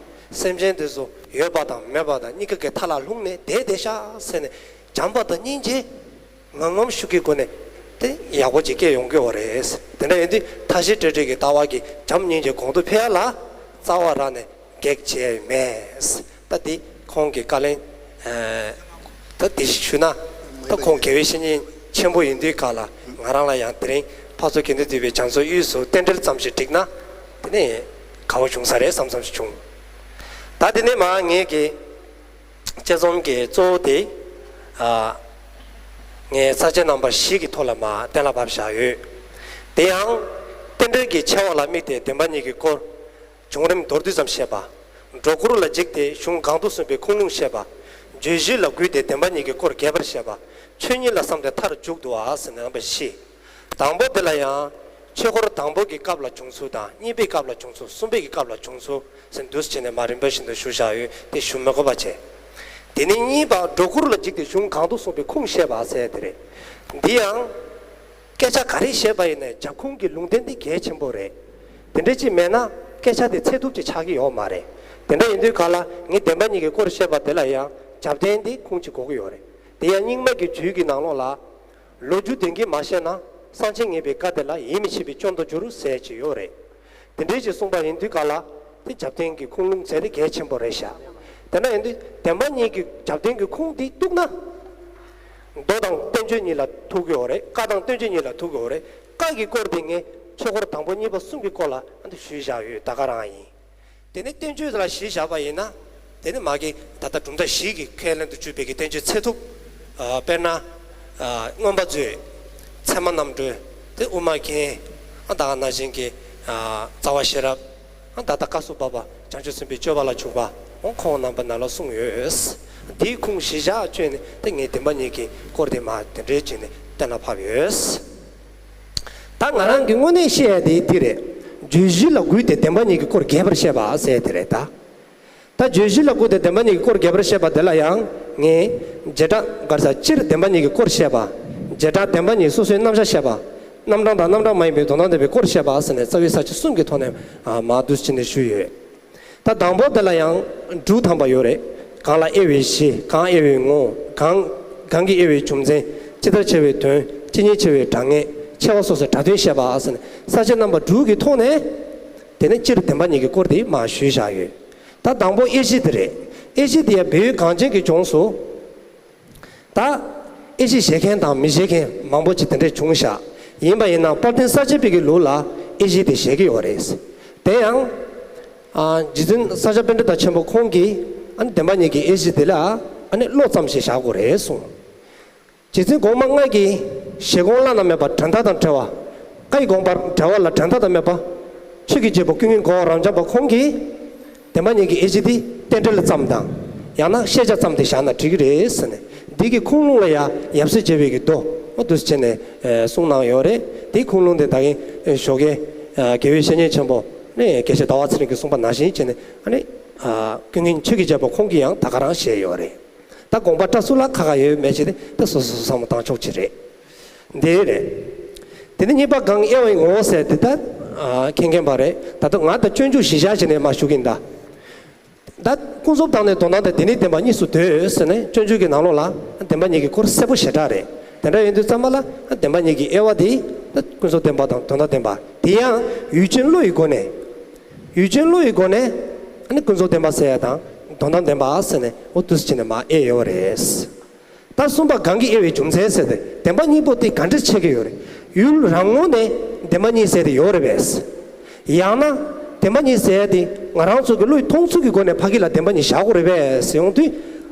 སེམས་ཅན་དེ་ཚོ་ཡོད་པ་དང་མེད་པ་དང་གཉིས་ཀ་གི་མཐའ་ལ་ལྷུང་ནས་བསྡད་བསྡད་ཤག་ཟེར་ནས་བྱམས་པ་དང་སྙིང་རྗེ་ངམ་ངམ་ཤུགས་ཀྱི་སྒོ་ནས་དེ་ཡག་པོ་ཅིག་སྐྱེ་ཡོང་གི་ཡོད་རེད། དེ་འདྲ་ཡིན་དུས་མཐའ་བཞི་སྤྲོས་བྲལ་གྱི་ལྟ་བ་གི་བྱམས་སྙིང་རྗེ་གོང་དུ་འཕེལ་ཡ་ལ་རྩ་བ་རང་ནས་གེགས་བྱས་མེད། ད་འདི་ཁོང་གི་བཀའ་ལན། ཨ། ད་འདི་ཞུ་ན། ད་ཁོང་དགེ་བའི་བཤེས་གཉེན་ཆེན་པོ་ཡིན་དུས་ག་ལ། ང་རང་ལ་ཡང་དེ་རིང་ཕར་ཚུར་དགེ་འདུན་འདུས་པའི་རྒྱ་མཚོ་དབུས་སུ་རྟེན་འབྲེལ་ཙམ་ཞིག་བསྒྲིགས་ན། དེ་ནས་དགའ་བོ་བྱུང་ས་རེད་བསམ་བསམ་ཞིག་བྱུང་། ད་དེ་ནས་མར་ངས་ཀྱི་དཔྱད་རྩོམ་གྱི་གཙོ་བོ་དེ། ཨ། ངས་ས་བཅད་རྣམ་པ་བཞི་གི་ཐོག་ལ་མར་གཏན་ལ་ཕབ་བཞག་ཡོད། དེ་ཡང་། རྟེན་འབྲེལ་གྱི་ཆེ་བ་ལ་དམིགས་ཏེ་བདེན་པ་གཉིས་ཀྱི་སྐོར། བྱུང་རིམ་མདོར་བསྡུས་ཙམ་བཤད་པ། སྒྲོ་སྐུར་ལ་འཇིགས་ཏེ་གཞུང་གང་དུ་གསུངས་པའི་ཁུངས་ལུང་བཤད་པ། བརྗོད་གཞི་ལ་གུས་ཏེ་བདེན་པ་གཉིས་ཀྱི་སྐོར་རྒྱས་པར་བཤད་པ། ཆོས་ཉིད་ལ་བསམས་ཏེ་མཐར་མཇུག་བསྡུ་བ་ཟེར་ནས་རྣམ་པ་བཞི། དང་པོ་དེ་ལ་ཡང་། ཆོས་འཁོར་དང་པོ་གི་སྐབས་ལ་བྱུང་ཚུལ་དང་། གཉིས་པའི་སྐབས་ལ་བྱུང་ཚུལ། གསུམ་པའི་གི་སྐབས་ལ་བྱུང་ཚུལ་ཟེར་འདུག་སེ་བྱས་ནས་མར་རིམ་པ་བཞིན་དུ་ཞུ་བཞག་ཡོད། དེ་ཞུ་མི་དགོས་པ་བྱས། དེ་ནས་གཉིས་པ་སྒྲོ་སྐུར་ལ་འཇིགས་ཏེ་གཞུང་གང་དུ་གསུངས་པའི་ཁུངས་བཤད་པ་ཟེར་དེ་རེད། འདི་ཡང་། སྐད་ཆ་ག་རེ་བཤད་པ་ཡིན་ནའི་རྒྱབ་ཁུངས་ཀྱི་ལུང་བསྟན་འདི་གལ་ཆེན་པོ་རེད། དེ་འདྲ་ཅིག་མེད་ན་སྐད་ཆ་དེ་ཚད་ཐུབ་ཅིག་ཆགས་ཀྱི་ཡོད་མ་རེད། དེ་འདྲ་ཡིན་དུས་ག་ལ་ངས་བདེན་པ་གཉིས་ཀྱི་སྐོར་བཤད་པ་དེ་ལ་ཡང་རྒྱབ་རྟེན་འདི་ཁུངས་ཅིག་དགོས་ཀྱི་ཡོད་རེད། དེ་ཡང་རྙིང་མ་གི་རྒྱུད་ཀྱི་ནང་ལོགས་ལ། ལོ་རྒྱུས་བདེན་གྱི་མ་བཤད་ན། གསང་ཆེན་ངེས་པའི་བཀའ་དེ་ལ། ཡིད་མི་ཆེས་པའི་སྐྱོན་དུ་འགྱུར་ཟེར་གྱི་ཡོད་རེད། དེ་འདྲའི་ཅིག་གསུངས་པ་ཡིན་དུས་ག་ལ་དེ་རྒྱབ་རྟེན་གྱི་ཁུངས་ལུང་ཟེར་དེ་གལ་ཆེན་པོ་རེད་ཤག་དེ་ན་ཡིན་དུས་བདེན་པ་གཉིས་ཀྱི་རྒྱབ་རྟེན་གྱི་ཁུངས་དེ་གཏུགས་ན། མདོ་དང་བསྟན་བཅོས་གཉིས་ལ་ཐུག་གི་ཡོད་རེད། བཀའ་དང་བསྟན་བཅོས་གཉིས་ལ་ཐུག་གི་ཡོད་རེད། བཀའ་གི་སྐོར་དེ་ངས་ཆོས་སྐོར་དང་པོ་གཉིས་པ་གསུམ་གྱི་སྐོར་ལ་ཨ་འདི་ཞུས་བཞག་ཡོད། ད་ག་རང་ཡིན། དེ་ནས་བསྟན་བཅོས་ལ་གཞི་བཞག་པ་ཡིན་ན། དེ་ནི་མ་གི་ད་ལྟ་གྲུབ་མཐའ་བཞི་གི་ཁས་ལེན་དུ་གྱུར་པའི་གི་བསྟན་བཅོས་ཚད་ཐུབ། ཨ་དཔེར་ན། ཨ་མངོན་པ་མཛོད། ཚད་མ་རྣམ་གྲོལ། དེ་དབུ་མ་རྒྱན། ཨ་ད་ག་ནང་བཞིན་གྱི་ཨ་རྩ་བ་ཤེས་རབ། ཨ་ད་ལྟ་བཀའ་སྩལ་པ་བྱང་ཆུབ་སེམས་དཔའི་སྤྱོད་པ་ལ་འཇུག་པ། འོ་ཁོང་རྣམ་པ་ནང་ལ་གསུངས་ཡོད། དེའི་ཁུངས་གཞི་བཞག་བཅོས་ནས་དེ་ངས་བདེན་པ་གཉིས་ཀྱི་སྐོར་དེ་མ་དེ་འདྲའི་བྱས་ནས་གཏན་ལ་ཕབ་ཡོད། ད་ང་རང་གི་དངོས་གནས་བཤད་ཡ་དེ་འདི་རེད། བརྗོད་གཞི་ལ་བསྒུགས་ཏེ་བདེན་པ་གཉིས་ཀྱི་སྐོར་རྒྱས་པར་བཤད་པ་ཟེར་དེ་རེད་ད། ད་བརྗོད་གཞི་ལ་བསྒུགས་ཏེ་བདེན་པ་གཉིས་ཀྱི་སྐོར་རྒྱས་པར་བཤད་པ་དེ་ལ་ཡང་ངས་བྱེ་བྲག་ག་རེ་ཟ། སྤྱིར་བདེན་པ་གཉིས་ཀྱི་སྐོར་བཤད་པ། བྱེ་བྲག་བདེན་པ་གཉིས་སོ་སོའི་རྣམ་གཞག་བཤད་པ། རྣམ་གྲངས་དང་རྣམ་གྲངས་མ་ཡིན་པའི་དོན་དམ་བདེན་པའི་སྐོར་བཤད་པ་ཟེར་ནས་རྩ་བའི་ས་བཅད་གསུམ་གྱི་ཐོག་ནས་ཨ་མར་འདུག་སེ་བྱས་ནས་ཞུས་ཡོད། ད་དང་པོ་དེ་ལ་ཡང་དྲུག་ཐམ་པ་ཡོད་རེད། གང་ལ་དབྱེ་བའི་གཞི། གང་དབྱེ་བའི་ངོ་། གང་གང་གིས་དབྱེ་བའི་རྒྱུ་མཚན། ཇི་ལྟར་ཕྱེ་བའི་དོན། ཇི་སྙེད་ཕྱེ་བའི་གྲངས་ངེས། ཕྱེ་བ་སོ་སོའི་སྒྲ་དོན་བཤད་པ་ཟེར་ནས་ས་བཅད་རྣམ་པ་དྲུག་གི་ཐོག་ནས། དེ་ནས་སྤྱིར་བདེན་པ་གཉིས་ཀྱི་སྐོར་དེ་མར་ཞུས་བཞག་ཡོད། ད་དང་པོ་དབྱེ་གཞི་དེ་རེད། དབྱེ་གཞི་དེ་ཡང་བོད་ཡུལ་གངས་ཅན་གྱི་ལྗོངས་སུ། ད་དབྱེ་གཞི་བཞེས་མཁན་དང་མི་བཞེས་མཁན་མང་པོ་ཅིག་དེ་འདྲས་བྱུང་ཤག་ཡིན་པ་ཡིན་ན་དཔལ་ལྡན་ས་སྐྱ་པའི་གི་ལུགས་ལ་དབྱེ་གཞི་དེ་བཞེས་ཀྱི་ཡོད་རེད། དེ་ཡང་ཨ་རྗེ་བཙུན་ས་སྐྱ་པཎྜི་ཏ་ཆེན་པོ་ཁོང་གིས་ཨ་ནི་བདེན་པ་གཉིས་ཀྱི་དབྱེ་གཞི་དེ་ལ་ཨ་ནི་བློ་ཙམ་ཞིག་བཞག་དགོས་རེད་གསུངས། རྗེ་བཙུན་གོང་མ་ལྔ་གིས་བཞེད་དགོངས་བླ་ན་མེད་པ་འགྲན་ཟླ་དང་བྲལ་བ། བཀའ་ཡི་དགོངས་པར་བྲལ་བ་ལ་འགྲན་ཟླ་དང་མེད་པ། ཆོས་ཀྱི་རྒྱལ་པོ་ཀུན་མཁྱེན་གོ་འཕང་རབ་འབྱམས་པ་ཁོང་གིས་བདེན་པ་གཉིས་ཀྱི་དབྱེ་གཞི་འདི་རྟེན་འབྲེལ་ཙམ་དང་། ཡང་ན་ཤེས་བྱ་ཙམ་དེ་བཞག་ན་འགྲིག་གི་རེད་ཟེར་ནས། འདི་གི་ཁུངས་ལུང་ལ་ཡང་ཡབ་སྲས་མཇལ་བའི་གི་མདོ་འོ་འདུག་སེ་བྱས་ནས་གསུངས་གནང་ཡོད་རེད། དེའི་ཁུངས་ལུང་དེ་ད་གིན་ཞོགས་ཀས་དགེ་བའི་བཤེས་གཉེན་ཆེན་པོ་ནས་དགེ་བཤེས་ཟླ་བ་ཚེ་རིང་གིས་གསུངས་པ་ནང་བཞིན་བྱས་ནས་ཨ་ནི་ཀུན་མཁྱེན་ཆོས་ཀྱི་རྒྱལ་པོ་ཁོང་གིས་ཡང་ད་ག་རང་བཞེས་ཡོད་རེད། ད་དགོངས་པ་བཀྲལ་ཚུལ་ལ་ཁ་ཁ་ཡོད་མེད་ཅིག་དེ་ད་སོ་སོ་སོ་བསམ་བློ་བཏང་ཆོག་ཅིག་རེད། འདི་རེད། དེ་ནས་གཉིས་པ་གང་དབྱེ་བའི་ངོ་བོ་ཟེར་དེ་ད་མཁྱེན་མཁྱེན་པ་རེད། ད་ལྟ་ང་ད་སྤྱོད་འཇུག་གཞི་བཞག་བྱས་ནས་མར་ཞུ་གི་ཡིན་ད། ད་ཀུན་རྫོབ་དང་ནི་དོན་དམ་དང་དེ་ནི་བདེན་པ་གཉིས་སུ་འདོད་ཟེར་ནས་སྤྱོད་འཇུག་གི་ནང་ལོགས་ལ་བདེན་པ་གཉིས་ཀྱི་སྐོར་གསལ་པོ་ཞེ་དྲག་རེད། དེ་འདྲ་ཡིན་དུས་ཙམ་པ་ལ་བདེན་པ་གཉིས་ཀྱི་དབྱེ་བ་དེ་ད་ཀུན་རྫོབ་བདེན་པ་དང་དོན་དམ་བདེན་པ་དེ་ཡང་ཡུལ་ཅན་བློ་ཡི་སྒོ་ནས། ཡུལ་ཅན་བློ་ཡི་སྒོ་ནས་ཨ་ནི་ཀུན་རྫོབ་བདེན་པ་ཟེར་ཡ་དང་དོན་དམ་བདེན་པ་ཟེར་ནས་འོ་འདུག་སེ་བྱས་ནས་མར་དབྱེ་ཡོད་རེད། ད་གསུམ་པ་གང་གིས་དབྱེ་བའི་རྒྱུ་མཚན་ཟེར་ཏེ་བདེན་པ་གཉིས་པོ་དེ་ག་འདྲ་ཕྱེ་གི་ཡོད་རེད། ཡུལ་རང་ངོས་ནས་བདེན་པ་གཉིས་ཟེར་དེ་ཡོད་རེད་པས། ཡང་ན་བདེན་པ་གཉིས་ཟེར་དེ་ང་རང་ཚོ་གི་བློས་མཐོང་ཚུལ་གྱི་སྒོ་ནས་ཕ་གི་ལ་བདེན་པ་གཉིས་བཞག་དགོས་རེད་པས་ཟེར་ཡོང་དུས།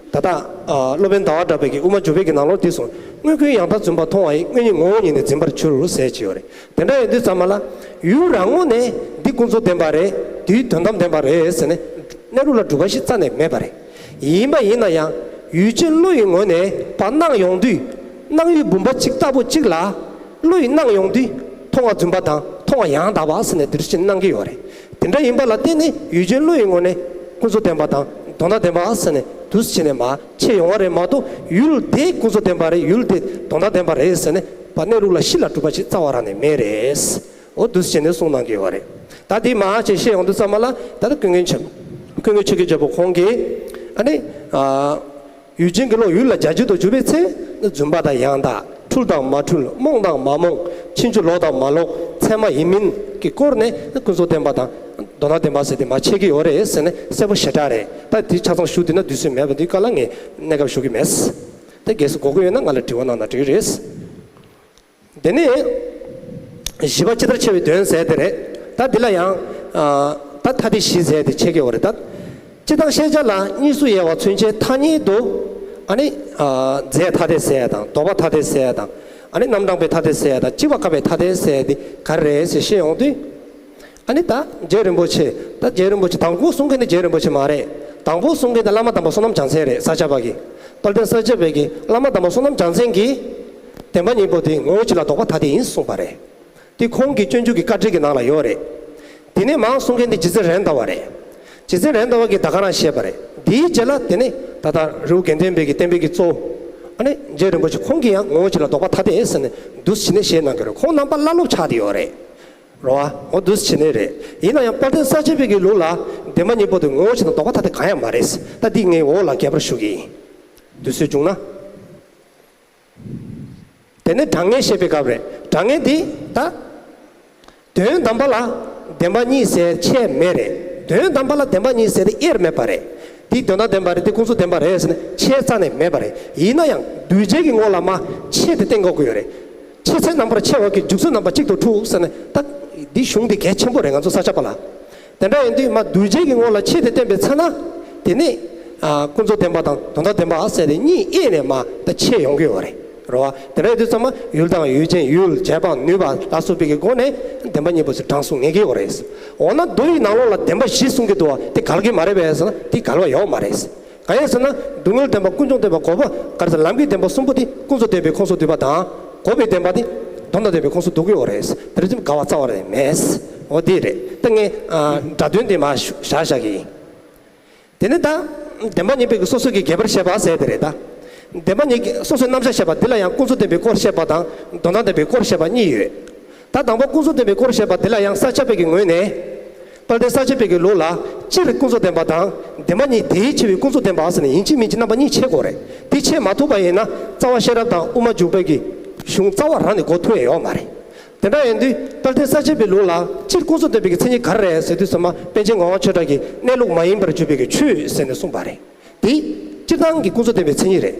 ད་ལྟ་ཨ་སློབ་དཔོན་ཟླ་བ་གྲགས་པའི་གི་དབུ་མ་འཇུག་པའི་གི་ནང་ལོགས་དེ་གསུངས། དངོས་ཀུན་ཡང་དག་བརྫུན་པར་མཐོང་བ་ཡི། དངོས་ཉིད་ངོ་བོ་ཉིད་ནི་འཛིན་པར་འགྱུར་ཟེར་གྱི་ཡོད་རེད། དེ་འདྲ་ཡིན་དུས་ཙམ་པ་ལ་ཡུལ་རང་ངོས་ནས་འདི་ཀུན་རྫོབ་བདེན་པ་རེད། འདི་དོན་དམ་བདེན་པ་རེད་ཟེར་ནས་གནས་ལུགས་ལ་སྒྲུབ་པ་ཞིག་རྩ་ནས་མེད་པ་རེད། ཡིན་པ་ཡིན་ན་ཡང་ཡུལ་ཅན་བློ་ཡི་ངོས་ནས་པ་སྣང་ཡོང་དུས། སྣང་ཡུལ་བུམ་པ་གཅིག་ལྟ་བུ་གཅིག་ལ་བློ་ཡིས་སྣང་ཡོང་དུས་མཐོང་བ་རྫུན་པ་དང་མཐོང་བ་ཡང་དག་པ་ཟེར་ནས་འདིར་ཕྱིན་སྣང་གི་ཡོད་རེད། དེ་འདྲ་ཡིན་པ་ལ་བརྟེན་ནས་ཡུལ་ཅན་བློ་ཡི་ངོས་ནས་ཀུན་རྫོབ་བདེན་པ་དང་དོན་དམ་བདེན་པ་ཟེར་ནས་འདུག་སེ་བྱས་ནས་མར་ཕྱེ་ཡོང་བ་རེད་མ་གཏོགས། ཡུལ་དེ་ཀུན་རྫོབ་བདེན་པ་རེད། ཡུལ་དེ་དོན་དམ་བདེན་པ་རེད་ཟེར་ནས་པ་གནས་ལུགས་ལ་གཞི་ལ་གྲུབ་པ་ཞིག་རྩ་བ་རང་ནས་མེད་རེད། འོ་འདུག་སེ་བྱས་ནས་གསུངས་གནང་གི་ཡོད་རེད། ད་དེ་མར་ཅིག་བཤད་ཡོང་དུས་ཙམ་པ་ལ་ད་ལྟ་ཀུན་མཁྱེན་ཆེན་ཀུན་མཁྱེན་ཆོས་ཀྱི་རྒྱལ་པོ་ཁོང་གིས་ཨ་ནི་ཨ་ཡུལ་ཅན་གྱི་བློ་ཡུལ་ལ་བྱ་བྱེད་དུ་གྱུར་པའི་ཚེ། རྫུན་པ་དང་ཡང་དག་འཁྲུལ་དང་མ་འཁྲུལ། རྨོངས་དང་མ་རྨོངས། ཕྱིན་ཅི་ལོག་དང་མ་ལོག་ཚད་མ་ཡིན་མིན་གྱི་སྐོར་ནས་ཀུན་རྫོབ་བདེན་པ་དང་དོན་དམ་བདེན་པ་ཟེར་དེ་མར་ཕྱེ་གི་ཡོད་རེད་ཟེར་ནས་གསལ་པོ་ཞེ་དྲག་རེད། ད་དེ་ཆ་ཚང་ཞུ་དུས་ན་དུས་ཚོད་མེད་པ་འདི་ག་ལ་ངས་གནས་སྐབས་ཞུ་གི་མེད། ད་གལ་སྲིད་དགོས་ཀྱི་ཡོད་ན་ང་ལ་དྲི་བ་གནང་ན་འགྲིག་གི་རེད། དེ་ནས་བཞི་པ་ཇི་ལྟར་ཕྱེ་བའི་དོན་ཟེར་དེ་རེད། ད་འདི་ལ་ཡང་ཨ་ད་ཐ་དད་བཞི་ཟེར་དེ་ཕྱེ་གི་ཡོད་རེད་ད། སྤྱིར་བཏང་ཤེས་བྱ་ལ་གཉིས་སུ་དབྱེ་བ་མཚོན་བྱའི་ཐ་སྙད་དུ། ཨ་ནི་ཨ་རྫས་ཐ་དད་ཟེར་ཡ་དང་ལྡོག་པ་ཐ་དད་ཟེར་ཡ་དང་། ཨ་ནི་རྣམ་གྲངས་པའི་ཐ་དད་ཟེར་ཡ་དང་། གཅིག་པ་ཁ་བའི་ཐ་དད་ཟེར་ཡ་དེ་ག་རེ་རེད་ཟེར་བཤད་ཡོང་དུས། ཨ་ནི་ད་རྗེ་རིན་པོ་ཆེ། ད་རྗེ་རིན་པོ་ཆེ་དང་པོ་གསུང་མཁན་དེ་རྗེ་རིན་པོ་ཆེ་མ་རེད། དང་པོ་གསུང་མཁན་དེ་བླ་མ་དམ་པ་བསོད་ནམས་བྱང་སེང་རེད། ས་སྐྱ་པ་གི། དཔལ་ལྡན་ས་སྐྱ་པའི་གི་བླ་མ་དམ་པ་བསོད་ནམས་བྱང་སེང་གིས་བདེན་པ་གཉིས་པོ་དེ་ངོ་བོ་གཅིག་ལ་ལྡོག་པ་ཐ་དད་ཡིན་གསུངས་པ་རེད། དེ་ཁོང་གི་སྤྱོད་འཇུག་གི་བཀའ་དྲིན་གྱི་ནང་ལ་ཡོད་རེད། དེ་ནས་མར་གསུང་མཁན་དེ་རྗེ་བཙུན་རེད་མདའ་བ་རེད། རྗེ་བཙུན་རེད་མདའ་བ་གིས་ད་ག་རང་བཤད་པ་རེད། དེའི་རྗེས་ལ་དེ་ནས་ད་ལྟ་རི་བོ་དགེ་ལྡན་པའི་གི་བསྟན་པའི་གི་གཙོ་བོ། ཨ་ནི་རྗེ་རིན་པོ་ཆེ་ཁོང་གིས་ཡང་ངོ་བོ་གཅིག་ལ་ལྡོག་པ་ཐ་དད་ཡིན་ཟེར་ནས་འདུག་སེ་བྱས་ནས་བཤད་གནང་གི་རེད། ཁོང་རྣམ་པ་བླ་སློབ་ཆགས་བསྡད་ཡོད་རེད། རོ་ཨ། འོ་འདུག་སེ་བྱས་ནས་རེད། ཡིན་ན་ཡང་དཔལ་ལྡན་ས་སྐྱ་པའི་གི་ལུགས་ལ་བདེན་པ་གཉིས་པོ་དེ་ངོ་བོ་གཅིག་དང་ལྡོག་པ་ཐ་དད་གང་ཡང་མ་རེད། ད་འདི་ངས་འོག་ལ་རྒྱས་པར་ཞུ་གི་ཡིན། དུས་ཚོད་བྱུང་ན། དེ་ནས་གྲངས་ངེས་བཤད་པའི་སྐབས་རེད། གྲངས་ངེས་འདི་ད། དོན་དམ་པ་ལ་བདེན་པ་གཉིས་ཟེར་ཆད་མེད་རེད། དོན་དམ་པ་ལ་བདེན་པ་གཉིས་ཟེར་དེ་དབྱེར་མེད་པ་རེད། འདི་དོན་དམ་བདེན་པ་རེད། དེ་ཀུན་རྫོབ་བདེན་པ་རེད་ཟེར་ནས་ཆད་རྩ་ནས་མེད་པ་རེད། ཡིན་ན་ཡང་གདུལ་བྱའི་གི་ངོ་ལ་མ་ཆད་དེ་བསྟན་དགོས་ཀྱི་ཡོད་རེད། ཆད་ཚེ་རྣམ་པར་ཆེ་བ་གི་འཇུག་ཚུལ་རྣམ་པ་གཅིག་ཏུ་འཁྲུལ་ཟེར་ནས་ད་འདི་གཞུང་འདི་གལ་ཆེན་པོ་རེད་ང་ཚོ་ས་སྐྱ་པ་ལ། དེ་འདྲ་ཡིན་དུས་མ་གདུལ་བྱའི་གི་ངོ་ལ་ཆད་དེ་བསྟན་པའི་ཚེ་ན། དེ་ནི་ཨ་ཀུན་རྫོབ་བདེན་པ་དང་དོན་དམ་བདེན་པ་ཟེར་དེ་གཉིས་དབྱེ་ནས་མ་ད་ཆད་ཡོང་གི་ཡོད་རེད། རེད་བ། དེ་འདྲ་ཡིན་དུས་ཙམ་མ་ཡུལ་དང་ཡུལ་ཅན་ཡུལ་བྱེད་པ་ནུས་པ་ལ་སོགས་པའི་གི་སྒོ་ནས་བདེན་པ་གཉིས་པོ་ཟེར་གྲངས་སུ་ངེས་ཀྱི་ཡོད་རེད། འོ་ན་མདོ་ཡི་ནང་ལོགས་ལ་བདེན་པ་བཞི་གསུང་གི་འདུག་བ་དེ་འགལ་གྱི་མ་རེད་པས་ཟེར་ན་དེ་འགལ་བ་ཡོད་མ་རེད། གང་ཡིན་ཟེར་ན་སྡུག་བསྔལ་བདེན་པ་ཀུན་འབྱུང་བདེན་པ་འགོག་པ་ག་རེ་ཟེར་ལམ་གྱི་བདེན་པ་གསུམ་པོ་དེ་ཀུན་རྫོབ་བདེན་པའི་ཁོངས་སུ་འདུས་པ་དང་འགོག་པའི་བདེན་པ་དེ་དོན་དམ་བདེན་པའི་ཁོངས་སུ་འདུ་གི་ཡོད་རེད། དེ་རེད་ཙམ་འགལ་བ་རྩ་བ་རེད་མེད། འོ་དེ་རེད། ད་ངས་ཨ་སྒྲ་དོན་དེ་མར་བཞག་བཞག་གི་ཡིན། དེ་ནས་ད་བདེན་པ་གཉིས་པོའི་གི་སོ་སོ་གི་རྒྱས་པར་བཤད་པ་ཟེར་དེ་རེད་ད། བདེན་པ་གཉིས་ཀྱི་སོ་སོའི་རྣམ་གཞག་བཤད་པ་འདི་ལ་ཡང་ཀུན་རྫོབ་བདེན་པའི་སྐོར་བཤད་པ་དང་དོན་དམ་བདེན་པའི་སྐོར་བཤད་པ་གཉིས་ཡོད། ད་དང་པོ་ཀུན་རྫོབ་བདེན་པའི་སྐོར་བཤད་པ་འདི་ལ་ཡང་ས་སྐྱ་པའི་གི་ངོས་ནས། དཔལ་ལྡན་ས་སྐྱ་པའི་གི་ལུགས་ལ་སྤྱིར་ཀུན་རྫོབ་བདེན་པ་དང་བདེན་པ་གཉིས་དེའི་ཕྱེ་བའི་ཀུན་རྫོབ་བདེན་པ་ཟེར་ནས་ཡིན་གཅིག་མིན་གཅིག་རྣམ་པ་གཉིས་ཕྱེ་དགོས་རེད། དེ་ཕྱེ་མ་ཐུབ་པ་ཡིན་ན་རྩ་བ་ཤེས་རབ་དང་དབུ་མ་འཇུག་པའི་གི་གཞུང་རྩ་བ་རང་ནས་གོ་ཐུབ་ཡ་ཡོད་མ་རེད། དེ་འདྲ་ཡིན་དུས་དཔལ་ལྡན་ས་སྐྱ་པའི་ལུགས་ལ་སྤྱིར་ཀུན་རྫོབ་བདེན་པའི་གི་མཚན་ཉིད་ག་རེ་རེད་ཟེར་དུས་ཙམ་མ་པཎ་ཆེན་ངག་དབང་ཆོས་གྲགས་ཀྱིས་གནས་ལུགས་མ་ཡིན་པར་གྱུར་པའི་གི་ཆོས་ཟེར་ནས་གསུངས་པ་རེད། དེ་སྤྱིར་བཏང་གི་ཀུན་རྫོབ་བདེན་པའི་མཚན་ཉིད་རེད།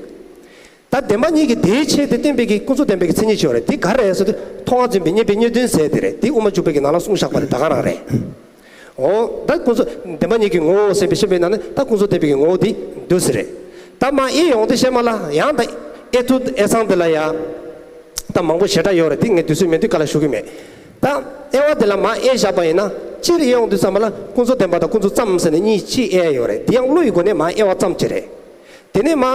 ད་བདེན་པ་གཉིས་ཀྱི་དེའི་ཕྱེ་དེ་བསྟན་པའི་གི་ཀུན་རྫོབ་བདེན་པའི་གི་མཚན་ཉིད་ཅིག་ཡོད་རེད། དེ་ག་རེ་རེད་ཟེར་དུས་མཐོང་བ་འཛིན་པའི་རྙེད་པའི་རྙེད་དོན་ཟེར་དེ་རེད། དེ་དབུ་མ་འཇུག་པའི་གི་ནང་ལ་གསུངས་བཞག་པ་དེ་ད་ག་རང་རེད། འོ་ད་ཀུན་རྫོབ་བདེན་པ་གཉིས་ཀྱི་ངོ་བོ་ཟེར་བའི་ཤེས་པའི་ནང་ནས་ད་ཀུན་རྫོབ་བདེན་པའི་གི་ངོ་བོ་དེ་འདུག་ཟེར་རེད། ད་མ་དབྱེ་ཡོང་དུས་ཤེས་མ་ལ་ཡང་ད་དབྱེ་ཚུལ་དབྱེ་སྟངས་དེ་ལ་ཡང་ད་མང་པོ་ཞེ་དྲག་ཡོད་རེད། དེ་ངས་དུས་ཚོད་མེད་དུས་ག་ལ་ཞུ་གི་མེད། ད་དབྱེ་བ་དེ་ལ་མ་དབྱེ་བཞག་པ་ཡིན་ན་སྤྱིར་དབྱེ་ཡོང་དུས་ཙམ་པ་ལ་ཀུན་རྫོབ་བདེན་པ་དང་ཀུན་རྫོབ་ཙམ་ཟེར་ནས་གཉིས་ཕྱེ་དབྱེ་ཡོད་རེད། དེ་ཡང་བློ་ཡི་སྒོ་ནས་མ་དབྱེ་བ་ཙམ་ཅིག་རེད། དེ་ནས་མ་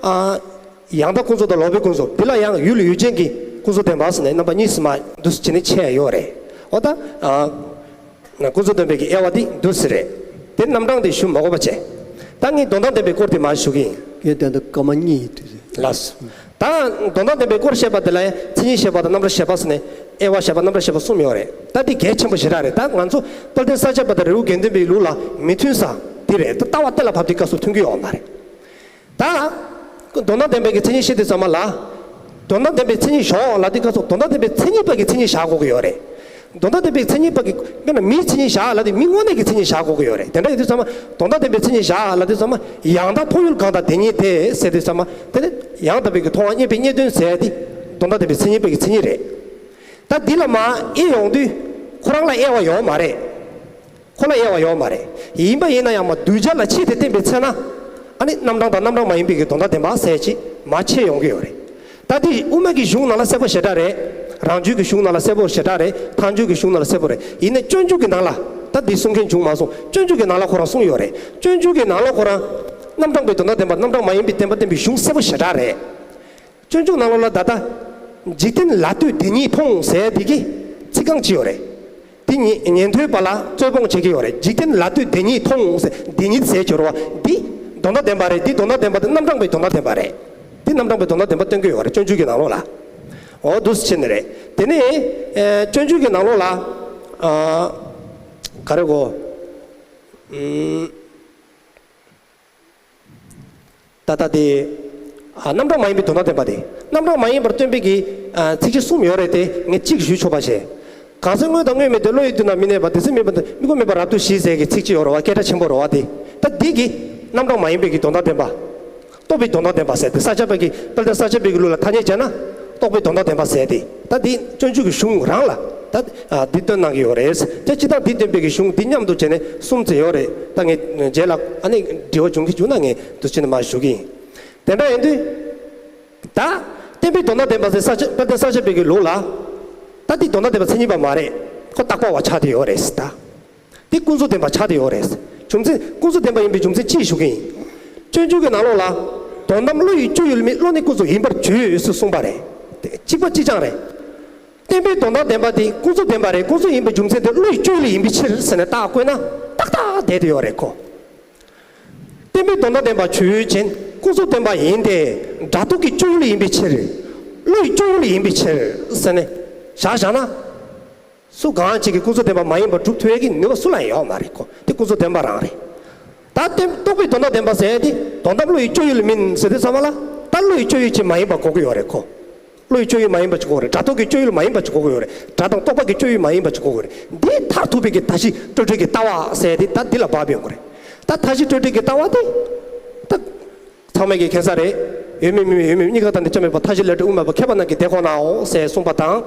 ཨ། ཡང་དག་ཀུན་རྫོབ་དང་ལོག་པའི་ཀུན་རྫོབ་འདི་ལ་ཡང་ཡུལ་ཡུལ་ཅན་གྱི་ཀུན་རྫོབ་བདེན་པ་ཟེར་ནས་རྣམ་པ་གཉིས་སུ་མ་འདུས་སུ་བྱས་ནས་ཕྱེ་ཡ་ཡོད་རེད། འོ་ད། ཨ། ཀུན་རྫོབ་བདེན་པའི་གི་དབྱེ་བ་འདི་འདུས་སུ་རེད། དེ་རྣམ་གྲངས་དེ་ཞུ་མ་དགོས་པ་བྱས། ད་ངས་དོན་དམ་བདེན་པའི་སྐོར་དེ་མར་ཞུ་གི་ཡིན། ངས་དོན་དམ་སྐར་མ་གཉིས་ཡིན་དུས། ལགས་སོ། ད་དོན་དམ་བདེན་པའི་སྐོར་བཤད་པ་དེ་ལ་ཡང་མཚན་ཉིད་བཤད་པ་དང་རྣམ་གྲངས་བཤད་པ་ཟེར་ནས་དབྱེ་བ་བཤད་པ་རྣམ་གྲངས་བཤད་པ་གསུམ་ཡོད་རེད། ད་འདི་གལ་ཆེན་པོ་ཞེ་དྲག་རེད། ད་ང་ཚོ་དཔལ་ལྡན་ས་སྐྱ་པ་དང་རི་བོ་དགེ་ལྡན་པའི་ལུགས་ལ་མི་མཐུན་ས་དེ་རེད། ད་ལྟ་བ་གཏན་ལ་ཕབ་དུས་སྐབས་སུ་མཐུན་གྱི་ཡོད་མ་རེད། ད། དོན་དམ་བདེན་པའི་གི་མཚན་ཉིད་བཤད་དུས་ཙམ་པ་ལ། དོན་དམ་བདེན་པའི་མཚན་ཉིད་བཞག་ལབ་དུས་སྐབས་སུ་དོན་དམ་བདེན་པའི་མཚན་ཉིད་པ་གི་མཚན་ཉིད་བཞག་དགོས་ཀྱི་ཡོད་རེད། དོན་དམ་བདེན་པའི་མཚན་ཉིད་པ་གི་དཔེར་ན་མིའི་མཚན་ཉིད་བཞག་ལབ་དུས་མི་དངོས་གནས་ཀྱི་མཚན་ཉིད་བཞག་དགོས་ཀྱི་ཡོད་རེད། དེ་འདྲ་ཡིན་དུས་ཙམ་པ་དོན་དམ་བདེན་པའི་མཚན་ཉིད་བཞག་ལབ་དུས་ཙམ་པ་ཡང་དག་མཐོང་ཡུལ་གང་དང་དེ་ཉིད་དེ་ཟེར་དུས་ཙམ་པ་དེ་ནི་ཡང་དག་པའི་གི་མཐོང་བ་རྙེད་པའི་རྙེད་དོན་ཟེར་དེ་དོན་དམ་བདེན་པའི་མཚན་ཉིད་པ་གི་མཚན་ཉིད་རེད། ད་འདི་ལ་མ་དབྱེ་ཡོང་དུས་ཁོ་རང་ལ་དབྱེ་བ་ཡོད་མ་རེད། ཁོ་ལ་དབྱེ་བ་ཡོད་མ་རེད། ཡིན་པ་ཡིན་ན་ཡང་མ་གདུལ་བྱ་ལ་ཕྱེ་དེ་བསྟན་པའི་ཚེ་ན། ཨ་ནི་རྣམ་གྲངས་དང་རྣམ་གྲངས་མ་ཡིན་པའི་གི་དོན་དམ་བདེན་པ་ཟེར་ཅིག་མ་ཕྱེ་ཡོང་གི་ཡོད་རེད། ད་དེ་དབུ་མ་གི་གཞུང་ནང་ལ་གསལ་པོ་ཞེ་དྲག་རེད། རང་རྒྱུད་ཀྱི་གཞུང་ནང་ལ་གསལ་པོ་ཞེ་དྲག་རེད། མཐའ་འཇུག་གི་གཞུང་ནང་ལ་གསལ་པོ་རེད། ཡིན་ནའི་སྤྱོད་འཇུག་གི་ནང་ལ་ད་འདི་གསུང་མཁན་བྱུང་མ་སོང་། སྤྱོད་འཇུག་གི་ནང་ལ་ཁོ་རང་གསུངས་ཡོད་རེད། སྤྱོད་འཇུག་གི་ནང་ལ་ཁོ་རང་རྣམ་གྲངས་པའི་དོན་དམ་བདེན་པ་རྣམ་གྲངས་མ་ཡིན་པའི་བདེན་པ་བསྟན་པའི་གཞུང་གསལ་པོ་ཞེ་དྲག་རེད། སྤྱོད་འཇུག་ནང་ལོགས་ལ་ད་ལྟ། འཇིག་རྟེན་ལ་ལྟོས་དེ་ཉིད་མཐོང་ཟེར་དེ་གི་ཚིག་རྐང་གཅིག་ཡོད་རེད། དེ་ཉིད་ཉན་ཐོས་པ་ལ་རྩོད་སྤོང་བྱེད་ཀྱི་ཡོད་རེད། འཇིག་རྟེན་ལ་ལྟོས་དེ་ཉིད་མཐོང་ཟེར་དེ་ཉིད་ཟེར་གྱི་ཡོད་རེད་བ། འདི་དོན་དམ་བདེན་པ་རེད། འདི་དོན་དམ་བདེན་པ་དེ་རྣམ་གྲངས་པའི་དོན་དམ་བདེན་པ་རེད། འདི་རྣམ་གྲངས་པའི་དོན་དམ་བདེན་པ་སྟོན་གྱི་ཡོད་རེད། སྤྱོད་འཇུག་གི་ནང་ལོགས་ལ། འོ་འདུག་སེ་བྱས་ནས་རེད། དེ་ནས་ཨེ་སྤྱོད་འཇུག་གི་ནང་ལོགས་ལ་ཨ་ག་རེ་གོ། ཨུམ། ད་ལྟ་དེ། ཨ་རྣམ་གྲངས་མ་ཡིན་པའི་དོན་དམ་བདེན་པ་དེ། རྣམ་གྲངས་མ་ཡིན་པར་སྟོན་པའི་གི་ཨ་ཚིགས་བཅད་གསུམ་ཡོད་རེད་དེ། ངས་གཅིག་ཞུས་ཆོག་པ་བྱས། གང་ཚེ་དངོས་དང་དངོས་མེད་དེ། བློ་ཡི་མདུན་ན་མི་གནས་པ། དེ་ཚེ་མི་མེད་པ་དེ། མི་ཁོམ་མེད་པ་རབ་ཏུ་ཞི་ཟེར་གི་ཚིགས་བཅད་ཡོད་རེད་བ། སྐད་གྲགས་ཆེན་པོ་རེད་བ་དེ། ད་འདི་གི་རྣམ་གྲངས་མ་ཡིན་པའི་གི་དོན་དམ་བདེན་པ། རྟོགས་པའི་དོན་དམ་བདེན་པ་ཟེར་དེ། ས་སྐྱ་པ་གི་དཔལ་ལྡན་ས་སྐྱ་པའི་གི་ལུགས་ལ་ཐ་སྙད་བྱས་ན། རྟོགས་པའི་དོན་དམ་བདེན་པ་ཟེར་དེ། ད་འདི་སྤྱོད་འཇུག་གི་གཞུང་རང་ལ་ད་ཨ་འདི་སྟོན་གནང་གི་ཡོད་རེད། ད་སྤྱིར་བཏང་འདི་སྟོན་པའི་གི་གཞུང་འདི་མཉམ་དུ་བྱས་ནས་གསུམ་ཙམ་ཡོད་རེད། ད་ངས་རྗེས་ལ་ཨ་ནི་དྲི་བ་འབྱུང་གི་བྱུང་ན་ངས་འདུག་བྱས་ནས་མར་ཞུ་གི་ཡིན། དེ་འདྲ་ཡིན་དུས། ད་བསྟན་པའི་དོན་དམ་བདེན་པ་ཟེར་ས་སྐྱ་དཔལ་ལྡན་ས་སྐྱ་པའི་གི་ལུགས་ལ། ད་འདི་དོན་དམ་བདེན་པ་མཚན་ཉིད་པ་མ་རེད། ཁོ་བཏགས་པ་བ་ཆགས་བསྡད་ཡོད་རེད་ད། དེ་ཀུན་རྫོབ་བདེན་པ་ཆགས་བསྡད་ཡོད་རེད། རྒྱུ་མཚན་ཀུན་རྫོབ་བདེན་པ་ཡིན་པའི་རྒྱུ་མཚན་ཅི་ཞུ་གི་ཡིན། སྤྱོད་འཇུག་གི་ནང་ལོགས་ལ། དོན་དམ་བློ་ཡི་སྤྱོད་ཡུལ་མིན། བློ་ནི་ཀུན་རྫོབ་ཡིན་པར་བརྗོད་ཟེར་གསུངས་པ་རེད། དེ་གཅིག་པ་གཅིག་རྐྱང་རེད། བསྟན་པའི་དོན་དམ་བདེན་པ་དེ་ཀུན་རྫོབ་བདེན་པ་རེད། ཀུན་རྫོབ་ཡིན་པའི་རྒྱུ་མཚན་དེ་བློ་ཡི་སྤྱོད་ཡུལ་ཡིན་པའི་ཕྱིར་ཟེར་ནས་རྟགས་བཀོད་ན་ཏག་ཏག་བསྡད་དེ་ཡོད་རེད་ཁོ། བསྟན་པའི་དོན་དམ་བདེན་པ་ཆོས་ཅན། ཀུན་རྫོབ་བདེན་པ་ཡིན་ཏེ། སྒྲ་རྟོག་གི་སྤྱོད་ཡུལ་ཡིན་པའི་ཕྱིར། བློ་ཡི་སྤྱོད་ཡུལ་ཡིན་པའི་ཕྱིར་ཟེར་ནས་བཞག་བཞག་ན། སུ་གང་ཅིག་གིས་ཀུན་རྫོབ་བདེན་པ་མ་ཡིན་པར་སྒྲུབ་ཐུབ་ཡས་ཀྱི་ནུས་པ་སུ་ལ་ཡང་ཡོད་མ་རེད་ཁོ། དེ་ཀུན་རྫོབ་བདེན་པ་རང་རེད། ད་ལྟའི་རྟོགས་པའི་དོན་དམ་བདེན་པ་ཟེར་ཡས་དེ་དོན་དམ་བློ་ཡི་སྤྱོད་ཡུལ་མིན་ཟེར་དུས་ཙམ་པ་ལ་ད་བློ་ཡི་སྤྱོད་ཡུལ་ཅིག་མ་ཡིན་པ་གོ་གི་ཡོད་རེད་ཁོ། བློ་ཡི་སྤྱོད་ཡུལ་མ་ཡིན་པ་ཅིག་གོ་གི་རེད། སྒྲ་རྟོག་གི་སྤྱོད་ཡུལ་མ་ཡིན་པ་ཅིག་གོ་གི་ཡོད་རེད། སྒྲ་དང་རྟོག་པ་གི་སྤྱོད་ཡུལ་མ་ཡིན་པ་ཅིག་གོ་གི་རེད། འདི་མཐར་ཐུག་པའི་གི་མཐའ་བཞི་སྤྲོས་བྲལ་གྱི་ལྟ་བ་ཟེར་དེ་ད་འདི་ལ་བབ་ཡོང་གི་རེད། ད་མཐའ་བཞི་སྤྲོས་བྲལ་གྱི་ལྟ་བ་དེ་ད་ཚང་མས་ཀྱི་མཁྱེན་ས་རེད། ཡོད་མེད་མེད་མེད་ཡོད་མེད་གཉིས་ཀ་དང་ནི་ཅི་མེད་པ་མཐའ་བཞི་ལས་གྲོལ་དབུ་མ་པ་མཁས་པ་རྣམས་ཀྱིས་དེ་ཁོ་ནའོ་ཟེར་གསུངས་པ་དང་།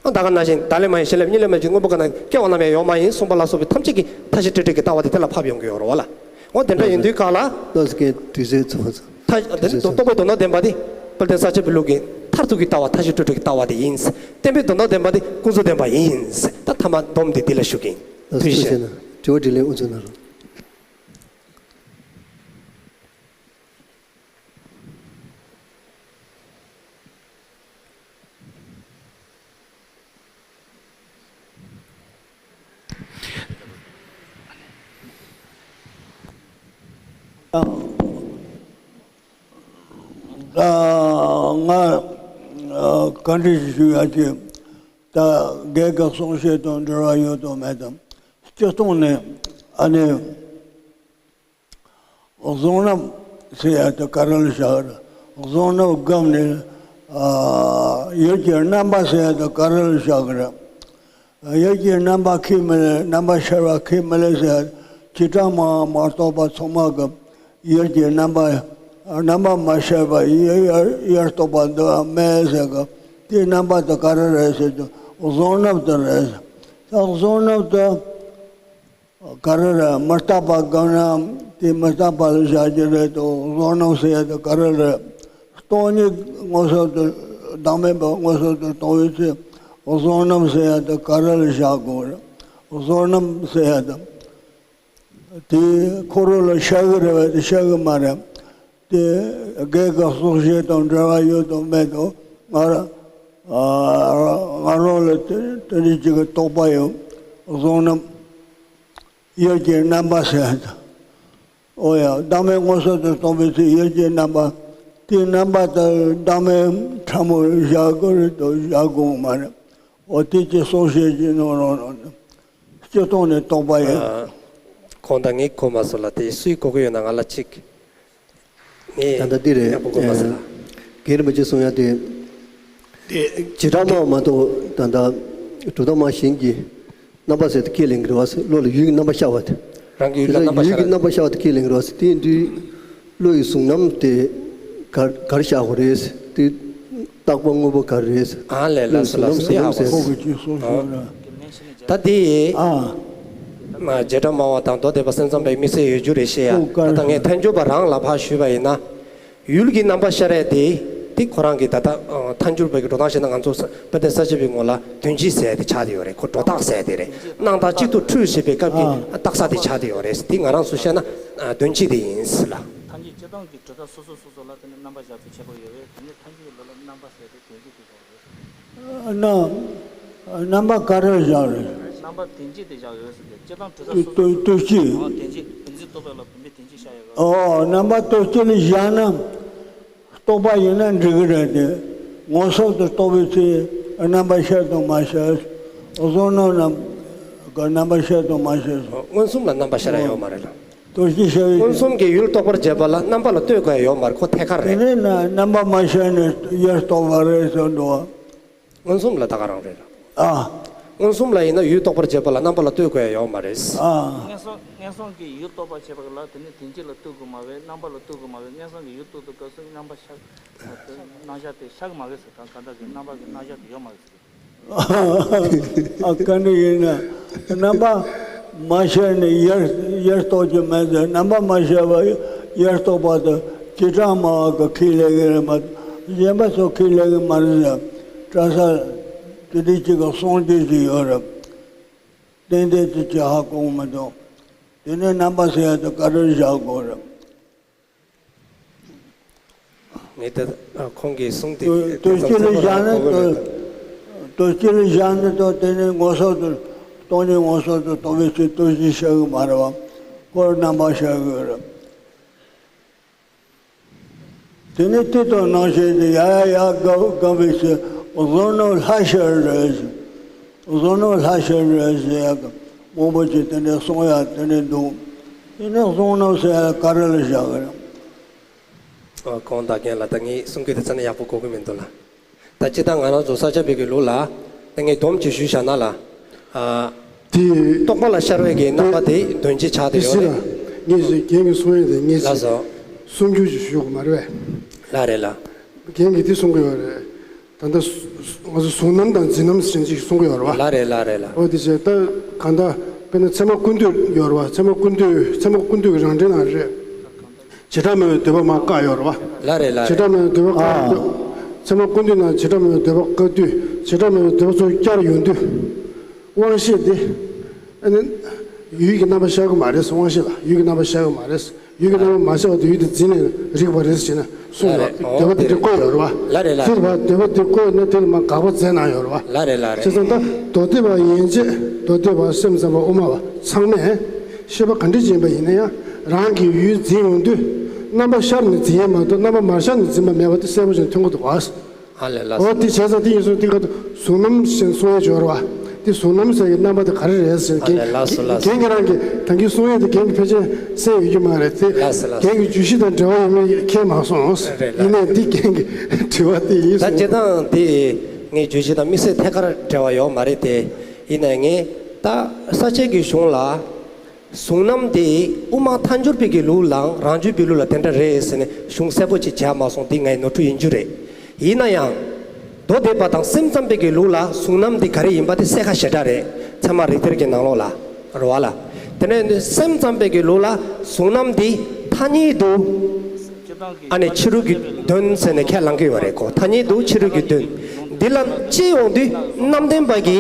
ཨ་ད་ག་ནང་བཞིན་བདག་ལས་མ་ཡིན་གཞན་ལས་མ་ཡིན་གཉིད་ལས་མ་ཡིན་མངོན་པ་ག་ན་སྐྱེ་བ་རྣམས་ཡང་ཡོད་མ་ཡིན་གསུངས་པ་ལ་སོགས་པའི་ཐམས་ཅད་ཀྱི་མཐའ་བཞི་སྤྲོས་བྲལ་གྱི་ལྟ་བ་དེ་དེ་ལ་ཕབ་ཡོང་གི་ཡོད་རེད་བ་ལ། འོ་དེ་འདྲ་ཡིན་དུས་ག་ལ། ལགས་སོ། དུས་ཚོད་ཚང་སོང་། མཐའ་དེ་ནི་རྟོག་པའི་དོན་དམ་བདེན་པ་དེ། དཔལ་ལྡན་ས་སྐྱ་པའི་ལུགས་ཀྱི་མཐར་ཐུག་གི་ལྟ་བ་མཐའ་བཞི་སྤྲོས་བྲལ་གྱི་ལྟ་བ་དེ་ཡིན། བསྟན་པའི་དོན་དམ་བདེན་པ་དེ་ཀུན་རྫོབ་བདེན་པ་ཡིན། ད་ཐ་མ་སྡོམ་དེ་འདི་ལ་ཞུགས་ཀྱིན། ཐུགས་རྗེ་ཆེ། དྲི་བ་དྲིས་ལན་དབུ་འཛུགས་གནང་རོགས། ད་ང་བཀའ་འདྲི་ཞུ་ཡ་ཅིག་ད་རྒན་གྱི་གསུང་བཤད་དང་འབྲེལ་བ་ཡོད་དམ་མེད་དམ། སྤྱིར་བཏང་ནས་ཨ་ནི། བཟང་རྣམས་ཟེར་ཡ་དེ་ག་རེ་ལ་བཞག་རེད། བཟང་རྣམས་སྒོམ་ནས་ཨ་ཡུལ་གྱི་རྣམ་པ་ཟེར་ཡ་དེ་ག་རེ་ལ་བཞག་གི་རེད། ཡུལ་གྱི་རྣམ་པ་ཁས་མི་ལེན། རྣམ་པར་ཤར་བ་ཁས་མི་ལེན་ཟེར་ཡ་བྱེ་བྲག་སྨྲ་བ་མ་གཏོགས་པ་ཚང་མ་གི་ཡུལ་གྱི་རྣམ་པ་རྣམ་པར་མ་ཤར་བ་ཡུལ་ཡུལ་ཡུལ་རྟོགས་པ་འདུག་ག་མེད་ཟེར་གི། དེའི་རྣམ་པ་དེ་ག་རེ་རེད་ཟེར་དུས་བཟང་རྣམས་དེ་རེད། ད་བཟང་རྣམས་དེ། ག་རེ་རེད། མི་རྟག་པ་སྒོམ་ན་དེ་མི་རྟག་པ་ལ་བཞག་རྒྱུ་རེད་དོ། བཟང་རྣམས་ཟེར་ཡ་དེ་ག་རེ་རེད། སྟོང་ཉིད་མངོན་སུམ་དུ་བདག་མེད་པ་མངོན་སུམ་དུ་རྟོགས་པའི་ཚེ་བཟང་རྣམས་ཟེར་ཡ་དེ་ག་རེ་ལ་བཞག་དགོས་རེད། བཟང་རྣམས་ཟེར་ཡ་དེ་དེ་ཁོ་རང་ལ་ཤར་གི་རེད་པས། དེ་ཤར་གི་མ་རེད། དེ་རྒན་གྱི་གསུང་བཤད་དང་འབྲེལ་བ་ཡོད་དམ་མེད་དམ། ང་ར་ང་རང་ལ་དེ་དེ་འདྲ་ཅིག་གི་རྟོག་པ་ཡོད། བཟང་རྣམས་ཡུལ་གྱི་རྣམ་པ་ཟེར་ཡ་དང་། ཨོ་ཡ། བདག་མེད་མངོན་སུམ་དུ་རྟོགས་པའི་ཚེ་ཡུལ་གྱི་རྣམ་པ། དེའི་རྣམ་པ་དེ་བདག་མེད་ཕྲ་མོ་བཞག་དགོས་རེད་དོ། བཞག་དགོས་མ་རེད། ཨོ་དེ་ཅི་གསུང་བཤད་ཀྱི་ནང་རང་རང་སྤྱིར་བཏང་ནས་རྟོག་པ་ཡིན། ཨ། ཁོང་དང་ངས་གོ་མ་སོང་ལ། དེ་སུས་གོ་གི་ཡོད་ན་ང་ལ་གཅིག་ངས་ད་ལྟ་འདི་རེད། ཡག་པོ་གོ་མ་སོང་ལ། རྒན་རིན་པོ་ཆེ་གསུང་ཡ་དེ། དེ་བྱེ་བྲག་སྨྲ་བ་མ་གཏོགས་ད་ལྟ་གྲུབ་མཐའ་སྨྲ་བ་གཞན་གྱིས་རྣམ་པ་ཟེར་དེ་ཁས་ལེན་གྱི་རེད་བ་ཟེར། བློ་ལ་ཡུལ་གྱི་རྣམ་པ་ཤར་བ་དེ། རང་གི་ཡུལ་ལ་རྣམ་པ་ཤར། ཡུལ་གྱི་རྣམ་པ་ཤར་བ་དེ་ཁས་ལེན་གྱི་རེད་བ་ཟེར། དེ་ཡིན་དུས་བློ་ཡི་གཟུང་རྣམ་དེ་ག་ག་རེ་བཞག་དགོས་རེད་ཟེར། དེ་རྟག་པ་དངོས་པོ་ག་རེ་རེད་ཟེར། ཨ་ལས། ལགས་སོ་ལགས་སོ། དེ་ཧ་གོ་སོང་། ཁོ་གིས་ཅིག་གསུང་ཤོག་ན། ད་དེ་ཨ་མ་བྱེ་བྲག་སྨྲ་བ་དང་མདོ་སྡེ་པ་སེམས་ཙམ་པའི་དམིགས་བསལ་ཡོད་རྒྱུ་རེད་ཤེས་ཡ། ད་ལྟ་ངས་ཐལ་འགྱུར་བ་རང་ལ་ཕར་ཞུས་པ་ཡིན་ན། ཡུལ་གྱི་རྣམ་པ་ཤར་ཡ་དེ། དེ་ཁོ་རང་གི་ད་ལྟ་ཐལ་འགྱུར་བ་གི་འགྲོ་སྟངས་བཤད་ན་ང་ཚོ་དཔལ་ལྡན་ས་སྐྱ་པའི་ངོས་ལ་དོན་སྤྱི་ཟེར་ཡ་དེ་ཆགས་བསྡད་ཡོད་རེད། ཁོ་སྒྲོ་བཏགས་ཟེར་ཡ་དེ་རེད། སྣང་བཏགས་གཅིག་ཏུ་འཁྲུལ་ཞེས་པའི་སྐབས་ཀྱི་རྟགས་གསལ་དེ་ཆགས་བསྡད་ཡོད་རེད། དེ་ང་རང་ཚོ་བཤད་ན་དོན་སྤྱི་དེ་ཡིན་ལ། ཐལ་འགྱུར་སྤྱིར་བཏང་གི་གྲུབ་མཐའ་སོ་སོ་སོ་སོ་ལ་དེ་ནི་རྣམ་པ་བཞག་པའི་ཁྱད་པར་ཡོད་རེད། དེ་ནི་ཐལ་འགྱུར་ལ་ལ་རྣམ་པ་ཟེར་ཏེ་དོན་སྤྱི་དེ་རེད། རྣམ་རྣམ་པ་ག་རེ་བཞག་རེད། རྣམ་པ་དོན་སྤྱི་དེ་བཞག་ཡོད་ཟེར་ཏེ། སྤྱིར་བཏང་གྲུབ་མཐའ་སོ་སོ། དོན་སྤྱི། ཨ། དོན་སྤྱི། བདེན་འཛིན་རྟོག་པ་ལ་བུམ་པའི་དོན་སྤྱི་བཞག་ཡོད། ཨོ། རྣམ་པ་དོན་སྤྱི་ལ་བཞག་ན་རྟོག་པ་ཡིན་ན་འགྲིག་གི་རེད་དེ། མངོན་སུམ་དུ་རྟོགས་པའི་ཚེ་རྣམ་པ་ཤར་དང་མ་ཤར། བཟང་རྣམས་རྣམ་ག་རྣམ་པ་ཤར་དང་མ་ཤར། མངོན་སུམ་ལ་རྣམ་པ་ཤར་ཡ་ཡོད་མ་རེད་ལ། དོན་སྤྱི་ཤར་བའི། མངོན་སུམ་གྱི་ཡུལ་རྟོགས་པར་བྱེད་པ་ལ་རྣམ་པ་ལ་ལྟོས་དགོས་ཡ་ཡོད་མ་རེད། ཁོ་ཐད་ཀར་རེད། དེ་ནས་ན་རྣམ་པ་མ་ཤར་ནས་ཡུལ་རྟོགས་པ་རེད་ཟེར་འདུག་བ། མངོན་སུམ་ལ་ད་ག་རང་རེད་ལ། ཨ། མངོན་སུམ་ལ་ཡིན་ན་ཡུལ་རྟོགས་པར་བྱེད་པ་ལ་རྣམ་པ་ལ་ལྟོས་དགོས་ཡ་ཡོད་མ་རེད། ཨ། མངོན་སུམ་མངོན་སུམ་གྱི་ཡུལ་རྟོགས་པར་བྱེད་པ་ལ་དེ་ནི་དོན་སྤྱི་ལ་ལྟོས་དགོས་མ་བས། རྣམ་པ་ལ་ལྟོས་དགོས་མ་བས། མངོན་སུམ་གྱི་ཡུལ་རྟོགས་དུས་སྐབས་སུ་རྣམ་པ་ཤར། རྣམ་གཞག་དེ་ཤར་གི་མ་རེད་ཟེར། ད་གང་ལྟར་གྱི་རྣམ་པ་གི་རྣམ་གཞག་དེ་ཡོད་མ་རེད་ཟེར། ཨ། ག་འདྲ་ཡིན་ན་རྣམ་པ་མ་ཤར་ནས་ཡུལ་ཡུལ་རྟོགས་ཀྱི་མེད་ཟེར། རྣམ་པ་མ་ཤར་བ་ཡུལ་རྟོགས་པ་དེ་བྱེ་བྲག་སྨྲ་བ་གིས་ཁས་ལེན་གྱི་རེད་མ་གཏོགས་གཞན་པ་ཚོས་ཁས་ལེན་གྱི་མ་རེད་ཟེར། གྲྭ་ས་དེ་འདྲ་ཅིག་གི་གསུང་རྒྱུན་ཅིག་ཡོད་རེད། ཏན་ཏན་དེ་ཅིག་ཧ་གོ་མི་འདུག་དེ་ནས་རྣམ་པ་ཟེར་ཡ་དེ་ག་རེ་བཞག་དགོས་རེད། ངས་ད་ཁོང་གིས་གསུངས་དེ་དོན་སྤྱི་ལ་བཞག་ན། དོན་སྤྱི་ལ་བཞག་ན་ད་དེ་ནི་མངོན་སུམ་དུ་སྟོང་ཉིད་མངོན་སུམ་དུ་རྟོགས་པའི་ཚེ་དོན་སྤྱི་ཤར་གི་མ་རེད་བ། ཁོར་རྣམ་པ་ཤར་གི་རེད། དེ་ནི་དེ་དང་ནང་བཞིན་དུ་ཡ་ཡ་ཡ་དགའ་དགའ་བའི་ཚེ་བཟང་རྣམས་ལྷ་ཤར་རེད། བཟང་རྣམས་ལྷ་ཤར་རེད་ཟེར་ཡ་གི་མང་པོ་ཅིག་དེ་འདྲའི་གསུང་ཡ་དེ་འདྲའི་འདུག་དེ་ནི་བཟང་རྣམས་ཟེར་ཡ་ག་རེ་ལ་བཞག་གི་རེད། ཨ། གོང་དག་རྒན་ལགས། ད་ངས་གསུང་རྒྱུ་དེ་རྩ་ནས་ཡག་པོ་གོ་གི་མི་འདུག་ལ། ད་སྤྱིར་བཏང་ང་རང་ཚོ་ས་སྐྱ་པའི་གི་ལུགས་ལ་ད་ངས་སྡོམ་གཅིག་ཞུས་བཞག་ན་ལ། ཨ། དེ་རྟོག་པ་ལ་ཤར་བའི་གི་རྣམ་པ་དེ་དོན་གཅིག་ཆགས་བསྡད་ཡོད་རེད། ངས་རྒན་གྱིས་གསུང་ཡས་དེ་ངས་ལགས་སོ། གསུང་རྒྱུ་ཞིག་ཞུ་དགོས་མ་རེད་པས། ལགས་རེད་ལགས། རྒན་གྱིས་དེ་གསུང་གི་ཡོད་རེད། ད་ལྟ་ང་ཚོ་གཟུང་རྣམ་དང་འཛིན་རྣམ་ཟེར་ཅིག་གསུང་གི་ཡོད་རེད་པ། ལགས་རེད་ལགས་རེད་ལགས། འོ་དེ་བྱས་ད་གང་ལྟར་དཔེར་ན་ཚད་མ་ཀུན་བཏུས་ཡོད་རེད་པ། ཚད་མ་ཀུན་བཏུས་ཚད་མ་ཀུན་བཏུས་ཀྱི་རང་འགྲེལ་ནང་རེད། བྱེ་བྲག་སྨྲ་བའི་འདོད་པ་མར་བཀག་ཡོད་རེད་པ། ལགས་རེད་ལགས་རེད། བྱེ་བྲག་སྨྲ་བའི་འདོད་པ་བཀག་ཡོད། ཚད་མ་ཀུན་བཏུས་ནང་བྱེ་བྲག་སྨྲ་བའི་འདོད་པ་བཀག་དུས་བྱེ་བྲག་སྨྲ་བའི་འདོད་པ་ཚུར་བསྐྱར་ཡོང་དུས། དབང་ཤེས་འདི། ཨ་ནི། ཡུལ་གྱི་རྣམ་པ་ཤར་གྱི་མ་རེད། དབང་ཤེས་ལ་ཡུལ་གྱི་རྣམ་པ་ཤར་གྱི་མ་རེད། ཡུལ་གྱི་རྣམ་པ་མ་ཤར་བ་དེ་ཡུལ་དུ་འཛིན་ནས་རིག་པ་རེད་ཟེར་ན་གསུངས་ཡོད། ལགས་རེད། འདོད་པ་དེ་འདྲ་བཀོད་ཡོད་རེད་པ། ལགས་རེད་ལགས་རེད། དེ་ལ་འདོད་པ་དེ་བཀོད་ནས་དེ་ལ་མར་དགག་པ་མཛད་གནང་ཡོད་རེད་པ། ལགས་རེད་ལགས་རེད། བྱས་ཙང་ད་མདོ་སྡེ་པ་ཡན་ཆད་མདོ་སྡེ་པ་སེམས་ཙམ་པ་དབུ་མ་པ་ཚང་མས་ཤེས་པ་ག་འདྲ་ཅིག་ཡིན་པ་ཡིན་ན་ཡང་རང་གི་ཡུལ་འཛིན་ཡོང་དུས་རྣམ་པ་ཤར་ནས་འཛིན་ཡས་མ་གཏོགས་རྣམ་པ་མ་ཤར་ནས་འཛིན་པ་མེད་པ་དེ་གསལ་པོ་ཞིག་མཐོང་གི་འདུག་པ། ཨ་ལས་ལགས་སོ། འོ་དེ་བྱས་ཙང་དེ་ཡིན་སོང་དེ་ག་གཟུང་རྣམ་ཞེས་གསུང་ཡས་སྦྱོར་བ། དེ་གཟུང་རྣམ་ཟེར་གྱི་རྣམ་པ་དེ་ག་རེ་རེད་ཟེར། ཨ་ལས་ལགས་སོ་ལགས་སོ། རྒན་གྱི་རང་གི་ད་གིན་གསུང་ཡས་དེ་རྒན་གྱི་ཕལ་ཆེར་གསན་ཡོད་ཀྱི་མ་རེད་དེ། ལགས་སོ་ལགས་སོ། རྒན་གྱི་བརྗོད་གཞི་དང་འབྲེལ་བ་ཡོད་མེད་མཁྱེན་མ་སོང་། རེད་ལགས། ཡིན་ནའི་འདི་རྒན་གྱི་དྲི་བ་དེ་ཡིན་ད་སོང་། སྤྱིར་བཏང་དེ་ངའི་བརྗོད་གཞི་དང་དམིགས་བསལ་ཐད་ཀར་འབྲེལ་བ་ཡོད་མ་རེད་དེ། ཡིན་ནའི་ངས་ད་ས་སྐྱའི་གི་གཞུང་ལ། གཟུང་རྣམ་དེ་དབུ་མ་ཐལ་འགྱུར་བའི་གི་ལུགས་ལའང་རང་རྒྱུད་པའི་ལུགས་ལ་དེ་འདྲ་རེད་ཟེར་ནས་གཞུང་གསལ་པོ་ཅིག་བྱས་མ་སོང་། འདི་ངའི་ནོར་འཁྲུལ་ཡིན་རྒྱུ་རེད། ཡིན་ན་ཡང་མདོ་སྡེ་པ་དང་སེམས་ཙམ་པའི་གི་ལུགས་ལ་གཟུང་རྣམ་འདི་ག་རེ་ཡིན་པ་དེ་གསལ་ཁ་ཞེ་དྲག་རེད། ཚད་མ་རིགས་གཏེར་གྱི་ནང་ལོགས་ལ་རེད་པ་ལགས། དེ་ནས་སེམས་ཙམ་པའི་གི་ལུགས་ལ་གཟུང་རྣམ་འདི་ཐ་སྙད་དུ། ཨ་ནི་ཕྱི་རོལ་གྱི་དོན་ཟེར་ནས་ཁས་བླངས་ཀྱི་ཡོད་རེད་གོ། ཐ་སྙད་དུ་ཕྱི་རོལ་གྱི་དོན། འདི་ལ་དཔྱད་ཡོང་དུས་རྣམ་བདེན་པ་གི་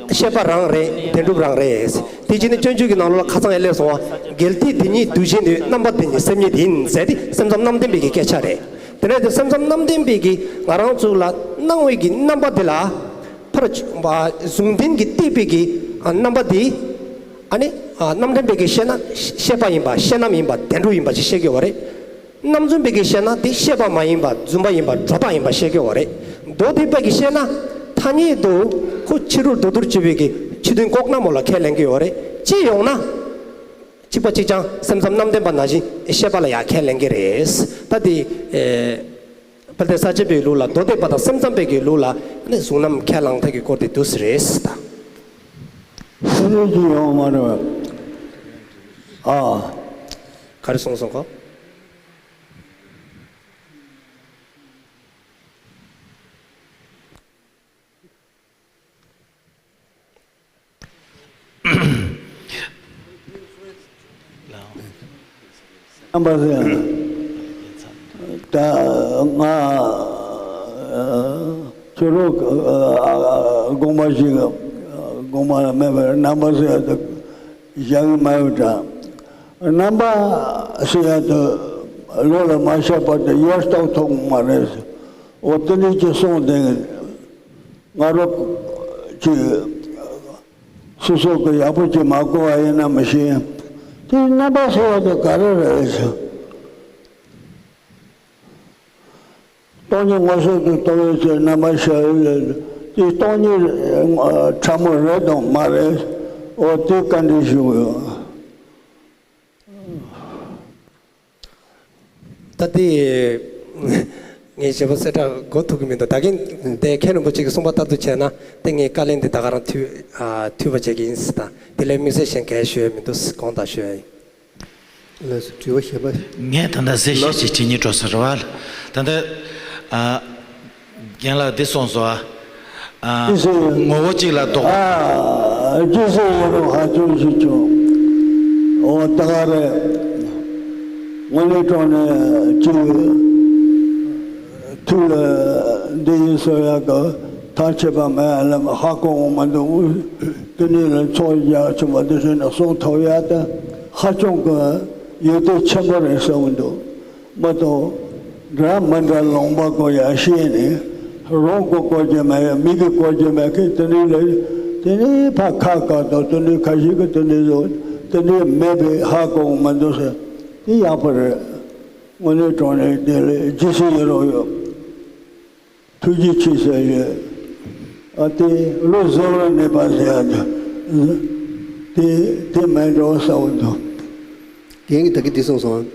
བཤད་པ་རང་རེད། བདེན་གྲུབ་རང་རེད། དེ་བྱས་ནས་སྤྱོད་འཇུག་གི་ནང་ལོགས་ལ་ཁ་ཚང་ཡར་སླེབས་སོང་བ། གལ་ཏེ་དེ་ཉིད་འདུ་བྱེད་ནི། རྣམ་པ་དེ་ཉིད་སེམས་ཉིད་ཡིན་ཟེར་ཏེ་སེམས་ཙམ་རྣམ་བདེན་པའི་གི་སྐད་ཆ་རེད། དེ་ནས་དེ་སེམས་ཙམ་རྣམ་བདེན་པའི་གི་ང་རང་ཚོ་ལ་སྣང་བའི་གི་རྣམ་པ་དེ་ལ་ཕར་གཟུང་ལྡན་གྱིས་བསྡུས་པའི་གི་རྣམ་པ་དེ། ཨ་ནི། ཨ། རྣམ་བདེན་པའི་གི་བཤད་ན་བཤད་པ་ཡིན་པ། བཤད་རྣམ་ཡིན་པ། བདེན་གྲུབ་ཡིན་པ་ཅིག་བཤད་ཀྱི་ཡོད་རེད། རྣམ་རྫུན་པའི་གི་བཤད་ན་དེ་བཤད་པ་མ་ཡིན་པ། རྫུན་པ་ཡིན་པ། སྒྲོ་བཏགས་ཡིན་པ་བཤད་ཀྱི་ཡོད་རེད། མདོ་སྡེ་པའི་གི་བཤད་ན་ཐ་སྙད་དུ་ཁོ་ཕྱི་རོལ་མདོར་བསྡུས་པའི་གི་ཕྱི་དོན་ལྐོག་ན་མོ་ལ་ཁས་ལེན་གྱི་ཡོད་རེད། དཔྱད་ཡོང་ན་གཅིག་པ་གཅིག་རྐྱང་སེམས་ཙམ་རྣམ་བདེན་པ་ནང་བཞིན་བཤད་པ་ལ་ཡང་ཁས་ལེན་གྱི་རེད། ད་དེ། ཨེ། དཔལ་ལྡན་ས་སྐྱ་པའི་ལུགས་ལ་མདོ་སྡེ་པ་དང་སེམས་ཙམ་པའི་གི་ལུགས་ལ་ནི་གཟུང་རྣམ་ཁས་བླངས་ཐབས་ཀྱི་སྐོར་དེ་འདུག་སེ་རེད་ད། ཤེས་རིག་ཅིག་ཡོང་མ་རེད་པ། ཨ། ག་རེ་གསུངས་སོང་གོ། རྣམ་པ་ཟེར་ཡང་། ད་ང་ཁྱོད་རང་དགོངས་པ་ཞིག་དགོངས་པ་མེད་པར་རྣམ་པ་ཟེར་ཡ་དེ་བཞག་གི་མ་ཡོད་དྲ། རྣམ་པ་ཟེར་ཡ་དེ་བློ་ལ་མ་ཤར་བར་དུ་ཡར་རྟོགས་ཐུབ་མ་རེད། འོ་དེ་འདྲ་ཅིག་གསུངས་བསྡད། ང་རང་ཅིག་སོ་སོ་གི་ཡག་པོ་ཅིག་མ་གོ་བ་ཡིན་ན་མི་ཤེས། དེ་རྣམ་པ་ཟེར་བ་དེ་ག་རེ་རེད་ཟེར། སྟོང་ཉིད་མངོན་སུམ་དུ་རྟོགས་པའི་ཚེ་རྣམ་པ་ཤར་བའི་ལས་དེ་སྟོང་ཉིད་ཕྲ་མོ་རེད་དང་མ་རེད། འོ་དེ་བཀའ་འདྲི་ཞུ་གི་ཡོད། ད་དེ། ངས་ཞེ་པོ་གསལ་བསྒྲགས་འགོ་ཐུབ་ཀྱི་མི་འདུག་ད་གིན་དེ་མཁན་རིན་པོ་ཆེ་གིས་གསུངས་པ་ལྟར་དུ་བྱས་ན་དེ་ངས་བཀའ་ལན་དེ་ད་ག་རང་མཐུད། ཨ། མཐུད་པ་བྱེད་ཀྱི་ཡིན་ཟེར། ད་དེ་ལས་དམིགས་བསལ་གཞན་གང་ཞུ་ཡ་མི་འདུག་དགོངས་དག་ཞུ་ཡ་ཡིན། ལགས་སོ། དྲི་བ་གཞན་པ། ངས་ད་ལྟ་གསལ་བཤད་ཅིག་བྱེད་སྙིང་འདོད་ས་རེད་པ། ད་ལྟ། ཨ། རྒན་ལགས་འདི་གསུངས་སོང་ཨ། ཨ། ཅི་ཟེར། ངོ་བོ་གཅིག་ལ་ལྡོག་ཨ། ཅི་ཟེར་ཡོད་རུང་ཧ་ཅང་ཞིག་བྱུང་། འོ་ད་ག་རེད། དངོས་གནས་དྲང་གནས་ཅིག་ཐུགས་ལ་འདི་ཡིན་ཟེར་ཡག་གི་ཐག་ཆོད་པ་མེད་ལ་ཧ་གོ་འོང་མ་འདུག་དེ་ནས་ལ་ཚོགས་རྒྱག་ཆུང་བ་འདི་ཚོ་ནས་གསུང་ཐུབ་ཡག་དེ་ཧ་ཅང་གི་ཡོན་ཏན་ཆེན་པོ་རེད་བསམ་གྱི་འདུག་མ་གཏོགས། འདྲ་མི་འདྲ་ལུང་པ་གོ་ཡ་ཤེས་ནས་རང་གི་གོ་རྒྱུ་མེད་ཡ་མི་གི་གོ་རྒྱུ་མེད་མཁན་དེ་འདྲའི་ལས་དེ་འདྲའི་ཕ་ཁ་ཁ་དང་དེ་འདྲའི་ཁ་ཤས་ཀྱི་དེ་འདྲའི་བཟོ་དེ་འདྲའི་མེད་པའི་ཧ་གོ་མ་འདུག་ཟེར་དེ་ཡག་པོ་རེད། དངོས་གནས་དྲང་གནས་དེ་ལས་ཇི་སྲིད་ཡིན་རུང་ཡོད། ཐུགས་རྗེ་ཆེ་ཟེར་ཡོད། ཨ་དེ་བློ་བཟང་རབ་གནས་པ་ཟེར་ཡ་དེ་དེ་དེ་མེད་འགྲོ་ཟེར་བ་འདུག་རྒན་གྱིས་ད་གིན་འདི་གསུངས་སོང་།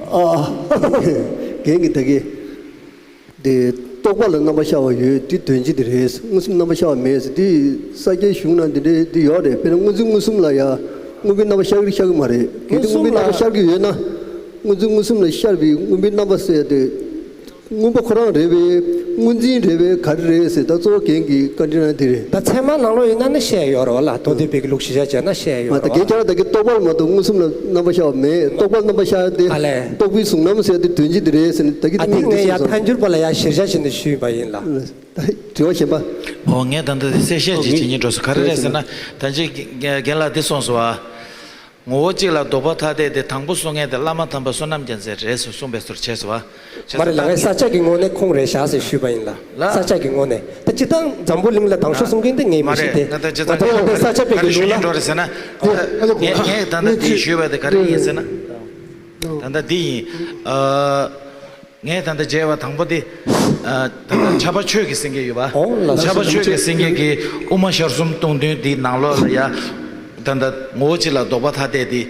ཨ། རྒན་གྱིས་ད་གིན་འདི། རྟོག་པ་ལ་རྣམ་པ་ཤར་བ་ཡོད། དེ་དོན་སྤྱི་དེ་རེད། མངོན་སུམ་རྣམ་པ་ཤར་བ་མེད་ཟེར། དེ་ས་སྐྱའི་གཞུང་ན་འདི་འདྲའི་འདི་ཡོད་རེད། དཔེར་ན་སྔོན་ཚུད་མངོན་སུམ་ལ་ཡ་མངོན་པའི་རྣམ་པ་ཤར་གི་ཤར་གི་མ་རེད། གལ་ཏེ་མངོན་པའི་རྣམ་པ་ཤར་གི་ཡོད་ན། སྔོན་ཚུད་མངོན་སུམ་ལ་ཤར་བའི་མངོན་པའི་རྣམ་པ་ཟེར་ཡ་དེ། མངོན་པ་ཁོ་རང་རེད་པས། སྔོན་འཛིན་རེད་པས། ག་རེ་རེད་ཟེར། ད་གཙོ་བོ་རྒན་གྱི་བཀའ་འདྲི་ན་དེ་རེད། ད་ཚད་མ་ནང་ལོགས་ཡིན་ན་ནི་བཤད་ཡོད་རེད་བ་ལ། མདོ་སྡེ་པའི་གི་ལུགས་གཞི་བཞག་བྱས་ན་བཤད་ཡོད་མ་ད་རེད་བ། རྒན་ཁྱེད་རང་ད་གི་རྟོག་པ་ལ་མ་གཏོགས་མངོན་སུམ་ལ་རྣམ་པ་ཤར་བ་མེད། རྟོག་པ་རྣམ་པ་ཤར་ཏེ། ཨ་ལས། རྟོག་པའི་གཟུང་རྣམ་ཟེར་ཏེ་དོན་སྤྱི་དེ་རེད་ཟེར་ནས་ད་གི་ཨ་དེ་དམིགས་ངས་བསལ་ཡ་སོང་། ཐལ་འགྱུར་པ་ལ་ཡ་གཞིར་བཞག་བྱས་ནས་ཞུས་པ་ཡིན་ལ། ད་དྲི་བ་གཞན་པ། ཨོ་ངས་ད་ལྟ་དེ་གསལ་བཤད་ཅིག་བྱེད་སྙིང་འདོད་སོང་། ག་རེ་རེད་ཟེར་ན། ད་ཅི་རྒན་ལགས་འདི་གསུངས་སོང་བ། ངོ་བོ་གཅིག་ལ་ལྡོག་པ་ཐ་དད་དེ་དང་པོ་གསུང་མཁན་དེ་བླ་མ་དམ་པ་བསོད་ནམས་རྒྱལ་མཚན་རེད་ཟེར་གསུངས་པའི་བཟོ་འདྲ་བྱས་སོང་བ། མ་རེད་ལ། ངས་ས་སྐྱ་གི་ངོས་ནས་ཁུངས་རེད་བཞག་ཟེར་ཞུས་པ་ཡིན་ལ། ལ། ས་སྐྱ་གི་ངོས་ནས་ད་སྤྱིར་བཏང་འཛམ་བུ་གླིང་ལ་དང་ཤོས་གསུང་མཁན་དེ་ངས་མ་མི་ཤེས་ཏེ། ང་ད་སྤྱིར་བཏང་ང་ད་ས་སྐྱ་པའི་གི་ལུགས་ལ། ངས་ངས་ད་ལྟ་དེ་ཞུས་པ་དེ་ག་རེ་ཡིན་ཟེར་ན། ད་ལྟ་འདི་ཡིན། ཨ། ངས་ད་ལྟ་མཇལ་བ་དང་པོ་དེ། ཨ། ད་ལྟ་ཕྱྭ་པ་ཆོས་ཀྱི་སེང་གེ་ཡོད་པ། ཨོ་ལགས་སོ། ཕྱྭ་པ་ཆོས་ཀྱི་སེང་གེ་གིས་དབུ་མ་ཤར་གསུམ་སྟོང་བདུན་འདིའི་ནང་ལོགས་ལ་ཡ། ད་ལྟ་ངོ་བོ་གཅིག་ལ་ལྡོག་པ་ཐ་དད་དེ།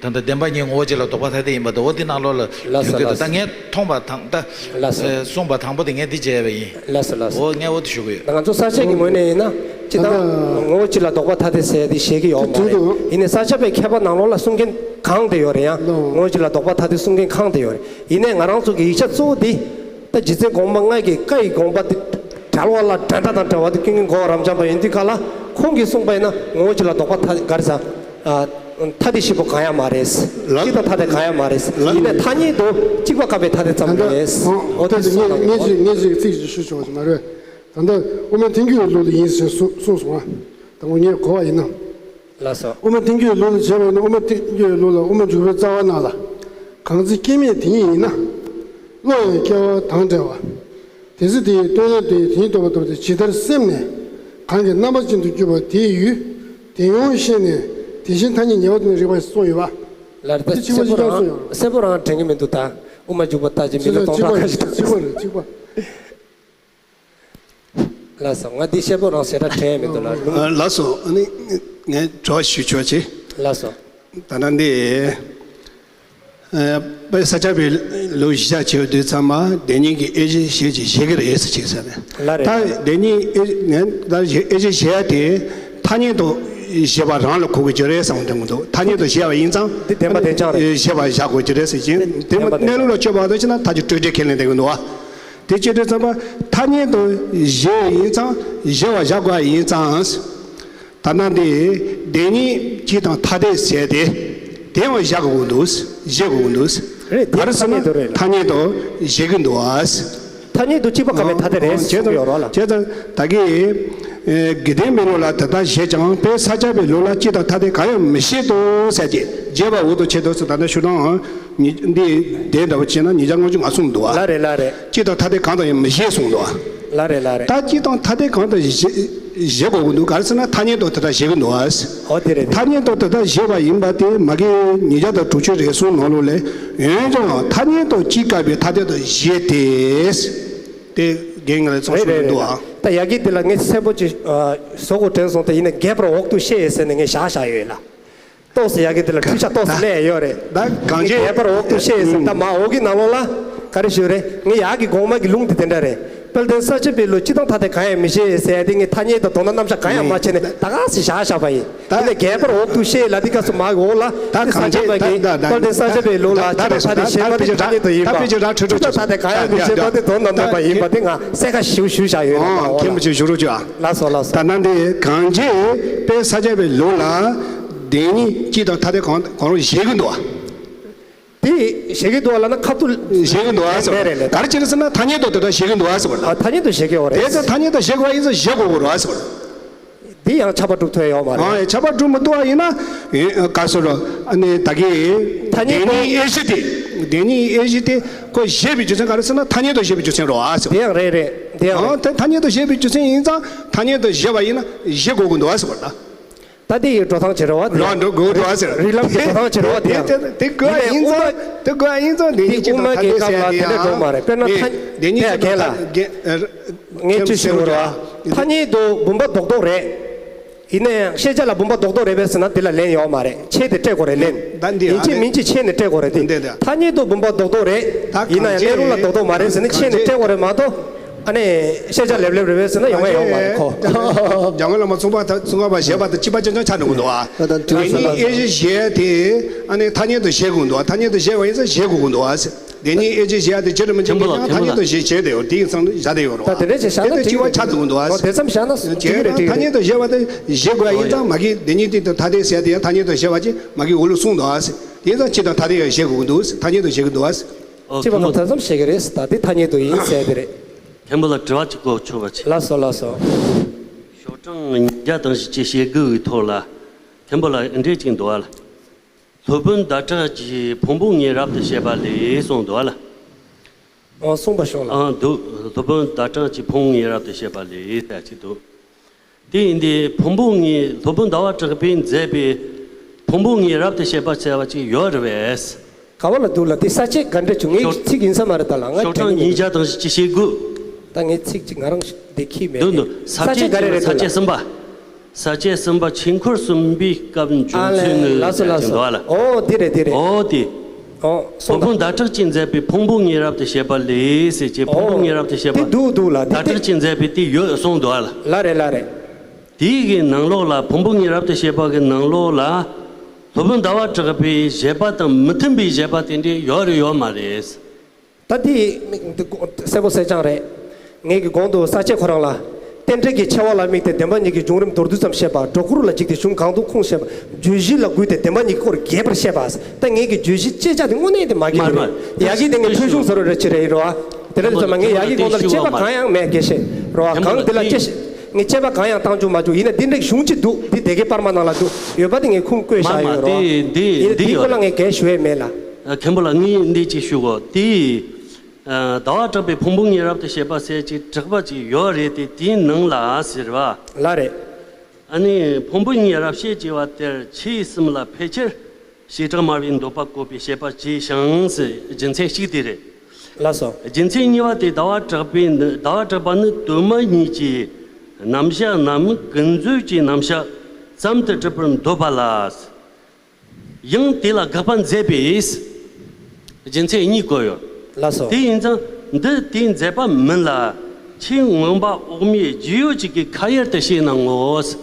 ད་ལྟ་བདེན་པ་གཉིས་ངོ་བོ་གཅིག་ལ་ལྡོག་པ་ཐ་དད་ཡིན་པ་དེ། འོ་དེ་ནང་ལོགས་ལ། ལགས་སོ། ཡོང་གི་འདུག་ལགས་སོ། ད་ངས་མཐོང་བ་དང་ད། ལགས་སོ། ཨ། གསུངས་པ་དང་པོ་དེ་ངས་འདི་མཇལ་བ་ཡིན། ལགས་སོ་ལགས་སོ། འོ་ངས་འོ་དེ་ཞུ་གི་ཡོད། ད་ང་ཚོ་ས་སྐྱ་གི་ངོས་ནས་ཡིན་ན། སྤྱིར་བཏང་ད་ལྟ་ངོ་བོ་གཅིག་ལ་ལྡོག་པ་ཐ་དད་ཟེར་དེ་བཞེད་ཀྱི་ཡོད་མ་རེད། དེ་དུས་དུ། ཡིན་ནའི་ས་སྐྱ་པའི་མཁས་པ་ནང་ལོགས་ལ་གསུང་མཁན་གང་དེ་ཡོད་རེད་ཡ། ལོ། ངོ་བོ་གཅིག་ལ་ལྡོག་པ་ཐ་དད་གསུང་མཁན་གང་དེ་ཡོད་རེད། ཡིན་ནའི་ང་རང་ཚོ་གི་ཡིག་ཆ་གཙོ་བོ་འདི། ད་རྗེ་བཙུན་གོང་མ་ལྔ་གི་བཀའ་ཡི་དགོངས་པ་འདི་བྲལ་བ་ལ་འགྲན་ཟླ་དང་བྲལ་བ་འདི་ཀུན་མཁྱེན་གོ་བ་རབ་འབྱམས་པ་ཡིན་དུས་ག་ལ། ཁོང་གིས་གསུངས་པ་ཡིན་ན་ངོ་བོ་གཅིག་ལ་ལྡོག་པ་ཐ་ག་རེ་ཟ། ཨ། ཐ་དད་བཞི་པོ་གང་ཡང་མ་རེད། ལ། གཅིག་དང་ཐ་དད་གང་ཡང་མ་རེད། ལ། ཡིན་ནའི་ཐ་སྙད་དུ་གཅིག་པ་ཁ་བའི་ཐ་དད་ཙམ་རེད། ད་ལྟ་འོ་དེ་ངས་ངས་ཅིག་ངས་ཅིག་ཚིག་ཅིག་ཞུ་ཆོག་ཅིག་མ་རེད། ད་ལྟ་དབུ་མའི་ཐལ་འགྱུར་ལུགས་ལ་ཡིན་ཟེར་གསུངས་གསུངས་སོང་ང་། ད་ངོ་ངས་གོ་བ་ཡིན་ན། ལགས་སོ། དབུ་མ་ཐལ་འགྱུར་ལུགས་ལ་བྱས་པ་ཡིན་ན། དབུ་མ་ཐལ་འགྱུར་ལུགས་ལ་དབུ་མ་འཇུག་པའི་རྩ་བ་རྣམས་ལ། གང་ཚེ་སྐྱེ་མེད་དེ་ཉིད་ཡིན་ན། བློ་ཡང་སྐྱེ་བ་དང་བྲལ་བ། དེ་ཚེ་དེ་ཡི་སྟོན་ལས་འདས། དེ་ཉིད་རྟོགས་པ་ཐོབ་སྟེ། ཇི་ལྟར་སེམས་ནི་གང་གི་རྣམ་པ་ཅན་དུ་གྱུར་པ་དེའི་ཡུལ་དེ་ཡང་ཤེས་ནས། དེ་བཞིན་ཐ་སྙད་ཉེ་བར་འདོད་ནས་རིག་པ་གསུངས་ཡོད་པ། ལར་ད་དེ་གཅིག་པ་གཅིག་རྐྱང་གསུངས་ཡོད་རེད། གསལ་པོ་རང་དྲན་གྱི་མི་འདུག་ད་དབུ་མ་འཇུག་པ་ལྟ་ཅི་མི་ལ་སྟོང་ཕྲག་ཁ་ཅིག་གཅིག་པ་རེད། གཅིག་པ། ལགས་སོ། ང་འདི་ཤེས་པོ་རང་ཞེ་དྲག་དྲན་མི་འདུག་ལ། ཨ། ལགས་སོ། ཨ་ནི་ངས་དྲི་བ་ཞུ་ཆོག་ཅིག་ལགས་སོ། ད་ལྟ་འདི། ཨ། དཔེ་ས་སྐྱ་པའི་ལུགས་གཞི་བཞག་བྱེད་དུས་ཙམ་པ་བདེན་གཉིས་ཀྱི་དབྱེ་གཞི་བཞེད་ཅིག་བཞེད་ཀྱི་རེད་ཟེར་ཅིག་ཟེར་ནས། ལ་རེད། ད་བདེན་གཉིས་དབྱེ་ངས་ད་དབྱེ་གཞི་བཞེད་ཡ་དེ་ཐ་སྙད་དུ་བཞེད་པ་རང་ལ་གོ་དགོས་ཀྱི་རེད་བསམ་དྲན་གྱི་འདུག་ཐ་སྙད་དུ་བཞེད་པ་ཡིན་ཙང་། འདི་བདེན་པ་བདེན་རྐྱང་རེད། བཞེད་པ་བཞག་དགོས་ཀྱི་རེད་ཟེར་གྱིན། དེ་བདེན་པ་བདེན་གནས་ལུགས་ལ་དཔྱོད་པ་དང་བྱས་ན་ཐག་གཅོད་སྤྲོས་བྲལ་ཁས་ལེན་བསྡད་ཀྱི་འདུག་བ། དེ་བྱེད་དུས་ཙམ་པ་ཐ་སྙད་དུ་བཞེད་ཡིན་ཙང་བཞེད་པ་བཞག་དགོས་ཡིན་ཙང་། ད་ལྟ་འདི་བདེན་གཉིས་སྤྱི་དང་ཐ་དད་ཟེར་ཏེ། དེ་ཡང་བཞག་དགོས་འདུག་བཞེད་དགོས་འདུག་རེད། ག་རེ་ཟེར་ན་ཐ་སྙད་དུ་རེད། ཐ་སྙད་དུ་བཞེད་ཀྱི་འདུག་ཨ། ཐ་སྙད་དུ་གཅིག་པ་ཁ་བའི་ཐ་དད་རེད་གསུངས་ཡོད་རོགས་ལ། བྱས་ཙང་ད་གིན་དགེ་ལྡན་པའི་ལུགས་ལ་དེ་ལྟར་བཞེད་ཀྱང་དཔེ་ས་སྐྱ་པའི་ལུགས་ལ་སྤྱི་དང་ཐ་དད་གང་ཡང་མི་བཞེད་དོ་ཟེར་གྱི། བྱས་པ་འོག་ཏུ་ཆེད་དུ་ཟེར། ད་ལྟ་ཞུ་སྟངས་འདི་དེ་འདྲ་བོ་བྱས་ན་ཉིས་བརྒྱ་ལྔ་བཅུ་ང་གསུངས་འདུག་བ། ལ་རེད་ལ་རེད། སྤྱི་དང་ཐ་དད་གང་དང་ཡང་མི་བཞེད་གསུངས་འདུག་བ། ལ་རེད་ལ་རེད། ད་སྤྱི་དང་ཐ་དད་གང་དང་བཞེད་བཞེད་དགོས་ཀྱི་འདུག་ག་རེ་ཟེར་ན་ཐ་སྙད་དུ་དེ་ལྟར་བཞེད་ཀྱི་འདུག་བ། ཨོ་དེ་རེད། ཐ་སྙད་དུ་དེ་ལྟར་བཞེད་པ་ཡིན་པ་དེ་མ་གི་ཉིས་བརྒྱ་དང་དྲུག་ཅུ་རེ་གསུམ་ནང་ལོགས་ལས། འོན་ཀྱང་ཐ་སྙད་དུ་སྤྱི་དགག་པའི་ཐ་དད་དུ་བཞེད་དེ། དེ་རྒན་ངས་ལ་ཚོགས་རེད་ཞུ་རེད་གི་འདུག་རེད། ཨ། ད་ཡ་གི་དེ་ལ་ངས་གསལ་པོ་ཅིག་ཨ། བཟོ་དགོས་དྲན་སོང་། དེ་ཡིན་ན་རྒྱས་པར་འོག་ཏུ་བཤད་ཟེར་ནས་ངས་བཞག་བཞག་ཡོད་ལ། ཏོག་ཙམ་ཡ་གི་དེ་ལ་འཕྲུལ་ཆ་ཏོག་ཙམ་སླེབས་ཡོད་རེད། ད་གང་ཅི་རྒྱས་པར་འོག་ཏུ་བཤད་ཟེར། ད་མ་འོག་གི་ནང་ལོགས་ལ་ག་རེ་ཞུ་རེད། ངས་ཡ་གི་གོང་མ་གི་ལུང་དེ་དེ་འདྲ་རེད། དཔལ་ལྡན་ས་སྐྱ་པའི་ལུགས་སྤྱི་དང་ཐ་དད་གང་ཡང་མི་བཞེད་ཟེར་ཡ་དེ་ངས་ཐ་སྙད་དང་དོན་དམ་རྣམ་གཞག་གང་ཡང་མ་བྱས་ནས་ད་ག་སེ་བཞག་བཞག་པ་ཡིན། ད་དེ་ནས་རྒྱས་པར་འོག་ཏུ་བཤད་ལ་དེ་སྐབས་སུ་མ་གི་འོག་ལ་ད་དེ་ས་གང་ཅི་སྐྱ་པ་གི་ད་ད་དཔལ་ལྡན་ས་སྐྱ་པའི་ལུགས་ལ་ད་སྤྱི་དང་ཐ་དད་བཞེད་པ་དེ་ཐ་སྙད་དུ་ཡིན་པ། ད་དཔེ་ཆ་ད་སྤྱི་དང་ཐ་དད་གང་ཡང་མི་བཞེད་པ་དེ་དོན་དམ་མེད་པ་ཡིན་པ་དེ་ང་གསལ་ཁ་ཞེ་པོ་ཞུ་བཞག་ཡོད་ལ། ཨོ། མཁན་པོ་ཅིག་ཞུ་རོགས་བྱོས་ཨ། ལགས་སོ་ལགས་སོ། ད་ནང་དེ་གང་ཅི་དཔེ་ས་སྐྱ་པའི་ལུགས་ལ་བདེན་གཉིས་སྤྱི་དང་ཐ་དད་གང་གང་རུང་བཞེད་ཀྱི་འདུག་ཨ། དེ་བཞེད་ཀྱི་འདུག་ཨ་ལབ་ན་ཁ་ཐུག་བཞེད་ཀྱི་འདུག་ཨ་ཟེར་བ་རེད། རེད་རེད། ག་རེ་བྱས་ན་ཟེར་ན་ཐ་སྙད་དུ་དེ་ལྟར་བཞེད་ཀྱི་འདུག་ཨ་ཟེར་བ་རེད། ཨ། ཐ་སྙད་དུ་བཞེད་ཀྱི་ཡོད་རེད། དེ་ཚོ་ཐ་སྙད་དུ་བཞེད་དགོས་པ་ཡིན་ཙང་བཞེད་དགོས་ཀྱི་རེད་ཟེར་བ་རེད། འདི་ཡང་ཁྱབ་པ་སྒྲུབ་ཐུབ་ཡོད་མ་རེད། ཨ། ཁྱབ་པ་སྒྲུབ་མི་ཐུབ་པ་ཡིན་ན། ཨེ། ག་རེ་ཟེར་རོ། ཨ་ནི་ད་གིན་ཐ་སྙད་དུ་བདེན་གཉིས་དབྱེ་གཞི་དེ། བདེན་གཉིས་དབྱེ་གཞི་དེ་ཁོ་བཞེད་པའི་རྒྱུ་མཚན་ག་རེ་ཟེར་ན་ཐ་སྙད་དུ་བཞེད་པའི་རྒྱུ་མཚན་རེད་བ་ཟེར། དེ་ཡང་རེད་རེད། དེ་ཡང་རེད། ཨང་། དེ་ཐ་སྙད་དུ་བཞེད་པའི་རྒྱུ་མཚན་ཡིན་ཙང་ཐ་སྙད་དུ་བཞེད་པ་ཡིན་ན་བཞེད་དགོས་ཀྱི་འདུག་བ་ཟེར་བ་ད། ད་དེ་ཡི་འགྲོ་སྟངས་བྱེད་རེད་བ་དེ། རང་འགྲོ་དགོས་འདུག་བ་ཟེར། རིགས་ལམ་གྱི་འགྲོ་སྟངས་བྱེད་རེད་བ་དེ་ཡང་། དེ་དེ་དགོས་པ་ཡིན་ཙང་། དེ་དགོས་པ་ཡིན་ཙང་དེ་དབུ་མ་གི་སྐབས་ལ་དེ་འདྲ་འགྲོ་མ་རེད། དཔེར་ན་ཐ་སྙད་དུ་ད་རྒན་ལགས། ངས་ཅི་ཞུ་རོགས། ཐ་སྙད་དུ་བུམ་པ་རྡོག་རྡོག་རེད། ཡིན་ན་ཡང་ཤེས་བྱ་ལ་བུམ་པ་རྡོག་རྡོག་རེད་པས་ཟེར་ན་དེ་ལ་ལན་ཡོད་མ་རེད། ཕྱེ་སྟེ་སྤྲད་དགོས་རེད་ལན། ད་འདི་ཡིན་གཅིག་མིན་གཅིག་ཕྱེ་ནས་སྤྲད་དགོས་རེད་དེ། ཐ་སྙད་དུ་བུམ་པ་རྡོག་རྡོག་རེད། ཡིན་ན་ཡང་གནས་ལུགས་ལ་རྡོག་རྡོག་མ་རེད་ཟེར་ནས་ཕྱེ་ནས་སྤྲད་དགོས་རེད་མ་གཏོགས། ཨ་ནི་ཤེས་བྱ་ལེབ་ལེབ་རེད་པས་ཟེར་ན་ཡོང་བ་ཡོང་མ་རེད་ཁོ། འཇམ་མགོན་བླ་མ་ཙོང་ཁ་པ་ཙོང་ཁ་པ་བཞི་པ་དང་གཅིག་པ་རྐྱང་རྐྱང་ཆགས་འགྲོ་གི་འདུག་ཨ། ད་ད་དུས་ཨ་ནི་སུ་ལ་དབྱེ་གཞི་བཞི་དེ་ཨ་ནི་ཐ་སྙད་དུ་བཞེད་དགོས་འདུག་ཨ། ཐ་སྙད་དུ་བཞེད་པ་ཡིན་ཙང་བཞེད་དགོས་ཀྱི་འདུག་ཨ། དེ་ནི་དབྱེ་གཞི་བཞི་ཡ་དེ་ཅི་རེད་མི་ཅི་མི་ཀྱང་ཐ་སྙད་དུ་བཞེད་བྱས་དེ་ཡོད་དེ་ཡིན་ཙང་བཞག་དེ་ཡོད་རོགས་ད་དེ་འདྲ་ཞིག་བཞག་ན་དེ་དེ་གཅིག་པ་ཆགས་འགྲོ་གི་འདུག་ཨ། དེ་ཙམ་བཞག་ན་ཐ་སྙད་དུ་བཞེད་པ་དེ་བཞེད་དགོས་ཡ་ཡིན་ཙང་མ་གི་དེ་ཉིད་དེ་དང་ཐ་དད་ཟེར་དེ་ཡང་ཐ་སྙད་དུ་བཞེད་པ་ཅིག་མ་གི་འོག་ལ་གསུངས་འདུག་ཨ། དེ་ཡིན་ཙང་སྤྱི་དང་ཐ་དད་ཡང་བཞེད་དགོས་ཀྱི་འདུག་ཐ་སྙད་དུ་བཞེད་ཀྱི་འདུག་ཨ། ཨོ་སྤྱི་པ་ཁོང་ཐ་ཚོམ་བྱེད་ཀྱི་རེད། ད་འདི་ཐ་སྙད་དུ་ཡིན་ཟེར་དེ་རེད། མཁན་པོ་ལ་དྲི་བ་གཅིག་བཀོད་ཆོག་པ་ཆེ། ལགས་སོ་ལགས་སོ། ཤོག་གྲངས་ཉིས་བརྒྱ་དང་བཞི་བཅུ་ཞེ་དགུ་བའི་ཐོག་ལ་མཁན་པོ་ལ་འདི་འདྲས་ཅིག་འདུག་ཨ་ལ། སློབ་དཔོན་ཟླ་གྲགས་ཀྱིས་ཕུང་པོ་ལྔས་རབ་ཏུ་བྱེད་པ་ལས་གསུངས་འདུག་ཨ་ལ། ཨོ་གསུངས་པ་ཤོག་ལ། ཨང་འདུག་སློབ་དཔོན་ཟླ་གྲགས་ཀྱིས་ཕུང་པོ་ལྔས་རབ་ཏུ་བྱེད་པ་ལས་ཟེར་ཅིག་འདུག་དེ་ཡིན་དུས་ཕུང་པོ་ལྔས་སློབ་དཔོན་ཟླ་བ་གྲགས་པས་མཛད་པའི་ཕུང་པོ་ལྔས་རབ་ཏུ་བྱེད་པ་ཟེར་བ་ཅིག་ཡོད་རེད་པས། ག་བ་ལ་འདུག་ལ་དེ་ས་བཅད་ག་འདྲ་བྱུང་ངའི་ཤོག་ཚིག་ཡིན་ས་མ་རེད་ད་ལ་ང་ཤོག་གྲངས་ཉིས་བརྒྱ་དང་བཞི་བཅུ་ཞེ་དགུ། ད་ངའི་ཚིག་ཅིག་ང་རང་འདི་ཁྱི་མེད་འདུག་འདུག་ས་བཅད་ག་རེ་རེད་ས་འདུག་བཅད་གསུམ་པ། ས་བཅད་གསུམ་པ་ཆོས་འཁོར་གསུམ་པའི་སྐབས་འབྱུང་ཨ་ལེ་ཚུལ་ནི་ལགས་སོ་ལགས་སོ། འདུག་ཨ་ལ། ཨོ་དེ་རེད་དེ་རེད། ཨོ་དེ། ཨོ་སོང་ད། སློབ་དཔོན་ཟླ་གྲགས་ཀྱིས་མཛད་པའི་ཕུང་པོ་ལྔས་རབ་ཏུ་བྱེད་པ་ལས་ཟེར་གྱི་ཕུང་པོ་ཨོ་ལྔས་རབ་ཏུ་བྱེད་པ། དེ་འདུག་འདུག་ལ་དེ་ཟླ་གྲགས་ཀྱིས་མཛད་པའི་དེ་ཡོད་གསུངས་འདུག་ཨ་ལ། ལ་རེད་ལ་རེད། དེའི་གི་ནང་ལོགས་ལ་ཕུང་པོ་ལྔས་རབ་ཏུ་བྱེད་པ་གི་ནང་ལོགས་ལ། སློབ་དཔོན་ཟླ་བ་གྲགས་པའི་བཞེད་པ་དང་མི་མཐུན་པའི་བཞེད་པ་དེ་འདྲའི་ཡོད་རེད་ཡོད་མ་རེད། ད་དེ་གསལ་པོ་གསལ་རྐྱང་རེད། ངས་ཀྱི་གོང་དུ་ས་བཅད་ཁོ་རང་ལ། རྟེན་འབྲེལ་གྱི་ཆེ་བ་ལ་དམིགས་ཏེ་བདེན་པ་གཉིས་ཀྱི་བྱུང་རིམ་མདོར་བསྡུས་ཙམ་བཤད་པ། སྒྲོ་སྐུར་ལ་འཇིགས་ཏེ་གཞུང་གང་དུ་ཁུངས་བཤད་པ། བརྗོད་གཞི་ལ་བསྒུགས་ཏེ་བདེན་པ་གཉིས་ཀྱི་སྐོར་རྒྱས་པར་བཤད་པ། ད་ངས་ཀྱི་བརྗོད་གཞི་དཔྱད་བྱ་དེ་དངོས་གནས་དེ་མ་གི་མ་རེད། ཡ་གི་དེ་ངས་ཐོས་གཞུང་ཟེར་བ་རེ་ཆེ་རེ་ཡིན་རོ། དེ་འདྲ་ལ་ཚོ་མ་ངས་ཡ་གི་གོང་དུ་དཔྱད་པ་གང་ཡང་མེད་དགེ་བཤད་རོ། གང་དེ་ལ་དཔྱད་ངས་དཔྱད་པ་གང་ཡང་བཏང་བཅུག་མ་བཅུག་ཡིན་ན་འདི་འདྲའི་གཞུང་གཅིག་འདུག་འདི་དེ་གའི་པར་མ་ནང་ལ་འདུག་ཡོད་པ་དེ་ངས་ཁུངས་བཀོད་བཞག་ཡོད་རོ། ཡིན་ན་འདི་སྐོར་ལ་ངས་གལ་ཞུ་ཡས་མེད་ལ། མཁན་པོ་ལགས་ངས་འདི་གཅིག་ཞུ་གོ་དེ། ཟླ་བ་གྲགས་པའི་ཕུང་པོ་ལྔས་རབ་ཏུ་བྱེད་པ་ཟེར་གྱི་གྲགས་པ་ཅིག་ཡོད་རེད་དེ་དེའི་ནང་ལ་ཟེར་བ། ལ་རེད། ཨ་ནི་ཕུང་པོ་ལྔས་རབ་བྱེད་ཅེས་པ་དེར་ཆོས་གསུམ་ལ་ཕལ་ཆེར་བྱེ་བྲག་སྨྲ་བའི་འདོད་པ་བཀོད་པའི་བཤད་པ་ཅིའི་ཞིང་ཟེར་རྒྱུ་མཚན་གཅིག་དེ་རེད། ལགས་སོ། རྒྱུ་མཚན་གཉིས་པ་དེ་ཟླ་བ་གྲགས་པའི་ཟླ་བ་གྲགས་པ་ནི་དུ་མ་གཉིས་ཀྱི་རྣམ་གཞག་ནམ་ཀུན་རྫོབ་ཀྱི་རྣམ་གཞག་ཙམ་དུ་གྲུབ་པར་འདོད་པ་ལ། ཡང་དེ་ལ་དགག་པ་མཛད་པས། རྒྱུ་མཚན་གཉིས་བཀོད་ཡོད། ལགས་སོ། དེ་ཡིན་ཙང་འདི་དེའི་མཛད་པ་མིན་ལ། ཆོས་མངོན་པ་དབུ་མའི་རྒྱུས་ཡོད་ཅིག་གིས་ཁ་ཡར་དུ་བཤད་གནང་ངོ་།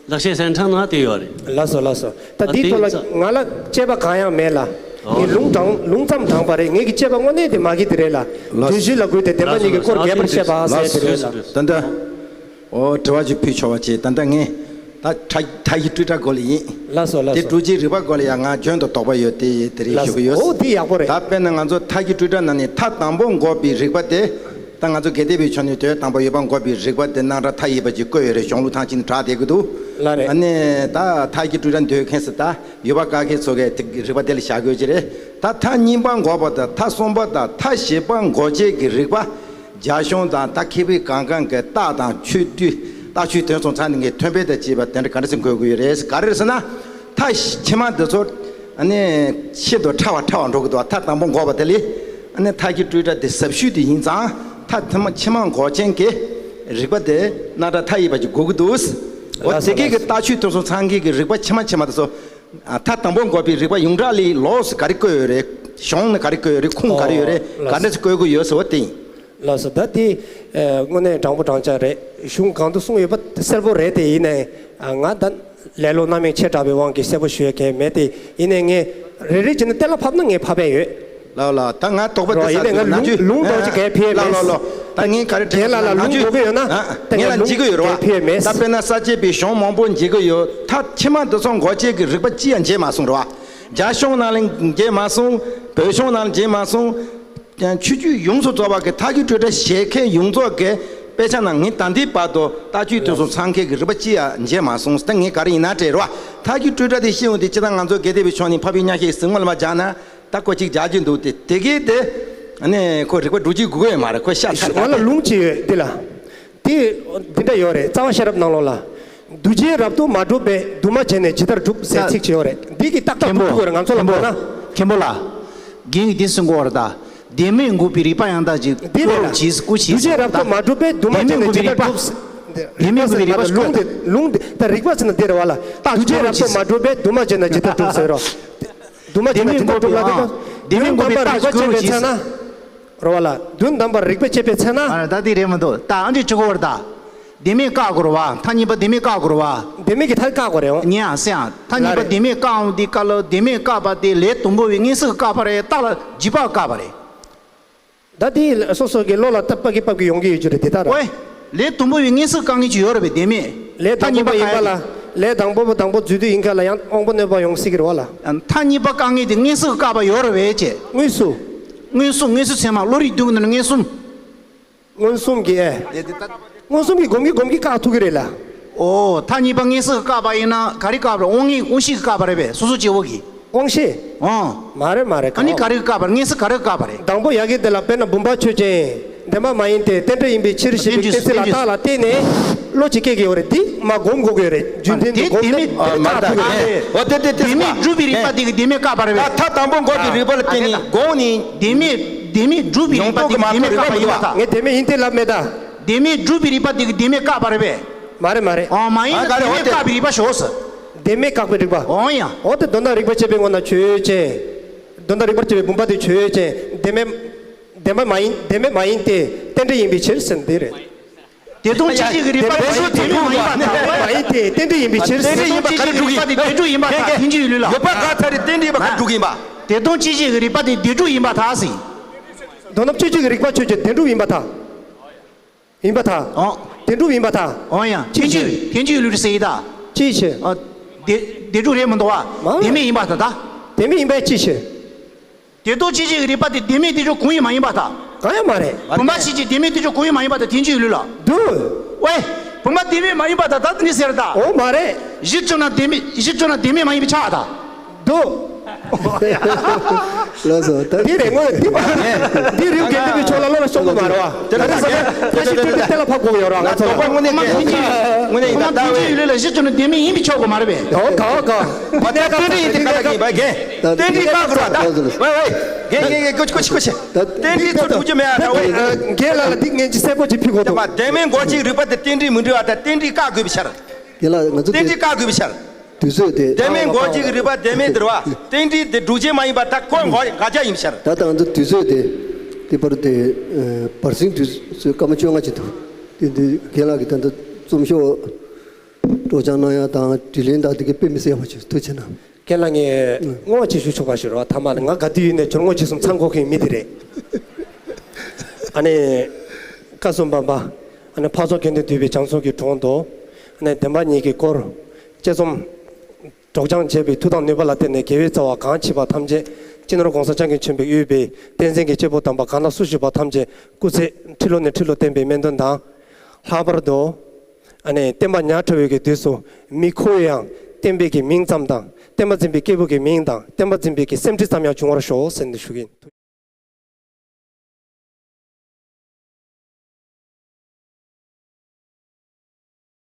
ལེགས་བཤད་གསན་གྲངས་ན་དེ་ཡོད་རེད། ལགས་སོ་ལགས་སོ། ད་འདིའི་ཐོག་ལ་ང་ལ་དཔྱད་པ་གང་ཡང་མེད་ལ། ངས་ལུང་དྲངས་ལུང་ཙམ་དྲངས་པ་རེད། ངས་ཀྱི་དཔྱད་པ་དངོས་གནས་དེ་མ་གི་དེ་རེད་ལ། ལགས། བརྗོད་གཞི་ལ་བསྒུགས་ཏེ་བདེན་པ་གཉིས་ཀྱི་སྐོར་རྒྱས་པར་བཤད་པ་ཟེར་དེ་རེད་ལ། ད་ལྟ། ཨོ་དྲི་བ་ཅིག་ཕུལ་ཆོག་པ་ཅིག་ད་ལྟ་ངས་ད་མཐའ་མཐའ་བཞི་སྤྲོས་བྲལ་སྐོར་ལ་ཡིན། ལགས་སོ་ལགས་དེ་སོ། སྤྲོས་བྲལ་རིག་པ་སྐོར་ལ་ཡང་ང་འཇོན་དུ་དོགས་པ་ཡོད་དེ་དེ་རིགས་ཞུ་གི་ཡོད། ཨོ་དེ་ཡག་པོ་རེད། ད་དཔེར་ན་ང་ཚོ་མཐའ་བཞི་སྤྲོས་བྲལ་ནང་ནས་མཐའ་དང་པོ་འགོག་པའི་རིག་པ་དེ་ད་ང་ཚོ་དགེ་ལྡན་པའི་ཕྱོགས་ནས་དོན་དམ་པར་ཡོད་པ་འགོག་པའི་རིག་པ་དེ་རྣམ་གྲངས་མཐའ་ཡས་པ་ཅིག་བཀོད་ཡོད་རེད། གཞུང་ལུགས་ཐང་ཆེན་གྲགས་བསྡད་ཀྱི་འདུག་ལགས་རེད། ཨ་ནི་ད་མཐའ་བཞི་སྤྲོས་བྲལ་འདོད་མཁན་ཟེར་ད་ཡོད་པ་ག་གེ་ཚོ་གས་དེ་རིག་པ་དེ་ལ་བཞག་དགོས་ཀྱི་རེད། ད་མཐའ་གཉིས་པ་འགོག་པ་དང་མཐའ་གསུམ་པ་དང་མཐའ་བཞི་པ་འགོག་བྱེད་ཀྱི་རིག་པ། རྒྱ་གཞུང་དང་ད་མཁས་པའི་གང་གང་གི་རྟགས་དང་ཆོས་བསྡུས་རྟགས་ཆོས་དོན་སོང་ཚང་ནས་ངས་མཐུན་དཔེ་དང་བཅས་པ་དེ་འདྲ་ག་འདྲ་ཞིག་འགོད་དགོས་ཡོད་རེད། ག་རེ་རེད་ཟེར་ན། མཐའ་ཕྱི་མ་འདི་ཚོ་ཨ་ནི་ཤིན་ཏུ་ཕྲ་བ་ཕྲ་བ་འགྲོ་གི་འདུག་མཐའ་དང་པོ་འགོག་པ་དེ་ལས་ཨ་ནི་མཐའ་བཞི་སྤྲོས་བྲལ་དེ་ཟབ་ཤོས་དེ་ཡིན་ཙང་མཐའ་ཐ་མ་ཕྱི་མ་འགོག་ཅན་གྱི་རིག་པ་དེ་རྣམ་གྲངས་མཐའ་ཡས་པ་ཅིག་དགོས་ཀྱི་འདུག་འོ་དེ་གས་ཀྱི་རྟགས་ཆོས་དོན་སོང་ཚང་གི་གི་རིག་པ་ཕྱི་མ་ཕྱི་མ་དེ་ཚོ་མཐའ་དང་པོ་འགོག་པའི་རིག་པ་ཡོངས་གྲགས་ལས་ལོགས་སུ་ག་རེ་བཀོད་ཡོད་རེད། གཞུང་ནས་ག་རེ་བཀོད་ཡོད་རེད། ཁུངས་ག་རེ་ཡོད་རེད། ག་འདྲ་ཞིག་བཀོད་དགོས་ཡོད་ཟེར་བ་དེ་ཡིན། ལགས་སོ། ད་དེ་དངོས་གནས་དྲང་པོ་དྲང་བཞག་རེད། གཞུང་གང་དུ་གསུངས་ཡོད་པ་དེ་གསལ་པོ་རེད་དེ། ཡིན་ནའི་ང་ད་ལེ་ལོ་རྣམ་གཡེང་ཆེ་དྲགས་པའི་དབང་གིས་གསལ་པོ་ཞུ་ཡ་གང་ཡང་མེད་དེ། ཡིན་ནའི་ངས་རེ་རེ་བྱས་ནས་གཏན་ལ་ཕབ་ན་ངས་ཕབ་ཡ་ཡོད། ལགས་ལགས། ད་ང་དོགས་པ་དེ་ཡིན་ནའི་ང་ལུང་ལུང་དོགས་ཅིག་གས་ཕེབས་མེད། ལགས་ལགས་ལགས། ད་ངས་ག་རེ་དྲན་གྱི་ལ་ལ་ལུང་དོགས་ཀྱི་ཡོད་ན་ད་ངས་ལ་འཇིགས་ཀྱི་ཡོད་རེད་བ། ད་དཔེར་ན་ས་བཅད་པའི་གཞུང་མང་པོ་འཇིགས་ཀྱི་ཡོད། ད་ཕྱི་མ་འདི་ཚོ་འགོག་བྱེད་ཀྱི་རིག་པ་ཅི་ཡང་འཇལ་མ་སོང་རེད་བ། རྒྱ་གཞུང་ནང་ལ་འཇལ་མ་སོང་། བོད་གཞུང་ནང་ལ་འཇལ་མ་སོང་། ཡང་ཆོས་བརྒྱུད་ཡོངས་སུ་རྫོགས་པ་གི་མཐའ་བཞི་སྤྲོས་བྲལ་བཞེད་མཁན་ཡོངས་རྫོགས་ཀྱི་དཔེ་ཆ་ནང་ངས་ད་ལྟའི་བར་དུ་ལྟ་སྤྱོད་དེ་ཚོ་ཚང་མཁན་གྱི་རིག་པ་ཅི་ཡང་མཇལ་མ་སོང་། ད་ངས་ག་རེ་ཡིན་ན་དྲན་རོགས། མཐའ་བཞི་སྤྲོས་བྲལ་དེ་ཤེས་འོང་དེ་སྤྱིར་བཏང་ང་ཚོ་དགེ་ལྡན་པའི་ཕྱོགས་ནས་འཕགས་པའི་མཉམ་གཞག་གི་ཟེར་སྔོན་ལ་མ་སྦྱར་ན་ད་ཁོ་གཅིག་སྦྱར་གྱི་འདུག་དེ་དེ་གས་དེ་ཨ་ནི་ཁོ་རིག་པ་སྒྲུབ་བྱེད་དགོས་ཀྱི་མ་རེད། ཁོ་ཤ་ཚ་ང་ལ་ལུང་ཅིག་ཡོད་འདི་ལ། དེ་འདི་འདྲ་ཡོད་རེད། རྩ་བ་ཤེས་རབ་ནང་ལོགས་ལ། འདུ་བྱེད་རབ་ཏུ་མ་གྲུབ་པས། འདུས་མ་བྱས་ནས་ཇི་ལྟར་འགྲུབ་ཟེར་ཚིག་ཅིག་ཡོད་རེད། འདི་གི་ཏག་ཏག་མཁན་པོ་འགྲུབ་ཐུབ་ཀྱི་རེད། ང་ཚོ་ལ་མཁན་པོ་མཁན་པོ་ལགས། རྒན་གྱིས་འདི་གསུང་གི་ཡོད་རེད་ད། བདེན་མེད་འགོག་པའི་རིག་པ་ཡང་དག་ཅིག་འདི་རེད་ལ། བློར་གྱིས་སྐུ་མཁྱེན་འདུ་བྱེད་རབ་ཏུ་མ་གྲུབ་པས། འདུས་མ་བདེན་མེད་བྱས་ནས་འགོག་ཇི་པའི་ལྟར་རིག་པ། འགྲུབ་ཟེར། བདེན་མེད་འགོག་པའི་རིག་པ་ལུང་དེ་ལུང་དེ་ད་རིག་པ་ཟེར་ན་འདི་རེད་བ་ལ། རྟགས་འདུ་བྱེད་རབ་ཏུ་མ་གྲུབ་པས། འདུས་མ་བྱས་ན་ཇི་ལྟར་འགྲུབ་ཟེར་རོ། འདུས་མ་བྱས་ན་ཇི་ལྟར་འགྲུབ་ལ། བདེན་མེད་འགོག་པའི་རྟགས་ཀྱིས་རིག་པ་ཆོས་ཀྱི་ཚད་ན། རེད་བ་ལ། དོན་དམ་པར་རིགས་པས་དཔྱད་པའི་ཚེ་ན། ཨ་ད་དེ་རེད་མི་འདུག་ད་ཨ་འདྲས་བྱེད་དགོས་རེད་ད། བདེན་མེད་བཀག་དགོས་རེད་བ། མཐའ་གཉིས་པ་བདེན་མེད་བཀག་དགོས་རེད་བ། བདེན་མེད་ཀྱི་མཐའ་བཀག་དགོས་རེད་འོ། ཉན་ཨ་སེ་ཨ། མཐའ་གཉིས་པ་ལ་རེད། བདེན་མེད་བཀག་འོང་དེ་སྐབས་ལ་བདེན་མེད་བཀག་པ་དེ་ལས་དང་པོ་བའི་མངོན་སུམ་བཀག་པ་རེད། རྟགས་ལ་རྗེས་དཔག་བཀག་པ་རེད། ད་དེ་སོ་སོ་གི་བློ་ལ་ད་ཕབ་ཀྱི་ཕབ་ཀྱི་ཡོང་གི་ཡོད་རྒྱུ་རེད་དེ་ལྟར། ཨོའི། ལས་དང་པོ་བའི་མངོན་སུམ་བཀག་མཁན་ཅིག་ཡོད་རེད་པས་བདེན་མེད། ལས་དང་པོ་པ་ཡིན་པ་ལ། ལས་དང་པོ་པ་དང་པོ་འཛུལ་དུས་ཡིན་ཁ་ལ་ཡང་དབང་པོ་གནོད་པ་ཡོང་སྲིད་ཀྱི་རེད་བ་ལ། མཐའ་གཉིས་པ་བཀག་མཁན་དེ་མངོན་སུམ་བཀག་པ་ཡོད་རེད་པས་ཅེས། དངོས་སུ། མངོན་སུམ་མངོན་སུམ་ཚད་མ་བློ་རིག་བདུན་གྱི་ནང་ནས་མངོན་སུམ། མངོན་སུམ་གྱི་ཨེ། དེ་དེ་ད། མངོན་སུམ་གྱི་སྒོམ་གྱི་སྒོམ་གྱི་བཀག་ཐུབ་ཀྱི་རེད་ལ། ཨོ་མཐའ་གཉིས་པ་མངོན་སུམ་བཀག་པ་ཡིན་ན་ག་རེ་བཀག་པ་རེད། དབང་མངོན་དབང་ཤེས་ཀྱིས་བཀག་པ་རེད་པས་སོ་སོ་སྐྱེ་བོ་གིས། དབང་ཤེས། ཨང་། མ་རེད་མ་རེད། ཨ་ནི་ག་རེ་བཀག་པ་རེད། མངོན་སུམ་ག་རེ་བཀག་པ་རེད། དང་པོ་ཡ་གི་དེ་ལ་དཔེར་ན་བུམ་པ་ཆོས་ཅན། བདེན་པ་མ་ཡིན་ཏེ་རྟེན་འབྲེལ་ཡིན་པའི་ཕྱིར་ཞེས་པའི་གཏན་ཚིགས་ལ་རྟགས་ལ་བརྟེན་ནས་བློ་ཅིག་སྐྱེ་གི་ཡོད་རེད། འདི་མ་སྒོམ་དགོས་ཀྱི་ཡོད་རེད། རྒྱུ་མཚན་འདི་སྒོམ་ནས་ཨ་མ་རྟགས་ཐུབ་ཀྱི་རེད། འོ་དེ་དེ་དེ་བདེན་མེད་སྒྲུབ་པའི་རིགས་པ་དེ་གི་བདེན་མེད་བཀག་པ་རེད་པས། ད་མཐའ་དང་པོ་འགོག་གི་རིགས་པ་ལ་བརྟེན་ནས་དགོངས་ནས། བདེན་མེད་བདེན་མེད་སྒྲུབ་པའི་རིགས་པ་དེ་གི་བདེན་མེད་བཀག་པ་ཡིན་པར་ཐལ། ངས་བདེན་མེད་ཡིན་ཏེ་ལབ་མེད་ད། བདེན་མེད་སྒྲུབ་པའི་རིགས་པ་དེ་གི་བདེན་མེད་བཀག་པ་རེད་པས། མ་རེད་མ་རེད། ཨོ་མ་ཡིན་ན་བདེན་མེད་བཀག་པའི་རིགས་པ་ཞོག་ཟེར། བདེན་མེད་བཀག་པའི་རིགས་པ། འོ་ཡ། འོ་དེ་དོན་དམ་རིགས་པ་དཔྱད་པའི་ངོ་ན་ཆོས་ཅན། དོན་དམ་རིགས་པ་དཔྱད་པའི་བུམ་པ་དེ་ཆོས་ཅན། བདེན་མེད། བདེན་པ་མ་ཡིན་བདེན་མེད་མ་ཡིན་ཏེ་རྟེན་འབྲེལ་ཡིན་པའི་ཕྱིར་ཟེར་འདི་རེད། དེ་དང་སྐྱེ་མཆེད་ཀྱི་རིགས་པ་དེ་བདེན་མེད་མ་ཡིན་པར་ཐལ། མ་ཡིན་ཏེ་རྟེན་འབྲེལ་ཡིན་པའི་ཕྱིར་ཟེར། དེ་དང་སྐྱེ་མཆེད་ཀྱི་རིགས་པ་དེ་དོན་གྲུབ་ཡིན་པར་ཐལ། བདེན་འཇིགས་ཡོད་ལུགས་ལ། ཡོད་པ་ག་ཚ་རེད། རྟེན་འབྲེལ་ཡིན་པ་ག་དོན་གྲུབ་ཡིན་པ། དེ་དང་སྐྱེ་མཆེད་ཀྱི་རིགས་པ་དེ་དོན་གྲུབ་ཡིན་པར་ཐལ་ཟེར། དོན་དམ་སྐྱེ་མཆེད་ཀྱི་རིགས་པ་ཆོས་ཅན་དོན་གྲུབ་ཡིན་པར་ཐལ། ཡིན་པར་ཐལ། ཨོ། དོན་གྲུབ་ཡིན་པར་ཐལ། ཨོ་ཡ། ཅི་ཕྱིར། དོན་གྲུབ་ལུགས་ཟེར་ཡི་ད། ཅི་ཕྱིར། ཨ། དེ་དོན་གྲུབ་རེད་མི་འདུག་བ། མ་རེད། བདེན་མེད་ཡིན་པར་ཐལ་ད། བདེན་མེད་ཡིན་པས་ཅི་ཕྱིར། དེ་དང་སྐྱེ་མཆེད་ཀྱི་རིགས་པ་དེ་བདེན་མེད་དོན་གྲུབ་གང་ཡང་མ་ཡིན་པར་ཐལ། གང་ཡང་མ་རེད། བུམ་པ་ཆོས་ཅན་བདེན་མེད་དོན་གྲུབ་གང་ཡང་མ་ཡིན་པར་ཐལ། དོན་གྲུབ་ཡོད་ལུགས་ལ། འདུག་ཝེ། བུམ་པ་བདེན་མེད་མ་ཡིན་པར་ཐལ། ད་དེ་ནི་ཟེར་ད། འོ་མ་རེད། གཞི་བཅོས་ན་བདེན་མེད་གཞི་བཅོས་ན་བདེན་མེད་མ་ཡིན་པའི་ཆ་ད། འདུག་ལགས་སོ། ད་འདི་རེད་ངོ་འདི་པ་འདི་རིགས་རྒྱལ་འདི་པའི་ཕྱོགས་ལ་བློ་ལ་ཤོང་གི་མ་རེད་བ། དེ་ལ་ད་ད་ད་ད་ཤི་སྤྲོད་དེ་ལ་ཕབ་དགོས་ཡོད་ར་ང་ཚོ། དོགས་པ་དངོས་གནས་དེ་དེ་དངོས་གནས་ཡིན་ད་ད་ད་ཡོད་ལ་གཞི་བཅོས་ན་བདེན་མེད་ཡིན་པའི་ཆོག་གི་མ་རེད་པས། འོ་ག་འོ་ག་མ་ད་རྟེན་འབྲེལ་ཡིན་དེ་ག་ལ་ཡིན་པ་རྒན། རྟེན་འབྲེལ་བཀག་དགོས་ར་ད། ཝེ་ཝེ། རྒན་རྒན་རྒན་ཀོ་ཆི་ཀོ་ཆི་ཀོ་ཆི། རྟེན་འབྲེལ་ཚོ་འགྲུབ་རྒྱུ་མེད་ཨ་ད་ཝེ། རྒན་ལགས་ལ་འདི་ངན་ཅི་གསལ་པོ་ཅིག་ཕུལ་དགོས་འདུག་བདེན་མེད་འགོག་བྱེད་རིགས་པ་དེ་རྟེན་འབྲེལ་མི་འགྲིག་བ་ད་རྟེན་འབྲེལ་བཀག་དགོས་པའི་ཕྱིར། རྒན་ལགས་ང་ཚོ་རྟེན་འབྲེལ་བཀག་དགོས་པའི་ཕྱིར། དུས་ཚོད་དེ། བདེན་མེད་འགོག་བྱེད་ཀྱི་རིགས་པ་བདེན་མེད་འདིར་བ། རྟེན་འབྲེལ་དེ་སྒྲུབ་བྱེད་མ་ཡིན་པ་ད་ཁོ་འགོག་འགོག་བྱ་ཡིན་ཕྱིར། ད་ལྟ་ང་ཚོ་དུས་ཚོད་དེ། དེ་བར་དེ་བར་ཟིང་དུས་ཚོད་སྐར་མ་བཅོ་ལྔ་ཅིག་འདུག་དེ་དུས་རྒན་ལགས་ཀྱིས་ད་ལྟ་རྩོམ་ཤོག་སྤྲོ་སྦྱང་གནང་ཡ་དང་དྲི་ལན་དང་དེ་གའི་དཔེ་མི་སྲིད་ཡག་པོ་ཅིག་ཐུགས་ཆེ་གནང་། རྒན་ལགས་ངས་བསྔོ་བ་ཅིག་ཞུ་ཆོག་པ་ཞུ་རོགས། ཐ་མ་ལ་ང་ག་དུས་ཡིན་ནས་སྦྱོར་དངོས་ཅིག་གསུམ་ཚང་དགོས་མཁན་མི་དེ་རེད། ཨ་ནི། ཁ་གསུམ་པ་པ། ཨ་ནི་འཕགས་ཚོགས་དགེ་འདུན་འདུས་པའི་བྱང་སེམས་ཀྱི་དྲུང་དུ། ཨ་ནི་བདེན་པ་གཉིས་ཀྱི་སྐོར། དཔྱད་རྩོམ། སྒྲོག་སྦྱང་བྱས་པའི་མཐུ་དང་ནུས་པ་ལ་བརྟེན་ནས་དགེ་བའི་རྩ་བ་གང་མཆིས་པ་ཐམས་ཅད་སྤྱི་ནོར་༸གོང་ས་༸སྐྱབས་མགོན་ཆེན་པོས་དབུས་པའི་བསྟན་འཛིན་གྱི་སྐྱེས་བུ་དམ་པ་གང་ལ་སུ་ཞུགས་པ་ཐམས་ཅད་སྐུ་ཚེ་ཁྲི་ལོ་ནས་ཁྲི་ལོ་བརྟན་པའི་སྨོན་འདུན་དང་། ལྷག་པར་དུ། ཨ་ནི་བསྟན་པ་ཉག་ཕྲ་བའི་གི་དུས་སུ་མི་ཁོ་བོའི་ཡང་བསྟན་པའི་གི་མིང་ཙམ་དང་བསྟན་པ་འཛིན་པའི་སྐྱེས་བུ་གི་མིང་དང་བསྟན་པ་འཛིན་པའི་གི་སེམས་ཁྲལ་ཙམ་ཡང་བྱུང་བར་ཤོག་ཟེར་ནས་ཞུ་གི་ཡིན།